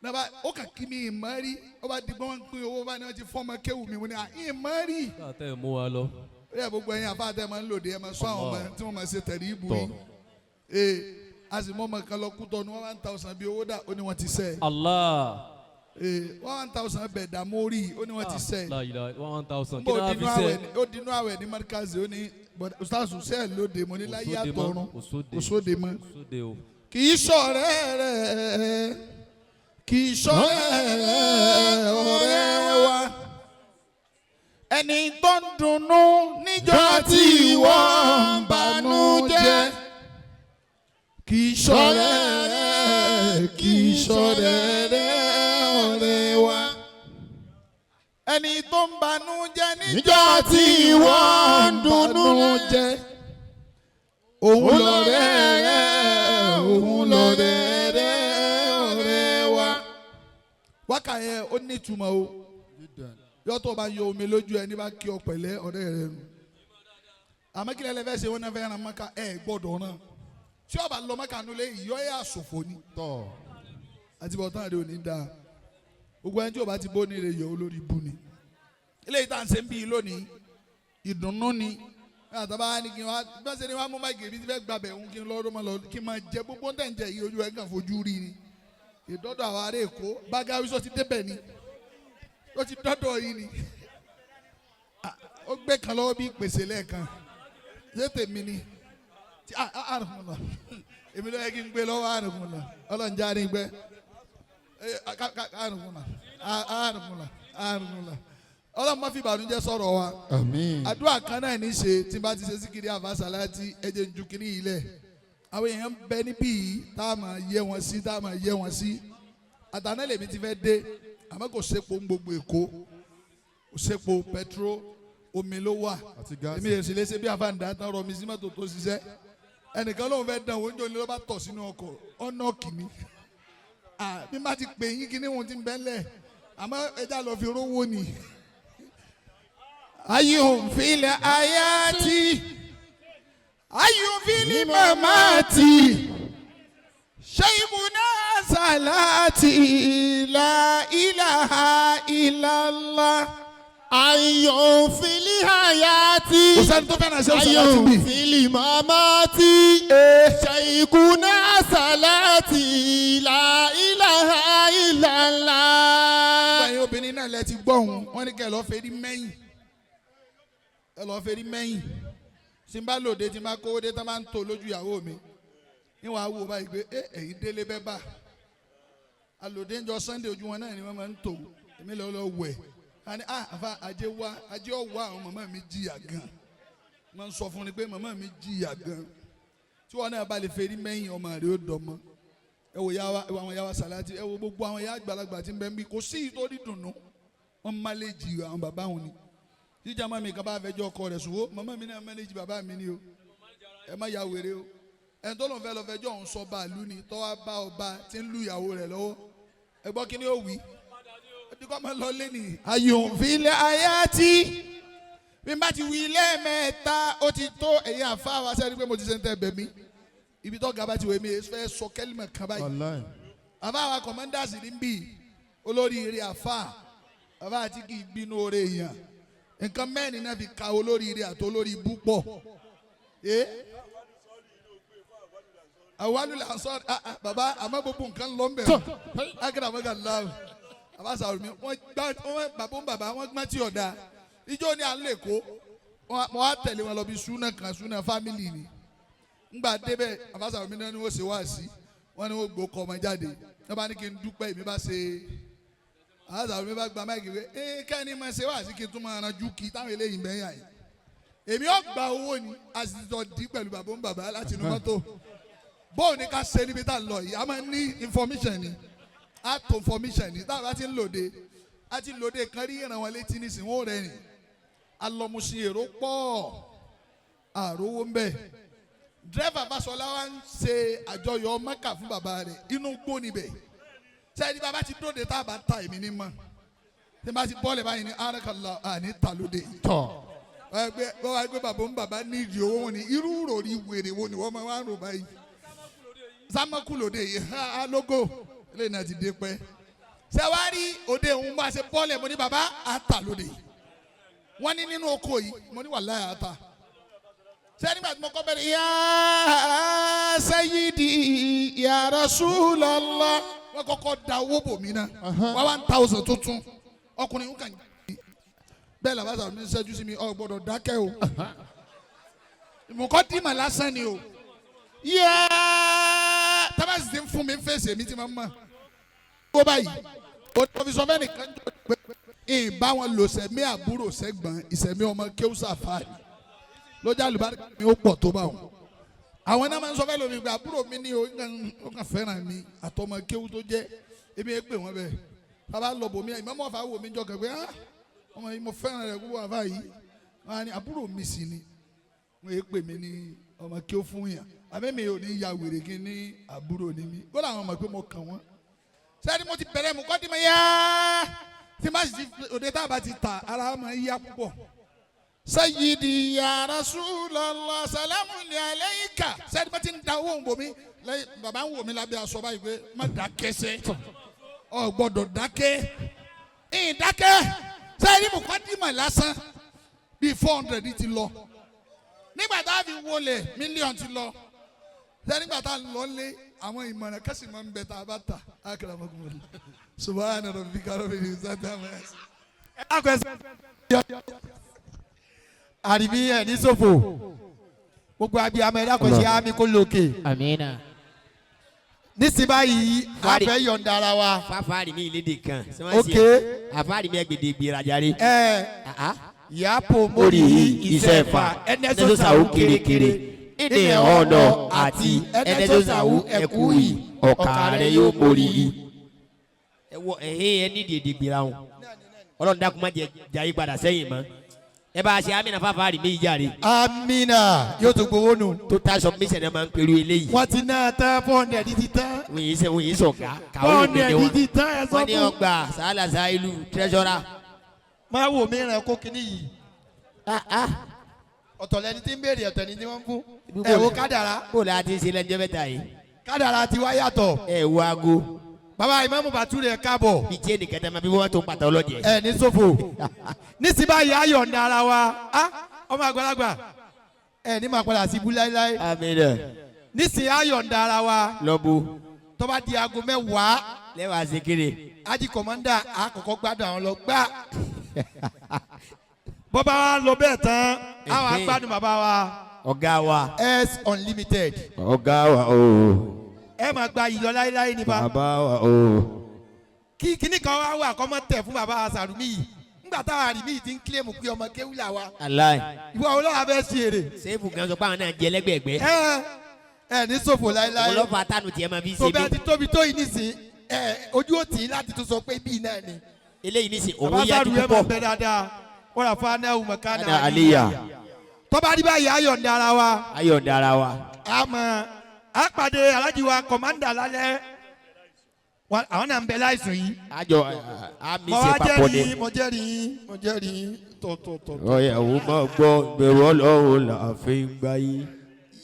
Nàbà ó kàn kí mi ìmọ̀ rí. Ó bá di gbọ́n pín owó bá ní wọ́n ti fọ́mọ kéwù mi, mo ní ìmọ̀ rí. Káàtẹ́ mú wa lọ. Ó yẹ gbogbo ẹ̀yin àfáàtẹ́ máa ń lòdì ẹ̀ máa sọ àwọn ọmọ tí wọ́n máa ṣe tẹ̀lé ìbú yìí. A sì mọ ọmọ kan lọ kú tọ́nu 1,000 bí owó dà ó ní wọ́n ti sẹ́. Allah. 1,000 bẹ̀ dààmú orí ó ní wọ́n ti sẹ́. La ilaha 1,000 kí náà fi sẹ́. Ó dinú àwẹ̀ ní Markazi ó ní ustaasu sẹ́ẹ̀ lóde mo ní láyé àtọ̀run kò sóde mọ́. Kì í ṣọ̀rẹ́ rẹ̀ kì í ṣọ̀rẹ́ rẹ̀ ọ̀rẹ́ wa. Ẹni tó ń dunnú níjọ́ tí wọ́n ń banú jẹ́. Kì í ṣọ̀rẹ́ rẹ̀ kì í ṣọ̀rẹ́ rẹ̀ ọ̀rẹ́ wa. Ẹni tó ń banú jẹ́ níjọ́ tí wọ́n ń dunnú jẹ́. Òun lọ̀rẹ́ rẹ̀ òun lọ̀rẹ́ rẹ̀ ọ̀rẹ́ wa. Wákà yẹn ó ní ìtumọ̀ o. Yọ́tọ̀ bá yọ omi lójú ẹni bá kí ọ pẹ̀lẹ́ ọ̀rẹ́ rẹ nù. Àmọ́ kí lẹ́lẹ́ fẹ́ ṣe wọ́n náà fẹ́ ran mọ́ká ẹ̀ gbọ́dọ̀ ràn. Tí ọba lọ mọ́ká nulẹ̀ ìyọ́ ẹ̀ àṣòfò ni. Tọ́ àti bọ̀tán rẹ ò ní dáa. Gbogbo ẹni tí o bá ti bó ní rẹ yọ olórí bú ni. Eléyìí tá à ń ṣe ń bí lónìí ìdùnnú ni. Àtàbá ni kí n wá bí wọ́n ṣe ni wọ́n á mú máìkì mi ti fẹ́ gbàbẹ̀ òun kí n lọ́ọ́ lọ kí n máa jẹ gbogbo ń tẹ̀ ń jẹ yìí ojú ẹ̀ kàn fojú rí ni. Ìdọ́dọ̀ àwọn ará Èkó Bagawi sọ ti débẹ̀ ni. Ó ti dọ́dọ̀ yìí ni. Ó gbé kan lọ́wọ́ bí pèsè lẹ́ẹ̀kan. Ṣé tèmi ni? Àrùn èmi ló yẹ kí n gbé lọ́wọ́ àrùn ọlọ́run jáde gbẹ. Àrùn ọlọ́run má fi ìbànújẹ́ sọ̀rọ̀ wa. Àmín. Àdúrà kan náà ní ṣe tí n bá ti ṣe síkiri àfàsàlátì ẹ̀jẹ̀ ń ju kiri yìí lẹ̀. Àwọn èèyàn ń bẹ níbí yìí tá a máa yẹ wọn sí tá a máa yẹ wọn sí. Àtàná lèmi ti fẹ́ dé àmọ́ kò sépo ń gbogbo Èkó. Kò sépo pẹtró Omi ló wà. Èmi èsì lè ṣe bí àfàǹdà tán rọ mi sí mọ́tò tó ṣiṣẹ́. Ẹnìkan lóun fẹ́ dán oúnjẹ òní ló bá tọ̀ sínú ọkọ̀ ọ̀nà kìíní. Bí má ti pè yín kíní wọn ti ń bẹ́lẹ̀ àmọ́ ẹja lọ fi rówó ni. Ayé òǹfilẹ̀ ayé ti ayé òǹfilẹ̀ màmá ti ṣéyìnbùnà sàlátì la ilaha illallah. Ayé òǹfilẹ̀ ayé ti Kò sẹ́ni tó fẹ́ràn ṣé ayé sàlátì bí. òǹfilẹ̀ màmá ti ṣéyìnbùnà sàlátì la ilaha illallah. Gbogbo ẹ̀yin obìnrin náà lẹ ti gbọ́ òun, wọ́n ní kẹ́ ẹ lọ́ọ́ fẹ́ rí mẹ́yìn. Ẹ lọ́ọ́ fẹ́ rí mẹ́yìn. Tí n bá lòde tí n bá kówó dé tán bá ń tò lójú ìyàwó mi. Níwọ̀n á wò báyìí pé ẹ ẹ̀yin délé bẹ́ẹ̀ bá. Alòde ń jọ Sunday ojú wọn náà ni wọ́n máa ń tò. Èmi lọ́ lọ wẹ̀. A ní àfa ajé wá ajé ọ̀wá àwọn màmá mi jìyà gan. Wọ́n sọ fún mi pé màmá mi jìyà gan. Tí wọn náà bá lè fẹ́ rí mẹ́yìn ọmọ rẹ̀ ó dọ̀mọ́. Ẹ wo yàwá ẹ wo àwọn yàwá sàláàtì ẹ wo gbogbo àwọn yàrá àgbàlagbà tí ń bẹ ń bí kò sí ìtòrí dùnú wọn máléjì àwọn bàbá wọn ni jíjà mọ́ mi kan bá fẹjọ́ ọkọ rẹ̀ sùn ó màmá mi náà máléjì bàbá mi ni o ẹ má ya wèrè o ẹni tó lòun fẹ́ lọ fẹjọ́ òun sọ bàálù ni tọ́wá bá ọba tí ń lu ìyàwó rẹ̀ lọ́wọ́ ẹ gbọ́ kí ni ó wí ó ti kọ́ máa lọ lé nìyí. Ayòǹfilẹ̀ ayé tí bí n bá ti wí lẹ́ẹ̀mẹ́ta ó ti tó ẹ̀yin àfa wa sẹ́ni pé mo ti ṣe ń tẹ́ bẹ̀ mí ibi tó gaba ti wẹ̀ mí fẹ́ sọ kẹ́límà kan báyìí. Wàláì. Bàbá wa kọ̀mọ́ndàsì ní bí olóríire àfa bàbá àti kì í bínú oore èèyàn nǹkan mẹ́rin náà fi ka olóríire àti olórí ibú pọ̀. Àwálù là ń sọ bàbá àmọ́ gbogbo nǹkan lọ ń bẹ̀ akérè àmọ́gà láàrú bàbá sàrò mi wọ́n gbá wọ́n bàbá ń bàbá wọ́n gbá tí ọ̀dà ijó ni à ń lè kó wọ́n á tẹ̀lé wọn lọ bí súnà kan súnà fámìlì ni ngbà débẹ̀ àfàsà mi náà ni wọ́n ṣe wá sí wọ́n ní wọ́n gbó kọ́ ọmọ jáde wọ́n bá ní kí n dúpẹ́ èmi bá ṣe àfàsà mi bá gba máìkì pé ee kẹ́ni máa ṣe wá sí kí n tún máa ranjú kí táwọn eléyìí ń bẹ́yà yìí èmi ò gba owó ni a sì jọ dí pẹ̀lú bàbá ń bàbá láti inú mọ́tò bóun ni ká ṣe níbi tá a lọ yìí a máa ní information ni a tó information ni táwọn bá ti ń lòde a ti lòde kan rí ìrànwọ́ létí nísìnyí wọ́n rẹ̀ rìn alọ́musin èrò pọ̀ àrówó ń bẹ̀ dírẹ́fà Fáṣọlá wa ń ṣe àjọyọ̀ Mẹ́kà fún bàbá rẹ̀ inú gbó níbẹ̀ sẹ́yìn bàbá ti dóde tá a bá ta èmi ní mọ̀ tí n bá ti bọ́ọ̀lì báyìí ní arákàlà àní ta lóde. Tọ̀. Wọ́n wá gbé bàbá ń bàbá ní ìdí owó wọn ni irú ròrí wèrè wo ni wọ́n máa wá rò báyìí. Sámọ́kù lóde yìí ha lógo eléyìí náà ti dé pẹ́. Ṣé wàá rí òde òun bá ṣe bọ́ọ̀lì mo ní bàbá àtà lóde. Wọ́n ní nínú oko yìí mo ní wàláhì àtà. Ṣé nígbà tí mo kọ́ bẹ̀rẹ̀ yá Sayyidi ya Rasulallah wọ́n kọ́kọ́ da owó bò mí náà wọ́n 1,000 tuntun ọkùnrin ń kàn bẹ́ẹ̀ làbá sàrò mi ń ṣẹ́jú sí mi ò gbọ́dọ̀ dákẹ́ o ìmùkọ́ dìímọ̀ lásán ni o yá tábàsì ti ń fún mi ń fèsì èmi ti máa ń mọ̀ ó báyìí ó fi sọ fẹ́ nìkan jọ pé ìbá wọn lò sẹ́mi àbúrò sẹ́gbọ̀n ìsẹ̀mí ọmọ kéwùsà fàárì lójà àlùbáríkà mi ó pọ̀ tó bá wọn àwọn náà máa ń sọ fẹ́ lómi pé àbúrò mi ní o ó kàn fẹ́ràn mi àtọmọ kéwù tó jẹ́ èmi ẹ pè wọ́n bẹ́ẹ̀ bàbá lọ bò mí ìmọ̀mọ́ fà wò mí jọ kẹ̀kẹ́ ah ọmọ yìí mo fẹ́ràn rẹ̀ gbogbo àbá yìí wọ́n á ní àbúrò mi sì ni wọ́n yé pè mí ní ọmọ kéwù fún yàn àmì mi ò ní ya wèrè kí ní àbúrò ní mi kó làwọn mọ̀ pé mo kàn wọ́n sẹ́ni mo ti bẹ̀rẹ̀ mu kọ́ di ma yá tí má sì ti òde tá a bá ti ta ara máa ń yá púpọ̀. Sayyidi ya Rasulallah salamu alayka sẹ́ni bá ti ń da owó ń bò mí lẹ́yìn bàbá ń wò mí lábẹ́ aṣọ báyìí pé má dákẹ́ sẹ́ ọ gbọ́dọ̀ dákẹ́ ìyìn dákẹ́ sẹ́ni mo kọ́ di ma lásán bíi 400 ti lọ nígbà tá a fi wọlé mílíọ̀nù ti lọ sẹ́ni nígbà tá a lọ lé àwọn ìmọ̀ràn kásì máa ń bẹ tá a bá ta akramakumullah subhana rabbika rabbil izzati amma yasifun. Àrìbí ẹ̀ ní sòfò gbogbo abiyamọ ẹ̀dá kan ṣe àmì kó lókè. Amina. Nísìnyí báyìí a fẹ́ yọ̀ǹda ara wa. Fáfáàrí mi ìlédè kan. Ok. Àfáàrí mi ẹgbẹ̀dẹ̀ gbèràjà rí. Ẹ yàpò mórí ìṣẹ̀fà ẹnẹ́sọ̀sàwù kèrèkèrè ìdè ọ̀nà àti ẹnẹ́sọ̀sàwù ẹ̀kú yìí ọ̀kà rẹ̀ yóò mórí yìí. Ẹ wọ ẹ̀hìn ẹ nídìí èdè gbèrà wọn. Ọlọ́run dákun má jẹ́ jayé padà sẹ́yìn mọ́. Ẹ bá a ṣe amina fáfá rí méjì jáde. Amina yóò tún gbowó nù. Total submission ẹ máa ń pẹ̀lú eléyìí. Wọ́n ti ná tán 400 ti tán. Wọ́n yìí sẹ́ wọ́n yìí sọ̀gá. Kàwé òní 400 ti tán ẹ sọ wọ́n ní fún. ọgbà sàálà sàálù treasurer. Máa wò mí ràn kó kinní yìí. Ọ̀tọ̀ lẹni tí ń béèrè ọ̀tọ̀ ni tí wọ́n ń fún. Ẹ wo kádàrá. Bó la ti ṣe lẹ́jọ́ mẹ́ta yìí. Kádàrá ti wá yàtọ̀. Ẹ wo aago. Bàbá Ìmáàmù Bàtúrè ẹ káàbọ̀. Bí tí ẹnìkan tẹ́ ma bí wọ́n tó ń pàtó ọlọ́jẹ̀. Ẹ ní sófò. Nísìnyí báyìí ayọ̀ ń ara wa. Á ọmọ àgbàlagbà. Ẹ ní máa padà sí ibú láéláé. Amina. Nísìnyí ayọ̀ ń ara wa. Lọ́bù. Tó bá di aago 10. Lẹ́wàá ṣe kéré. Ají kọ̀mọ́ndà àkọ́kọ́ gbádùn àwọn lọ gbá. Bọ́bá wa lọ bẹ́ẹ̀ tán, àwọn agbádùn bàbá wa. Ọ̀gá wa. S Unlimited. Ọ̀gá wa ooo. Ẹ máa gba ìlọ láéláé nípa. Bàbá wa ooo. Kí kíní kan wá wà kọ́ mọ́ tẹ̀ fún bàbá Sàrùmí yìí. Nígbà táwa àrìmí yìí ti ń kílèmù pé ọmọ kéwú là wa. Aláì. Ìwọ olóhà fẹ́ ṣe èrè. Sèfù gan sọ pé àwọn náà jẹ lẹ́gbẹ̀ẹ́gbẹ́. Ẹ ẹ ní ṣòfò láéláé. Ọlọ́pàá tánu tiẹ̀ máa fi Tó ṣe bẹ́ẹ̀ mí. ti tóbi tó yìí nísìn, ẹ ojú ò tì í láti tún sọ pé bíi náà ni. Eléyìí nísìn òun Bàbá yájú Sàrùmí ẹ máa púpọ̀. bẹ dáadáa. Wọ́n rà fún anáwó mọ̀kánà. Ana Aliya. Tó bá rí báyìí ayọ̀ ń dára wa. Ayọ̀ ń dára wa. A mọ̀ a pàdé alájí wa kọ̀mándà lálẹ́. Àwọn náà ń bẹ láìsùn yìí. Àjọ àmì Mo ṣe wá papọ̀ ni. jẹ́rìí mo jẹ́rìí mo jẹ́rìí tọ̀tọ̀tọ̀. Ọ̀yàwó máa gbọ́ bẹ̀rù Ọlọ́run là fi ń gbáyé.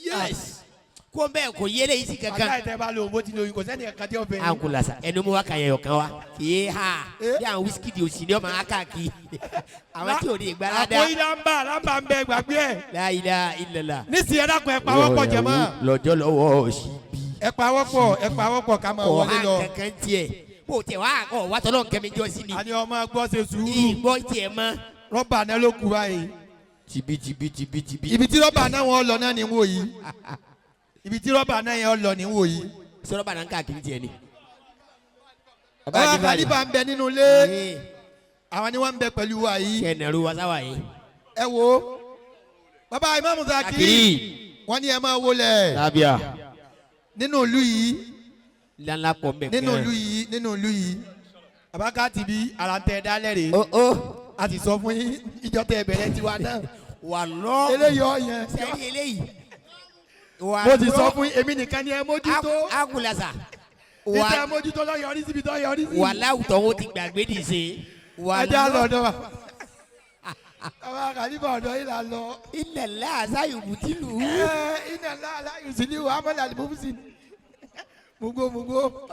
Yes. Kó bẹ́ẹ̀ kò yé eléyìí sí kankan. Aláì tẹ́ bá lo òun bó ti lo òyìn kò sẹ́ni ẹ̀ka tí ó fẹ́. Ankulasa ẹnu mu wa ka yẹyọ kan wa kì í ha bí àwọn wíṣíkì di òsì ní ọmọ akáàkiri àwọn tí ò ní ìgbàládá. Àpò ilá ń bà lámbà ń bẹ gbàgbé ẹ̀. La ilaha illallah. Nísìnyí ẹ dákun ẹ pawọ́pọ̀ jẹ̀mọ́. Lọ́jọ́ lọ́wọ́ òsì bí. Ẹ pawọ́pọ̀ ẹ pawọ́pọ̀ ká máa Kò wọlé há lọ. kankan tiẹ̀. Bó o tiẹ̀ wá kọ̀ wá tọ́lọ́ nkẹ́mi jọ sí ni. Àní ọmọ gbọ́ ṣe sùúrù. Ìgbọ́ tiẹ̀ mọ́. Rọ́bà náà ló kú báyìí. Tibi tibi tibi tibi. Ibi tí rọ́bà náà wọ́n lọ náà ni wò yìí. Ibi tí rọ́bà náà yẹn lọ ni wò yìí. Sọ́rọ́bà náà ń káàkiri tiẹ̀ ni. Bàbá Khalifa ń bẹ nínú ilé. Àwọn ni wọ́n ń bẹ pẹ̀lú wa yìí. Kẹ̀nẹ̀rú wa sáwà yìí. Ẹ wo bàbá Ìmáàmù Zakiri wọ́n ní ẹ máa wọlé. Lábíà. Nínú ìlú yìí. Ńláńlá pọ̀ mbẹ̀. Nínú ìlú yìí nínú ìlú yìí. Bàbá Katibi ara ń tẹ dálẹ̀ rè. A sì sọ fún yín ìjọ tẹ bẹ̀rẹ̀ tiwa náà. Wà lọ. Eléyìí ọ̀yẹn. Sẹ́yìn eléyìí. Mo ti sọ fún yín èmi nìkan ni ẹ mójútó. Akulasa. Ìtẹ́ mójútó lọ yọrí síbi tó yọrí sí. Wà láwùjọ wọn ti gbàgbé dì sí. Ẹ já lọ ọ̀dọ̀ wa. Bàbá Khalifa ọ̀dọ̀ yìí là lọ. Ilẹ̀ láàṣà ìbùtìlù. Ẹ iná láàṣà ìbùtìlù amọ̀lẹ̀ àlùmọ́bùsì. Mugo mugo.